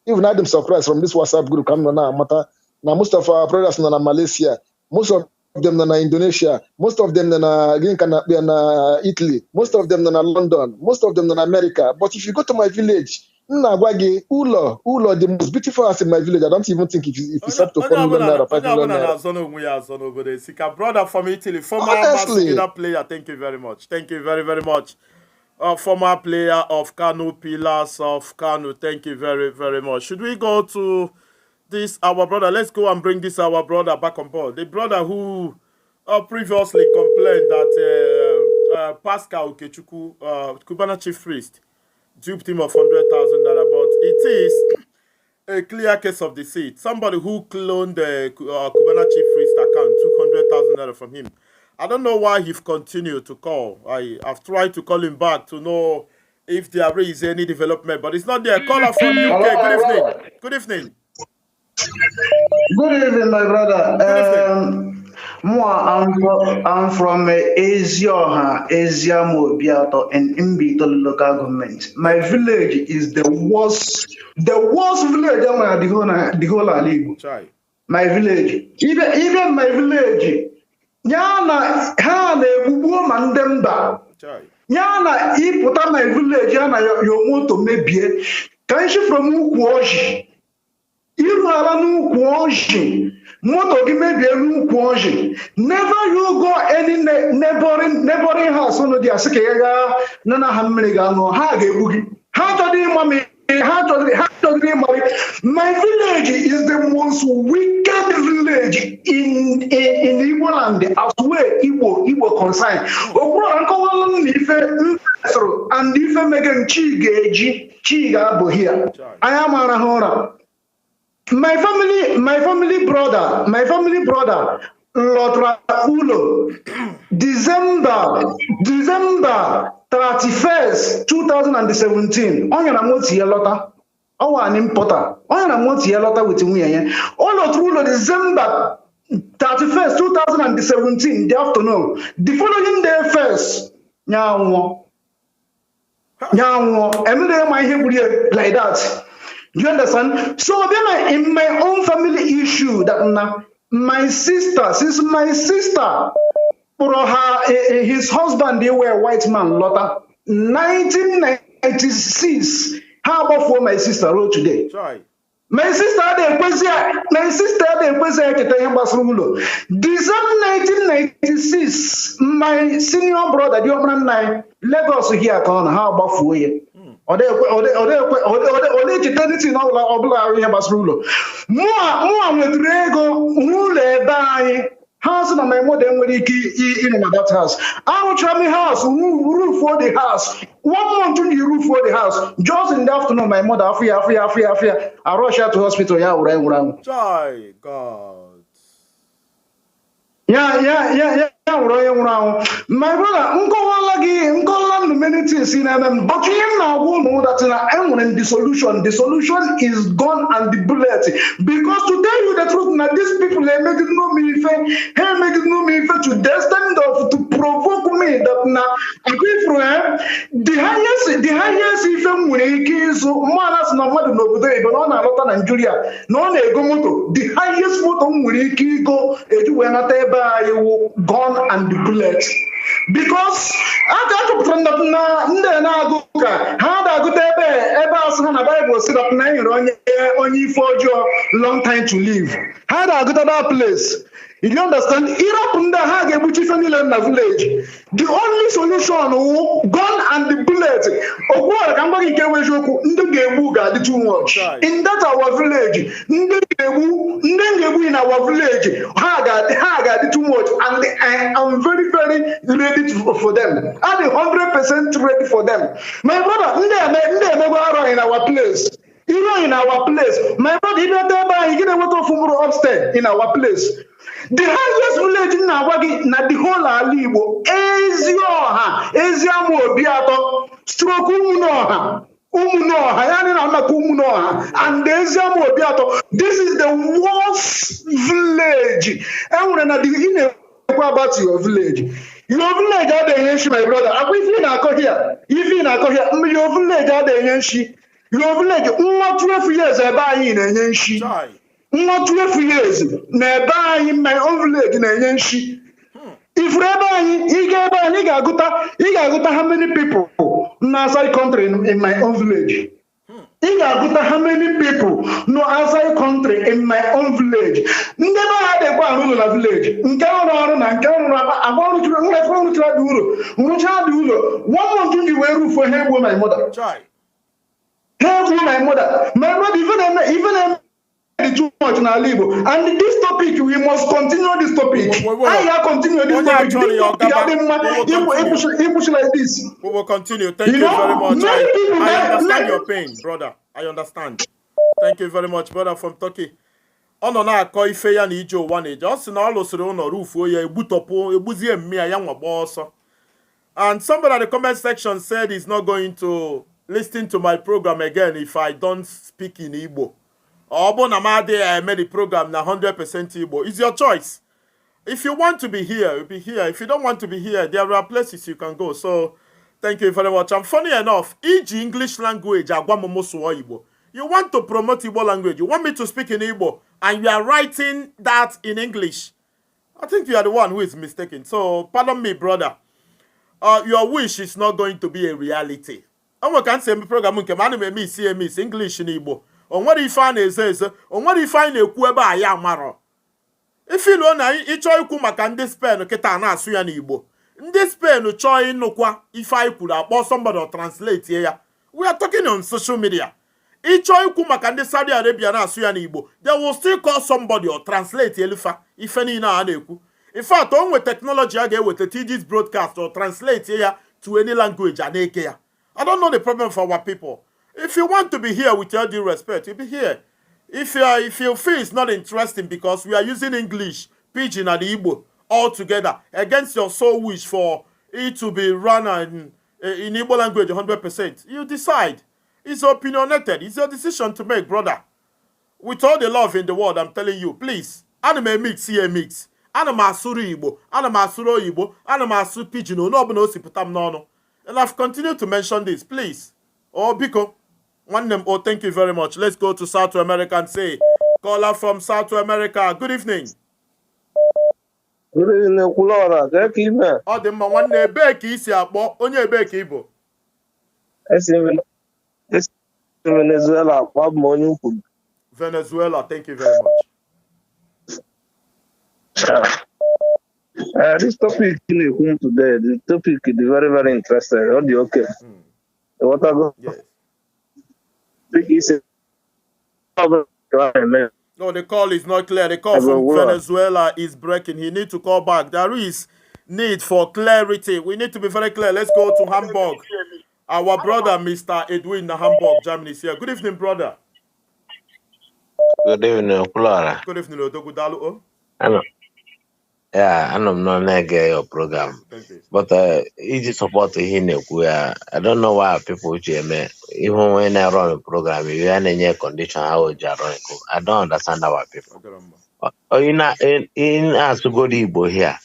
Even I'm surprised from this WhatsApp group ka m nọ na-amata na most of our brothers nọ na Malaysia, most of them nọ na Indonesia, most of them nọ na gịnị ka na-akpọ ya na Italy, most of them nọ na London, most of them nọ na America. But if you go to my village, m na-agwa gị ụlọ ụlọ, the most beautiful house in my village, I don't even think if it's up to Onye 4 million ọbụla naira, 5 onye million ọbụla naira. na-azọ n'onwe ya azọ n'obodo esika. Brother from Italy, former Honestly. Masugida player, thank you very much. Thank you very, very much. Former player of Kano Pillars of Kano, thank you very, very much. Should we go to this our brother? Let's go and bring this our brother back on board. The brother who previously complained that Pascal Okechukwu, Cubana Chief Priest, duped him of $100,000, but it is a clear case of deceit. Somebody who cloned the Cubana Chief Priest account took $100,000 from him. I don't know why he's continued to call. I've tried to call him back to know if there is any development, but it's not there. Caller from UK. Good evening. Good evening. Good evening, my brother. Good evening. Moi, I'm from Ezioha, Eziamu Obiato in Mbaitoli local government. My village is the worst village in the whole Ala Igbo. Chai. My village, ịbịa my village, ya na ha na-egbugbuo ma ndị mba. Ya na ịpụta my village, ya na your moto mebie ka nshi from ukwu ọjị, iru ala n'ukwu ọjị, moto gị mebie n'ukwu ọjị, never you go any neighboring house unu dị asị ka ị gaa nana ha mmiri ga-aṅụ, ha ga-egbu gị. Ha chọrọ ịma m, ha chọrọ ịma gị. My village is the most wicked village in Igbo land as well. Igbo concern okpuru nkọwalụ na ife mfesụrụ and ife mege chi ga-eji chi ga-abụ here. Anyị amara ha ụra. My family brother lọtara ụlọ December 31st, 2017. Ọ nyara moto ya lọta. Ọ wa an importer. Ọ nyara moto ya lọta with nwunye ya. Ọ lọtara ụlọ December 31st, 2017, the afternoon. The following day first, ya nwụọ. Ya nwụọ. Emere ma ihe gburu ya like that. You understand? So then in my own family issue that na my sister, since my sister kpọrọ ha his husband, they were white man, lọta 1996, ha agbafuo my sister ruo today. My sister adịghị ekwezi, my sister adịghị ekwezi eketa ihe gbasara ụlọ. The same 1996, my senior brother, diọkpara nna anyị, Lagos here ka ọ na ha agbafuo ya. Ọ dịghị echeta anything ọbụla ọbụla ihe gbasara ụlọ. Mụa nwetara ego n'ụlọ ebe anyị. Ha sị na my mother enwere ike ịnọ na that house. Arụchara m house, roof the house. One month m ji roof the house, just in the afternoon, my mother afọ ya, afọ ya, afọ ya, afọ ya, arush ya to hospital, ya wụrụ nwụrụ anwụ. Chai, God. Ya nwụrụ onye nwụrụ anwụ. My brother, nkọwala gị, nkọwala ndụ many things na-eme m, but ihe m na-agwa ụnụ that na enwere m the solution. The solution is gun and the bullet, because to tell you the truth, na these people emegidenu m ife, ha emegidenu m ife to the extent of to provoke me that na akwa ifuru, the highest ife m nwere ike ịzụ mmadụ sị na mmadụ n'obodo oyibo na ọ na-alọta Naijiria na ọ na-ego moto, the highest moto m nwere ike igo eji wee nata ebe anyị wụ gun and the bullet, because a ga-achọpụtara na ndị a na-agụ ụka ha na-agụta ebe asị ha na Bible si that na e nyere onye ife ọjọọ long time to live. Ha na-agụta that place. You understand? Ịrapụ ndị a, ha ga-egbuchi ife niile na village. The only solution wụ gun and the bullet. Okwuọra, ka m gwa gị nke bụ eziokwu, ndị ga-egbu ga-adị too much in that our village. Ndị ga-egbu in our village, ha ga-adị too much, and I am very very ready for them. I'm 100% ready for them. My brother, ndị emego arụ in our place, iru in our place. My brother, ịbịata ebe anyị, gị na-enweta ofu mkpụrụ upstairs in our place. The highest village m na-agwa gị na the whole ala Igbo, ezi ọha, ezi ama obi atọ stroke ụmụnọha, ụmụnọha ya na maka ụmụnọha and ezi ama obi atọ, this is the worst village enwere na the ị na-ekwu about your village. Your village adịghị enye nshi, my brother. Akwa ife ị na-akọ here, ife ị na-akọ here, your village adịghị enye nshi. Your village, nwa 12 years ebe anyị na-enye nshi. Nwa 12 years na ebe anyị, my own village, na-enye nshi. Ifuru ebe anyị, ị ga ebe anyị, ị ga-agụta how many people na outside country in my own village. Ị ga-agụta how many people nọ outside country in my own village. Ndị be ha dịkwa arụ ụlọ na village, nke rụrụ ọrụ na nke rụrụ agba rụchara nrefe rụchara dị ụlọ, rụcha dị ụlọ. One month ji wee rufuo, ha egbuo my mother. Ha egbuo my mother. My brother, ife na-eme dị too much n'ala Igbo, and this topic, we must continue this topic. Anyị ga continue this Onye topic. achọrọ This ya, topic ọgaba. adị mma We will continue. ịkwụsị like this. We will continue. Thank You you know, very much. Many people I understand your pain, brother. I understand. Thank you very much, brother from Turkey. Ọ nọ na-akọ ife ya na ije ụwa na-eje. Ọ sị na ọ lụsịrị ụlọ, rufuo ya, egbutọpụ, egbuzie mmịa ya nwa gbaa ọsọ. And somebody at the comment section said he's not going to listen to my program again if I don't speak in Igbo. Ọ bụ na m adịghị eme the program na 100% Igbo. It's your choice. If you want to be here, you'll be here. If you don't want to be here, there are places you can go. So, thank you very much. And funny enough, iji English language agwa m mụ sụọ Igbo. You want to promote Igbo language. You want me to speak in Igbo, and you are writing that in English. I think you are the one who is mistaken. So, pardon me, brother. Your wish is not going to be a reality. Enwe ka nsị eme program nke m, ana m eme isi eme isi English na Igbo. O nwere ife a na-ezo ezo, o nwere ife anyị na-ekwu ebe a ya amarọ. Ifiluo na ịchọ ikwu maka ndị Spain kịta na-asụ ya n'Igbo, ndị Spain chọọ ịnụkwa ife anyị kwuru, akpọ somebody or translate ya. We are talking on social media. Ịchọ ikwu maka ndị Saudi Arabia na-asụ ya n'Igbo, they will still call somebody or translate elufa ife niile a na-ekwu. In fact, o nwe technology a ga-eweta TG's broadcast or translate ya to any language a na-eke ya. I don't know the problem for our people. If you want to be here, with all due respect, you be here. If you feel it's not interesting because we are using English, Pidgin, and Igbo all together against your soul wish for it to be run in Igbo language 100%, you decide. It's opinionated. It's your decision to make, brother. With all the love in the world, I'm telling you, please. Ana m mix here mix. Ana m asụrụ Igbo, ana m asụrụ oyibo, ana m asụ Pidgin, onye ọbụla o si pụta m n'ọnụ. And I've continued to mention this, please. Oh, biko. Nwanne m, oh, thank you very much. Let's go to South America and say, caller from South America, good evening. Good evening, Okwuluọra. Kee ka ime? Ọ dị mma, nwanne. Ebee ka i si akpọ? Onye ebee ka ị bụ? Esi m Venezuela akpọ, abụ m onye ukwu. Venezuela, thank you very much. This topic ị na-ekwu today, the topic is very, very interesting. Ọ dị okay. Ịghọtago? Yes. Dịka isi ọ bụla ka ọ na-eme. No, the call is not clear. The call from Venezuela. Venezuela is breaking. He need to call back. There is need for clarity. We need to be very clear. Let's go to Hamburg. Our brother, Mr. Edwin, Hamburg, Germany is here. Good evening, brother. Good evening, Okwuluọra. Good evening, Odogwu Dalu. Oh, Anọ yeah, anọ m nọ na-ege your program. Thank you. But iji support ihe ị na-ekwu ya, I don't know why people ji eme ihe onye na-run program, ihe a na-enye condition ha o ji arụ nkụ. I don't understand our people. Ị na-asụgoro Igbo here,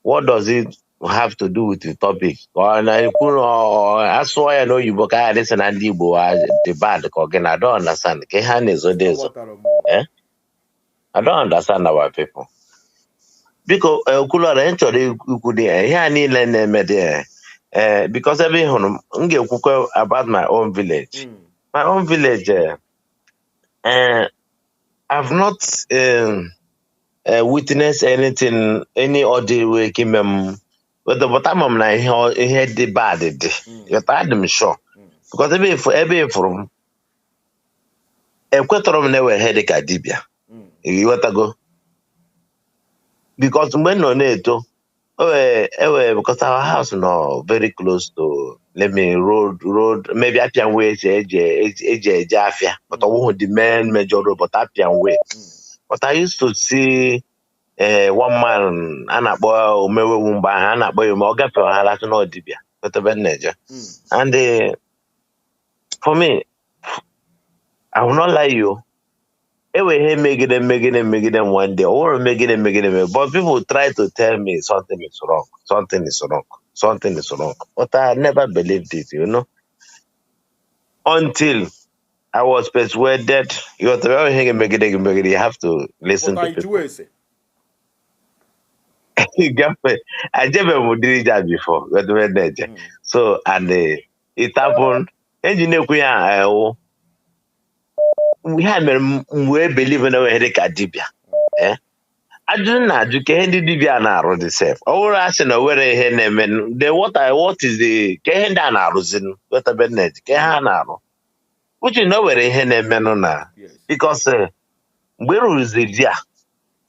what does it have to do with the topic? Ka ọ na-ekwu na asụọ ya n'oyibo ka ya dịsị na ndị Igbo dị bad ka ọ gị na I don't understand ka ihe a na-ezodo ezo. Eh? I don't understand our people. Biko, Okwuluọra, m chọrọ ikwu dị ihe a niile na-eme dị because ebe ị hụrụ m, m ga-ekwukwe about my own village. My own village, I've not witnessed anything, any other way ime m, but ama m na ihe dị bad dị. Yọta, adị m sure. Because ebe ịfụrụ m, ekwetọrọ m na enwere ihe dị ka dibịa. Ịghọtago? Because mgbe m nọ na-eto, ewe because our house nọ very close to, let me, road maybe Appian Way eji eje afịa, but ọ bụghị the main major road, but Appian Way. But I used to see one man a na-akpọ Omewewu. Mgbe ahụ a na-akpọ ya Ome, ọ gafere ha latụ n'ọdịbịa ebe m na-eje. And for me, I will not lie you, enwere ihe megide megide megide m one day, ọ bụrụ megide megide me, but people try to tell me something is wrong, something is wrong, something is wrong, but I never believed it until I was persuaded. You have to megide gị megide, you have to listen But to I people. jụọ ese. Gafe ejebe m ụdịrị ije a before ebe na-eje. So and it happened. Eji na-ekwu ya ewu ihe a mere m wee believe na enweghị dị ka dibịa. Ajụjụ na-ajụ ka ihe ndị dibịa na-arụ dị sef, ọ bụrụ asị na o nwere ihe na-eme, then what is the ka ihe ndị a na-arụzi wetabe net ka ihe ha na-arụ uche na o nwere ihe na-emenụ na because mgbe e rụziri there,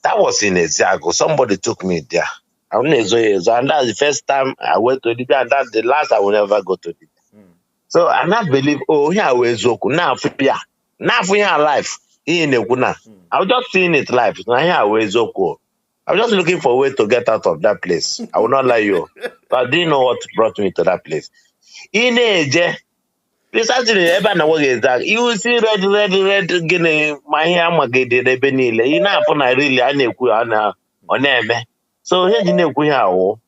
that was in Eziago. Somebody took me there. I'm na-ezo ya ezo, and that's the first time I went to dibia, and that's the last I will never go to dibia. So I not believe, oh, ihe a wụ eziokwu, na-afụ ya, na-afụ ihe a life, ihe ị na-ekwu na I was just seeing it live, na ihe a wụ eziokwu. I was just looking for a way to get out of that place. I will not lie you, but I didn't know what brought me to that place. Ị na-eje precisely ebe a na-enweghị eze aka, you see red, red, red, gịnị ma ihe amagidere ebe niile, ị na-afụ na really a na-ekwu ọ na ọ na-eme. So ihe ji na-ekwu ihe awụ,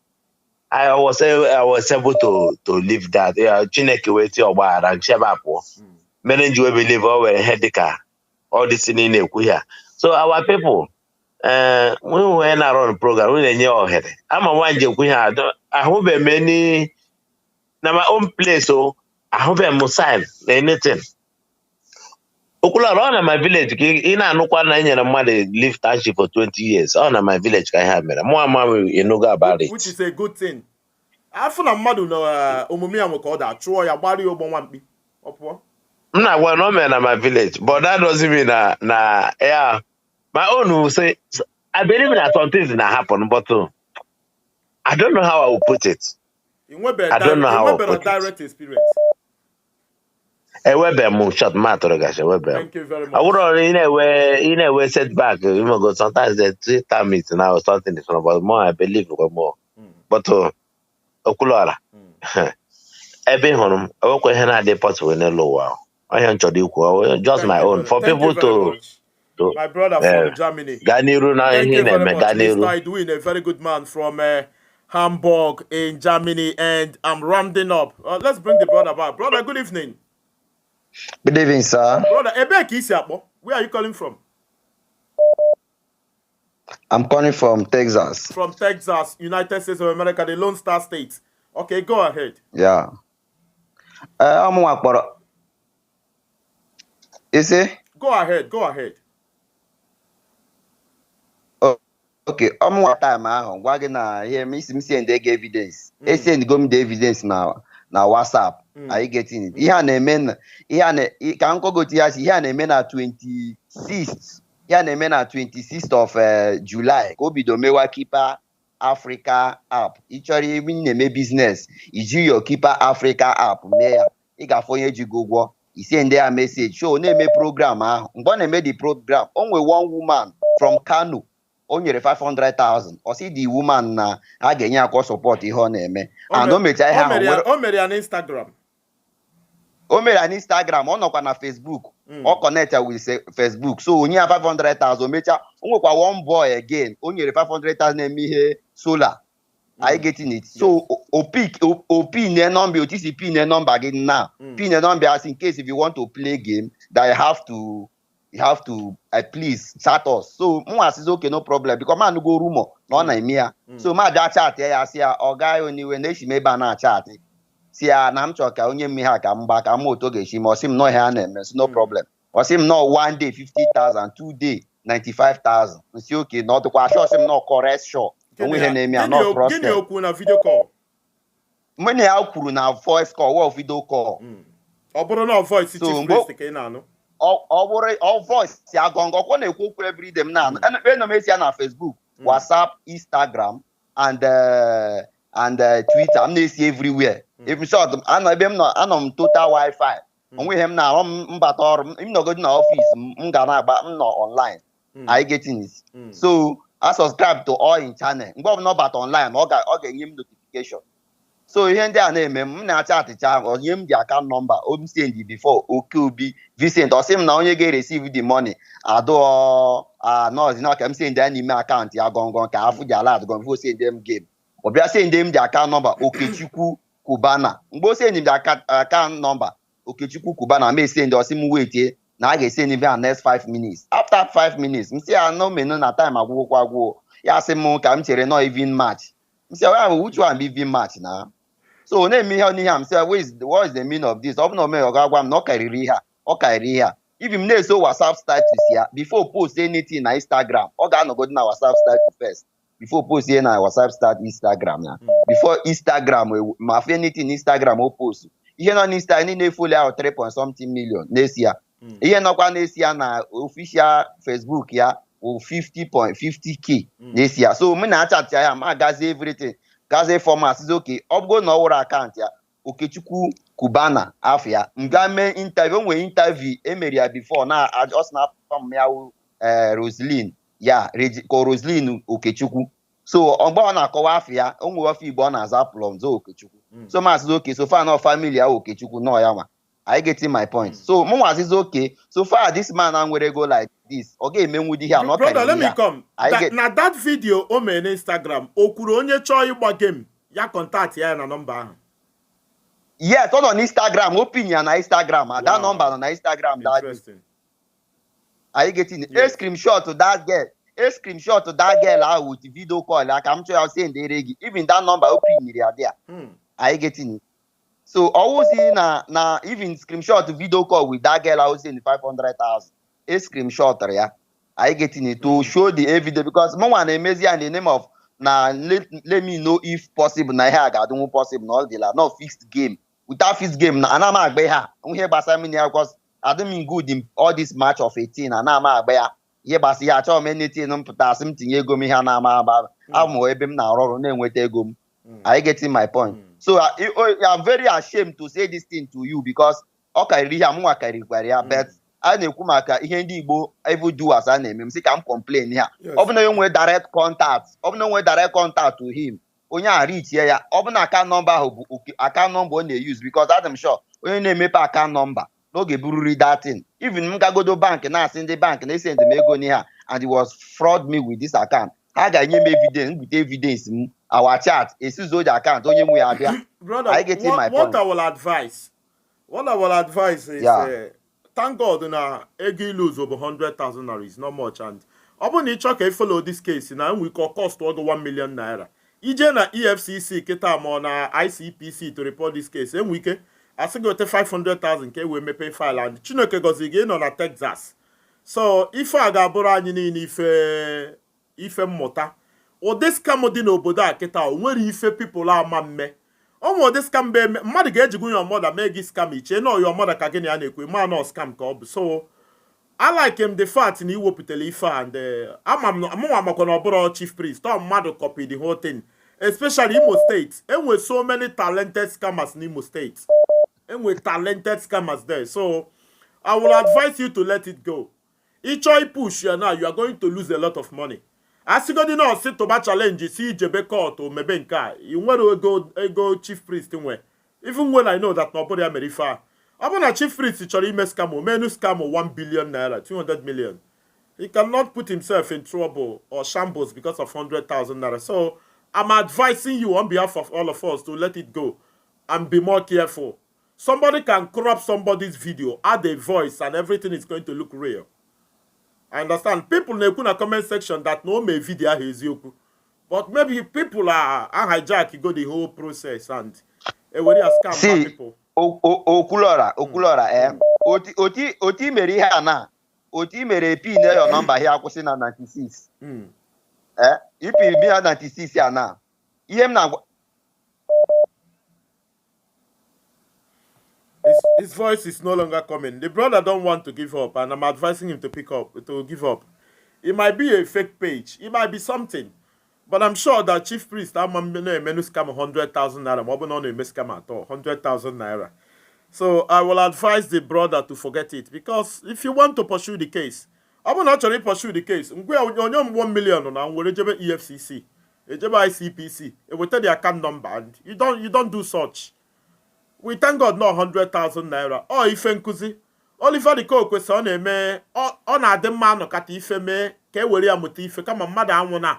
I was able to leave that. Yeah, Chineke wee tie ọgbaghara nchebe apụọ. Mere m ji wee believe o nwere ihe dịka all this thing ị na-ekwu here. So our people, we wee na-arụ program, we na-enye ohere. Ama nwa ji ekwu ihe a, ahụbeghị m any na my own place o, ahụbeghị m sign na anything. Okwuluọra, ọ na my village ka ị na-anụkwa na enyere mmadụ leave township for 20 years. Ọ na my village ka ihe a mere. Mụ ama m ịnụgo about Which it. is a good thing. Afụ na mmadụ na omume ya nwe ka ọ da chụọ ya, gbara ya ụgbọ nwa mkpi, ọ pụọ. M na-agwa na o mere na my village, but that doesn't mean na yeah, my own will say I believe that some things na happen, but I don't know how I will put it. I nwebere I don't know how I will nwebere put it. direct experience. Ewebe m shot m atụrụ gacha ewebe m. Thank you very Ọ much. bụrụ na ị na-enwe setback, you go sometimes they three time it now something is wrong, but more I believe more. But Okwuluọra, ebe ị hụrụ m, enwekwa ihe na-adị possible n'elu ụwa ahụ. Onye m chọrọ ikwu, ọ just Thank my you own very for thank you people very to much, to my brother from Germany. Gaa n'iru na Thank ihe you ị very na-eme, much, gaa n'iru. Mr. Edwin, a very good man from Hamburg in Germany. And I'm rounding up. Let's bring the brother back. Brother, good evening. Good evening, sir. Brother, ebe ka isi akpọ? Where are you calling from? I'm calling from Texas. From Texas, United States of America, the Lone Star State. Okay, go ahead. Yeah. I'm kpọrọ. You see? Go ahead, go ahead. Oh, okay. Ọmụnwa time ahụ gwa gị na ihe m isi m send ego evidence. E send go m the evidence na WhatsApp. Are you getting it? Ihe a na-eme na ihe a na ka m kọgote ya si ihe a na-eme na 26th, ihe a na-eme na 26th of July ka o bido mewa Keeper Africa app. Ị chọrọ ebe ị na-eme business, iji your Keeper Africa app mee ya, ị ga-afụ onye ji gị ụgwọ, isi ndị ya message. So ọ na-eme program ahụ, mgbe ọ na-eme the program, o nwere one woman from Kano o nyere 500,000. Ọ sị the woman na a ga-enye akwa support ihe ọ na-eme O and o mechaa ihe o ahụ mere ya nwere o mere ya na Instagram. O mere ya na Instagram, ọ nọkwa na Facebook. Ọ connect ya with Facebook, so onye ya 500,000. O mechaa, o nwekwa one boy again o nyere 500,000 na-eme ihe solar. Are you getting it? So o pick o pin number, o ti pin number gị now, pin number as in case if you want to play game that you have to please chat us. So mụ asịzi, okay, no problem, because man go rumor na ọ na-eme ya. So ma bịa chat ya, sị ya ọ gaghị oniwe na-esi m ebe a na-achat, si ya na m chọrọ ka onye m ihe a ka m gba ka m otu ọ ga-esi ma ọ sị m nọ ihe a na-eme, so no problem. Ọ sị m nọ one day 50,000, 2 day 95,000. Nsi okay, na ọ dịkwa sure, sị m nọ correct sure onwe Gịnị ihe ya na-eme ya gịnị nọ gịnị trusted. o kwuru na video call? Mgbe na ya kwuru na voice call wọ video call. Ọ bụrụ na ọ voice So Chief mgbe Priest ka ị na-anụ. Ọ bụrụ ọ voice ya gọngọ ọ na-ekwu okwu everyday m na-anụ eno m esi ya na Facebook, WhatsApp, Instagram and Twitter. M na-esi everywhere. In short, anọ ebe m nọ, anọ m total wifi, onwe ihe m na-arụ m mbata ọrụ m m nọgodi na office m, m ga na-agba m nọ online. Are you getting it? So I subscribe to all in channel. Mgbe ọbụla ọ bata online, ọ ga-enye m notification. So ihe ndị a na-eme m na-acha atịcha, onye m ji account number o m send before oke obi Vincent, ọ sị m na onye ga-receive the money adụọ anọzi na ka m send ya n'ime account ya gọngọn ka afụ ji ala adụgọn before send m game. Ọ bịa send m the account number Okechukwu Kubana. Mgbe o send m the account number Okechukwu Kubana, ma send, ọ sị m wait na a ga-esend m ya next 5 minutes. After 5 minutes, m sị ya no menu na time agwụgwụkwa agwụ. Ya sị m ka m chere nọ even match. M sị ya, which one be even match na? So ọ na-eme ihe n'ihe a, m sị ya, what is the meaning of this? Ọ bụ na o mere, ọ ga-agwa m na ọ karịrị ihe a, ọ karịrị ihe a. If m na-eso WhatsApp status ya before post anything na Instagram, ọ ga-anọgodi na WhatsApp status first before post ihe na WhatsApp status Instagram ya, before Instagram ma afụ anything Instagram o post. Ihe nọ n'Insta ndị na-efollow ahụ 3 point something million na-esi ya. Ihe nọkwa na-esi ya na official Facebook ya wụ 50.50K na-esi ya. So m na-achatị ya, ma gazie everything, gazie format, sizi okay, ọ bụgo na ọ wụrụ account ya Okechukwu Kubana afọ ya, m gaa mee interview. O nwere interview emere ya before na ọ sị na afọ m ya wụ Roslyn ya ka Roslyn Okechukwu. So mgbe ọ na-akọwa afọ ya, o nwere afọ Igbo ọ na-aza plum zo Okechukwu. So ma asịzi okay, so far na family ya Okechukwu nọ ya nwa. Are you getting my point? So mụ nwa asịzi okay, so far this man na nwere ego like this, ọ ga-emenwu ihe a na ọ Brother, karịrị let ihe me a. come. Are you Na that video o mere na Instagram, o kwuru onye chọọ ịgba game ya contact ya na nọmba ahụ? Yes, ọ nọ n'Instagram, o pin ya na Instagram. That number nọ na Instagram that day. Interesting. Are you getting it? A screenshot to that girl. A screenshot to that girl ahụ with video call ya ka m chọọ ya send ere gị. Even that number o pin ya there. Are you getting it? So ọwụzi na even screenshot video call with that girl ahụ send 500,000. A screenshot ya. Are you getting it? To show the evidence because mụnwa na-emezi ya in the name of na let me know if possible na ihe a ga-adịnwu possible na ọ dịla not fixed game. Without fixed game na ana m agba ihe a ihe gbasara m ya because adị m good in all this match of 18 ana m agba ya ihe gbasara ihe achọghị m anything m pụta asị m tinye ego m ihe a na-ama agba amụ ebe m na-arụ ọrụ na-enweta ego m. Are you getting my point? So I'm very ashamed to say this thing to you because ọ karịrị ihe a mụnwa karịkwara ya, but a na-ekwu maka ihe ndị Igbo evil doers a na-eme m sị ka m complain ya. Ọ bụ na onye nwee direct contact, ọ bụ na onwe direct contact to him, onye a reachie ya, ọ bụ na account number ahụ bụ account number ọ na-use, because adị m sure onye na-emepe account number n'oge bururi that thing. Even m gagodo bank na-asị ndị bank na-esend m ego n'ihe a and he was fraud me with this account, ha ga-enye m evidence, m bute evidence m, our chat esizo the account onye nwe ya abịa. Brother, Are you getting my what point? I will advise, what I will advise is, thank God na ego I lose over 100,000 naira is not much, and ọ bụrụ na ị chọọ ka ị follow this case na enwe ike cost ọgụ 1 million naira, ije na EFCC kịta ma ọ na ICPC to report this case, enwe ike asị gị weta 500,000 ka e wee mepee file, and Chineke gọziri gị ịnọ na Texas. So ife a ga-abụrụ anyị niile ife mmụta. Ụdị scam dị n'obodo a kịta, o nwere ife people ama mme ọ nwere ụdị scam bụ eme mmadụ ga-ejigwu your mother mee gị scam, iche na your mother ka gị na ya na-ekwu ma nọ scam ka ọ bụ. So I like him the fact na iwepụtara ife a, and ama m mụnwa amakwa na ọ bụrụ chief priest ọ mmadụ copy the whole thing, especially Imo State. Enwe so many talented scammers n'Imo State, enwe talented scammers there. So I will advise you to let it go. Ịchọ push ya now, you are going to lose a lot of money. Asịgodi na ọsị tụba challenge si ijebe court mebe nke a, ị nwere ego chief priest nwe. Even when I know that na ọ bụrụ ya mere ife a, ọ bụrụ na chief priest chọrọ ime scam, o menu scam 1 billion naira, 200 million. He cannot put himself in trouble or shambles because of 100,000 naira. So I'm advising you on behalf of all of us to let it go and be more careful. Somebody can crop somebody's video, add a voice, and everything is going to look real. I understand. People na-ekwu na comment section that no mee video ahụ eziokwu. But maybe people are hijack go the whole process and ewere ya scam See, people. Okwuluora, Okwuluora, eh, oti mere ihe a na oti mere pin your number here akwụsị na 96. Eh, ipi ya 96 ya na ihe m na-agwa. His voice is no longer coming. The brother don't want to give up, and I'm advising him to pick up, to give up. It might be a fake page. It might be something. But I'm sure that chief priest, I'm na scam 100,000 naira. Ma ọ bụ na ọ na-eme scam at all, 100,000 naira. So I will advise the brother to forget it, because if you want to pursue the case, ọ bụ na ọ chọrọ ị pursue the case, ngwa onye m 1 million na were jebe EFCC, ejebe ICPC, eweta the account number, and you don't do such. We thank God na 100,000 naira. Ọ ife nkụzi. Oliver De Coque kwesịrị ọ na-eme ọ na-adị mma anọkata ife mee ka e were ya mụta ife kama mmadụ anwụ na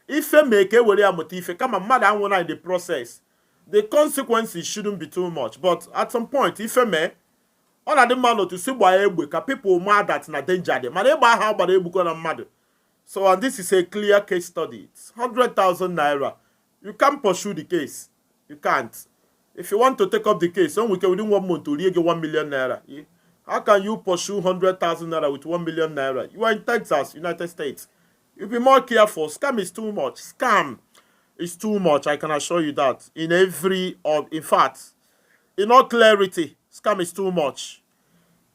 ife mee ka e were ya mụta ife kama mmadụ anwụ na in the process. The consequences shouldn't be too much, but at some point ife mee ọ na-adị mma n'otu si gbaa egbe ka people ma that na danger dị, mana ịgba aha gbara egbukọ na mmadụ. So, and this is a clear case study. It's 100,000 naira. You can't pursue the case. You can't. If you want to take up the case, we can within one month to get 1 million naira. How can you pursue 100,000 naira with 1 million naira? You are in Texas, United States. You be more careful. Scam is too much. Scam is too much. I can assure you that. In every, or in fact, in all clarity, scam is too much.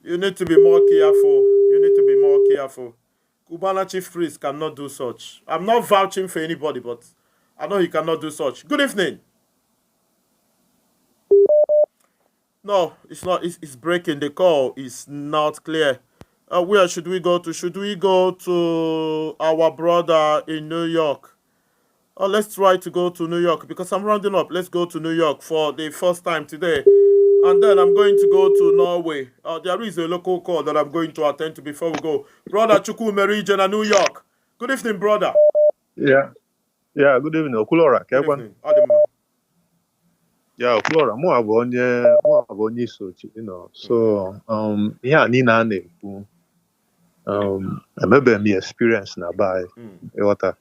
You need to be more careful. You need to be more careful. Cubana Chief Priest cannot do such. I'm not vouching for anybody, but I know he cannot do such. Good evening. No, it's not. It's breaking. The call is not clear. Where should we go to? Should we go to our brother in New York? Oh, let's try to go to New York because I'm rounding up. Let's go to New York for the first time today. And then I'm going to go to Norway. There is a local call that I'm going to attend to before we go. Brother Chukwumerije, New York. Good evening, brother. Yeah. Yeah, good evening. Okwuluora, Good Kekwan. evening. Adimma. Yeah, Flora, mụ abụ onye Isuochi. So, ihe a niile a na-ekwu, emebeghị m ya experience na be anyị, ịghọta.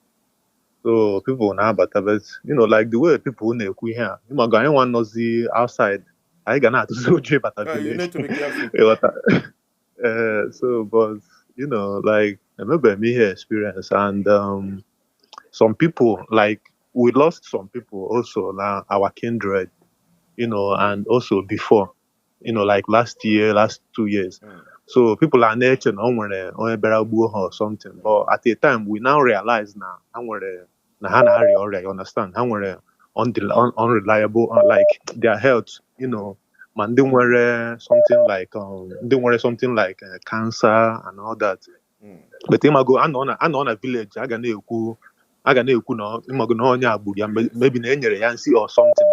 So, people na-abata, but, like the way people na-ekwu ihe a, ịmago anyị nwa nọzi outside, anyị ga na-atụzi ụjọ ịbata You village. need to be careful. Ịghọta. So, but, like, emebeghị m ihe experience and some people, like, we lost some people also, na our kindred, and also before, like last year, last 2 years. So people are na-eche na o nwere onye bịara gbuo ha or something. But at a time, we now realize na ha nwere na ha na-arịa ọrịa, you understand? Ha nwere unreliable, like their health, ma ndị nwere something like cancer and all that. But ịmago anọ na village a ga na-ekwu na ịmago na onye a gburu ya, maybe na e nyere ya nsi or something,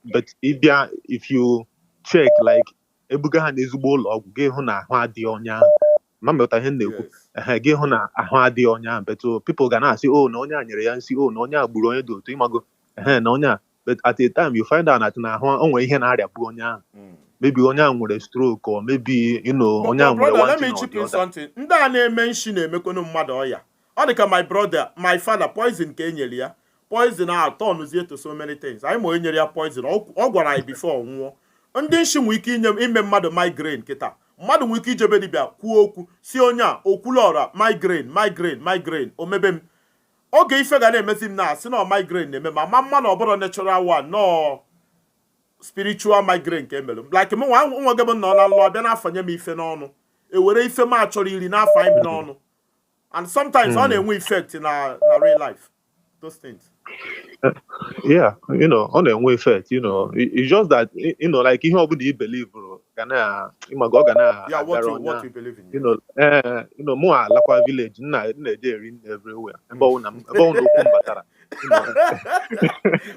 but ịbịa, if you check, like ebuga ha n'ezigbo ụlọ ọgwụ, gị hụ na ahụ adịghị onye ahụ. Ma mụta ihe m na-ekwu, ehe, gị hụ na ahụ adịghị onye ahụ, but people ga na-asị, oh, na onye a nyere ya nsi, oh, na onye a gburu onye dị otu, ịmago, ehe, na onye a. But at a time you find out that na ahụ o nwere ihe na-arịabu onye ahụ, maybe onye ahụ nwere stroke or maybe But, onye but ahụ nwere brother, one let me thing or chip the in other. something. Ndị a na-eme nshi na-emekwenu mmadụ ọya. Ọ dị ka my brother, my father, poison ka e nyere ya. Poison ahụ turnzie to so many things. Anyị ma onye nyere ya poison. Ọ gwara anyị before ọ nwụọ. Ndị nshi nwere ike inye ime mmadụ migraine kịta. Mmadụ nwere ike ijebe dibịa kwuo okwu si onye a okwuluọra migraine, migraine, migraine omebe m. Oge ife ga na-emezi m na asị na ọ migraine na-eme ma ma mma na ọ bụrụ natural one nọọ spiritual migraine ka emere m, like m nwa nwa gị bụ nọ na nlọ bịa na-afanye m ife n'ọnụ, ewere ife m achọrọ iri na-afanye m n'ọnụ, and sometimes ọ na-enwe effect na real life, those things. Yeah, ọ na-enwe effect. It's just that, like ihe ọbụla i believe ga na, ịmaga, ọ ga Yeah, what na-agara you onye what ahụ. you believe in. Mụ alakwa village, nna na-eje eri nri everywhere. Ebe ọbụla okwu m batara.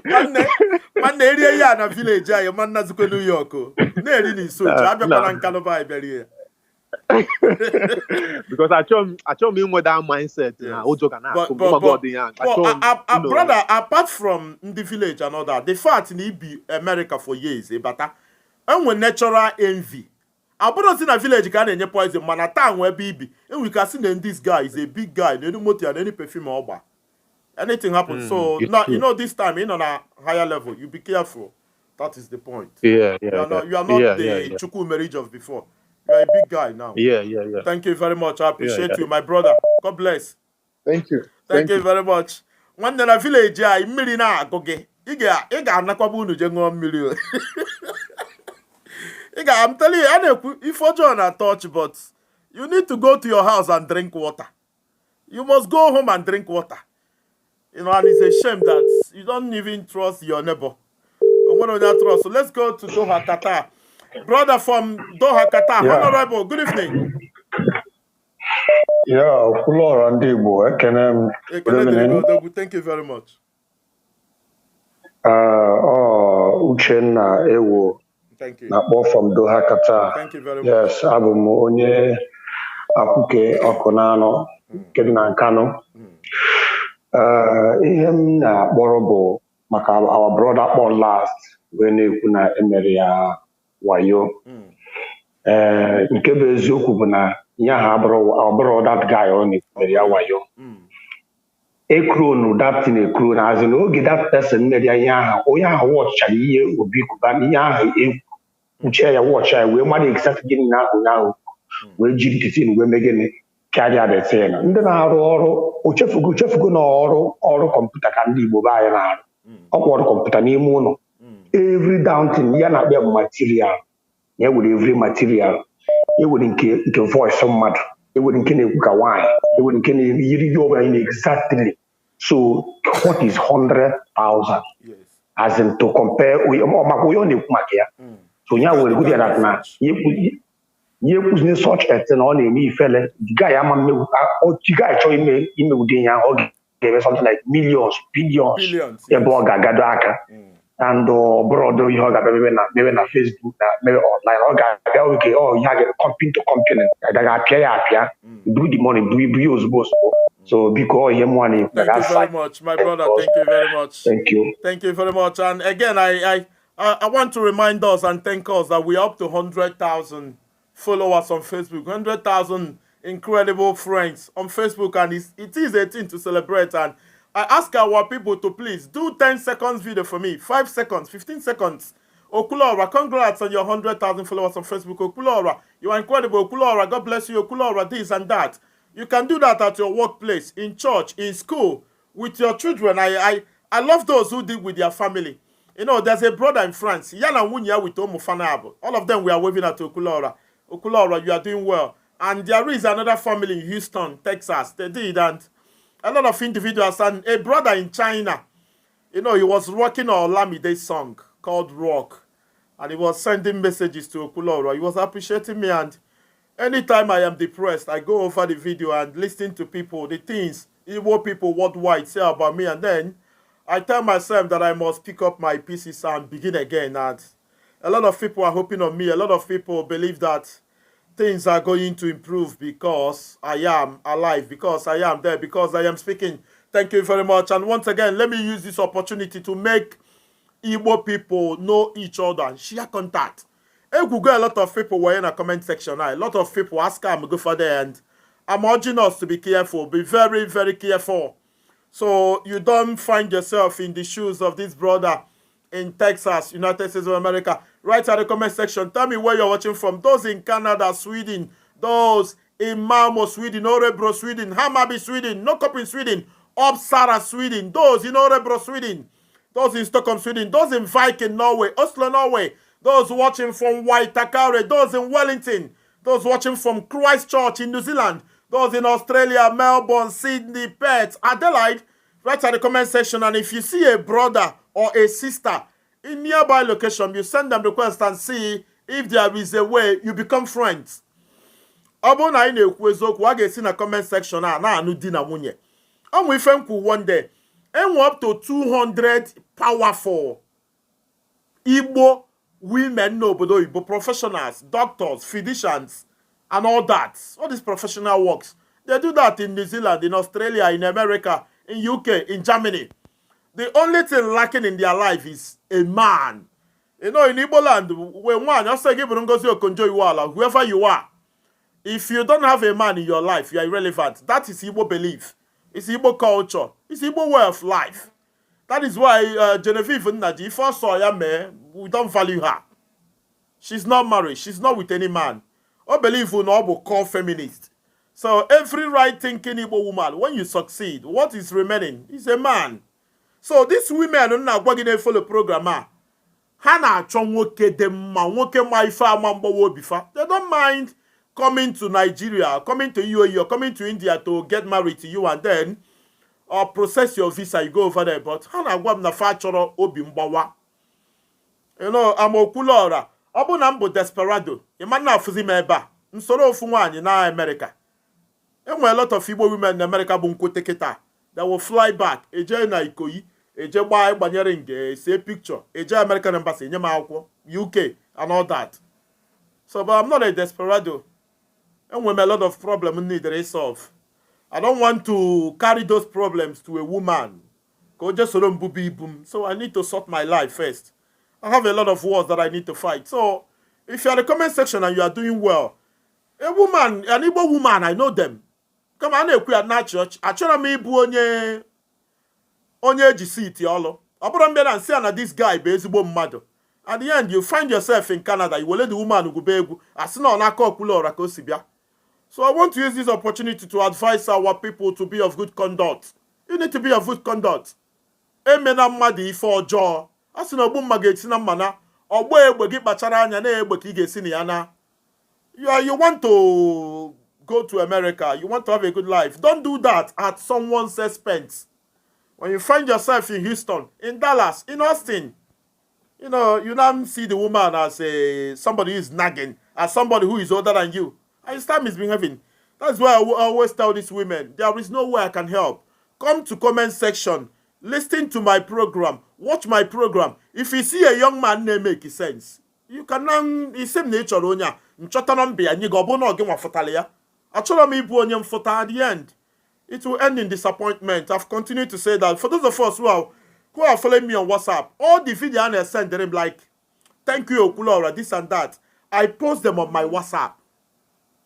Nwanne, nwanne, erie ya na village anyị ma nnazikwa New York o na-eri n'Isuochi. Abịakwana na Nkalụba anyị bịara ya. Because achọrọ m inwe that mindset na ụjọ ga But na-atụ m. but Ịmaga but ọ dị ya but achọrọ m brother, apart from ndị village and all that, the fact na ibi America for years, ịbata enwe natural envy. Abụrụzi na village ka a na-enye poison, mana taa nwe ebe ibi enwe ike asị na this guy is a big guy na enu moto ya na any perfume ọgba, anything happen. So It's now you true. know this time ị nọ na higher level, you be careful. That is the point. You are not you are not the Chukwumerij of before. You are a big guy now. Thank you very much. I appreciate you, my brother. God bless. Thank you. Thank Thank you you. very much. Nwanne, na village anyị, mmiri na-agụ gị, ị ga-anakwaba unu jee ṅụọ mmiri o. Ị ga, I'm telling you, a na-ekwu ife ọjọọ na touch, but you need to go to your house and drink water. You must go home and drink water, and it's a shame that you don't even trust your neighbor. O nwere onye trust. So let's go to Doha, Qatar. Brother from Doha, Qatar. Honorable, good evening. Yeah, Okwuluọra ndị Igbo, ekene m. Good Ekene dịrị gị. evening. Odogwu, thank you very much. Ọ Uchenna Ewo Thank you. na-akpọ from Doha, Qatar. Thank you very much. Yes, abụ m onye Akwuke ọkụ na-anọ nke dị na Nkanu. Ihe m na-akpọrọ bụ maka our brother kpọ last wee na-ekwu na emere ya wayo. Ee, nke bụ eziokwu bụ na ihe ahụ abụrụ ọ bụrụ that guy ọ na-ekwu mere ya wayo. Ekronu that thing ekronu azụ na oge that person mere ya ihe ahụ, onye ahụ wọchara ihe Obi Cubana ihe ahụ ekwuchie ya, wọcha ya wee mara exact gịnị na ahụ onye ahụ wee jiri the thing wee mee gịnị karịa the thing. Ndị na-arụ ọrụ ochefugo ochefugo na ọrụ kọmputa ka ndị Igbo be anyị na-arụ ọkwa ọrụ kọmputa n'ime ụlọ, every down thing ya na-akpọ ya bụ material na ewere every material, ewere nke voice mmadụ, ewere nke na-ekwu ka nwaanyị, ewere nke na-eyiri ihe ọbụla na exactly. So what is 100,000 as in to compare ọ maka onye ọ na-ekwu maka ya? So onye a were good ya that na ihe ekwuzine such a thing, ọ na-eme ifele. The guy ama mmegbu, the guy chọrọ ime ụdị ihe ahụ, ọ ga-eme something like millions, billions. Billions. Ebe ọ ga-agado aka and ọ bụrụ ihe ọ ga-abịa mebe na Facebook na mebe online, ọ ga-abịa oge ọ ihe a ga company to company agaghị apịa ya apịa, buru the money, buru ya ozugbo ozugbo. So biko, ọ ihe mụnwa na-ekwu. Thank you very much, my brother. Thank you very much. Thank you. Thank you very much. And again, I I want to remind us and thank us that we're up to 100,000 followers on Facebook, 100,000 incredible friends on Facebook, and it is a thing to celebrate. And I ask our people to please do 10 seconds video for me, 5 seconds, 15 seconds. Okwuluora, congrats on your 100,000 followers on Facebook. Okwuluora, you are incredible. Okwuluora, God bless you. Okwuluora, this and that. You can do that at your workplace, in church, in school, with your children. I love those who deal with their family. There's a brother in France. Yana nwunye with ụmụ fa naabọ. All of them, we are waving at Okwuluora. Okwuluora, you are doing well. And there is another family in Houston, Texas. They did, and a lot of individuals. And a brother in China, he was working on Olamide's song called Rock. And he was sending messages to Okwuluora. He was appreciating me. And anytime I am depressed, I go over the video and listen to people, the things Igbo people worldwide say about me. And then I tell myself that I must pick up my pieces and begin again. And a lot of people are hoping on me. A lot of people believe that things are going to improve because I am alive, because I am there, because I am speaking. Thank you very much. And once again, let me use this opportunity to make Igbo people know each other and share contact. Egwugo, a lot of people were in a comment section now. A lot of people ask I'm go for there, and I'm urging us to be careful. Be very, very careful. So you don't find yourself in the shoes of this brother in Texas, United States of America. Write at the comment section. Tell me where you're watching from. Those in Canada, Sweden, those in Malmo, Sweden, Örebro, Sweden, Hammarby, Sweden, Norrköping, Sweden, Uppsala, Sweden, those in Örebro, Sweden, those in Stockholm, Sweden, those in Viking, Norway, Oslo, Norway, those watching from Waitakere, those in Wellington, those watching from Christchurch in New Zealand, those in Australia, Melbourne, Sydney, Perth, Adelaide. Write at the comment section, and if you see a brother or a sister in nearby location, you send them request and see if there is a way you become friends. Ọ bụrụ na anyị na-ekwu eziokwu, a ga-esi na comment section a na-anụ di na nwunye. Ọ nwe ife m kwu one day, enwe up to 200 powerful Igbo women n'obodo oyibo, professionals, doctors, physicians, and all that. All these professional works. They do that in New Zealand, in Australia, in America, in UK, in Germany. The only thing lacking in their life is a man. In Igbo land, when one, I say, give Ngozi Okonjo-Iweala, whoever you are, if you don't have a man in your life, you are irrelevant. That is Igbo belief. It's Igbo culture. It's Igbo way of life. That is why Genevieve Nnaji, if I saw ya man, we don't value her. She's not married. She's not with any man. I believe we know call feminist. So every right-thinking Igbo woman, when you succeed, what is remaining is a man. So these women na-agwa gị na-follow program a, ha na-achọ nwoke dị mma, nwoke ma ife ama mgbawa obi fa. They don't mind coming to Nigeria, coming to UAE, or coming to India to get married to you and then or process your visa, you go over there. But ha na-agwa m na fa chọrọ obi mgbawa. I'm Okwuluora. Ọ bụ na m bụ desperado, ị ma na afụzi m ebe a. M soro ofu nwaanyị na America. Enwere a lot of Igbo women in America bụ nkwete kịta that will fly back, eje na Ikoyi, eje gbaa gbanyere nge, ese picture, eje American Embassy, enye m akwụkwọ, UK and all that. So, but I'm not a desperado. Enwere m a lot of problem need to solve. I don't want to carry those problems to a woman. Ka o jee soro m bube ibu m. So I need to sort my life first. I have a lot of wars that I need to fight. So if you are in the comment section and you are doing well, a woman, an Igbo woman, I know them. Kama a na-ekwu ya na church, achọrọ m ịbụ onye eji siti ọlụ. Ọ bụrụ mbịa na nsị a na this guy bụ ezigbo mmadụ. At the end, you find yourself in Canada, you wele the woman gwube egwu, asị na ọ n'aka Okwuluora ka o si bịa. So I want to use this opportunity to advise our people to be of good conduct. You need to be of good conduct. Emena mmadụ ife ọjọọ. A sị na ogbu mma ga-esi na mma na ọgbọ egbe gị kpachara anya na egbe ka ị ga-esi na ya na. You want to go to America, you want to have a good life. Don't do that at someone's expense. When you find yourself in Houston, in Dallas, in Austin, you now see the woman as a somebody who is nagging, as somebody who is older than you. And you start misbehaving. That's why I always tell these women, there is no way I can help. Come to comment section, listen to my program, watch my program. If you see a young man na-make sense, you can now isi m na ị chọrọ onye a nchọta nọmba ya nye gị ọ bụrụ na ọ gị nwafụtara ya. Achọrọ m ịbụ onye mfụta. At the end, it will end in disappointment. I've continued to say that for those of us who are who are following me on WhatsApp, all the video I send them like, thank you, Okwuluora, this and that. I post them on my WhatsApp.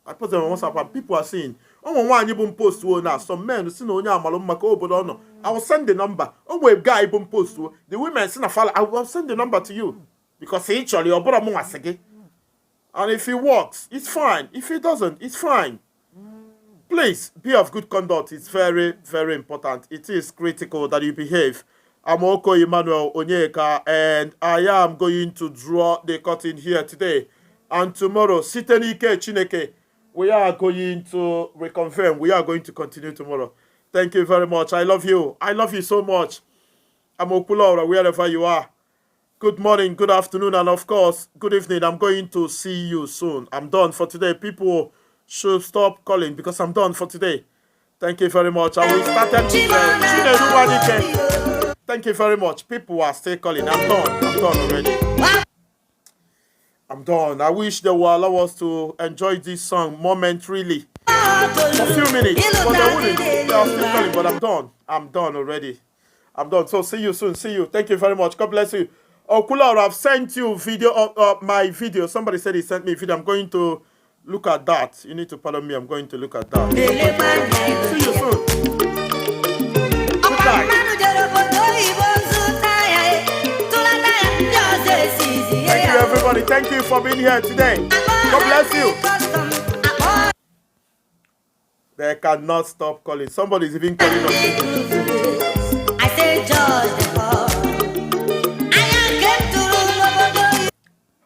I post them on WhatsApp and people are seeing. Oh, nwaanyị bụ m post wo na some men si na onye amalụ maka obodo ọ nọ. I will send the number. Oh, web guy bụ m post wo. The women si na fala. I will send the number to you because ị chọrọ ya ọ bụrụ mụ nwasị gị. And if it works, it's fine. If it doesn't, it's fine. Please be of good conduct. It's very, very important. It is critical that you behave. I'm Oko Emmanuel Onyeka, and I am going to draw the curtain here today. And tomorrow, site n'ike Chineke, we are going to reconfirm. We are going to continue tomorrow. Thank you very much. I love you. I love you so much. I'm Okwuluora, wherever you are. Good morning, good afternoon, and of course, good evening. I'm going to see you soon. I'm done for today. People should stop calling because I'm done for today. Thank you very much. I will start with Chinedu Nwadike. Thank you very much. People are still calling. I'm done. I'm done already. I'm done. I wish they will allow us to enjoy this song momentarily for a few minutes, but they wouldn't. They are still calling, but I'm done. I'm done already. I'm done. So see you soon. See you. Thank you very much. God bless you. Okwuluora, I've sent you video of my video. Somebody said he sent me video. I'm going to look at that. You need to pardon me. I'm going to look at that. See you soon. Good night. Thank you, everybody. Thank you for being here today. God bless you. They cannot stop calling. Somebody's even calling on I say judge the poor.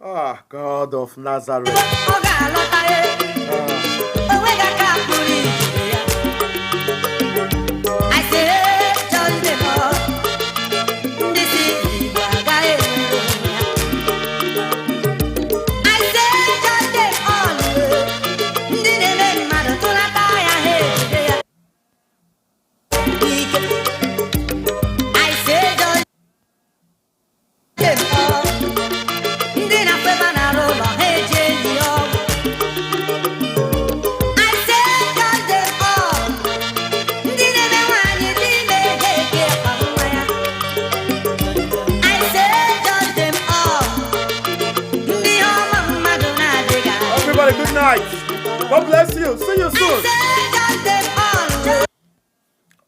Ah, God of Nazareth. Ọ ga-alọta e. O nweghị aka pụrụ ijide ya. I say judge the poor. Ndị si Igbo agaghị enwere onwe ha. I say judge them all. Ndị na-eme mmadụ tụlata ya ha ejide ya. Ike. I say judge them all. Ndị na-afụ na-arụ ụlọ ha eji enyi ọgwụ. I say judge them all. Ndị na-eme nwaanyị dị ime ha eke akpa nwa ya. I say judge them all. Ndị ihe ọma mmadụ na-adịghị adị. Everybody, good night. God bless you. See you soon. Judge them all.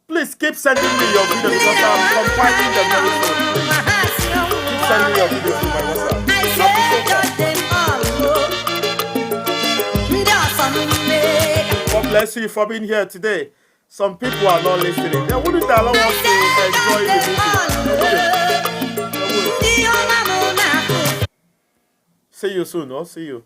Please keep sending me your video because I'm compiling them very soon. Please keep sending your videos to my WhatsApp. I say judge them all. Ndị ọsọ mmeka. God bless you for being here today. Some people are not listening. They wouldn't allow us to enjoy the meeting. They wouldn't. Ndị ihe ọma mụ na-afụ. See you soon. Oh, see you.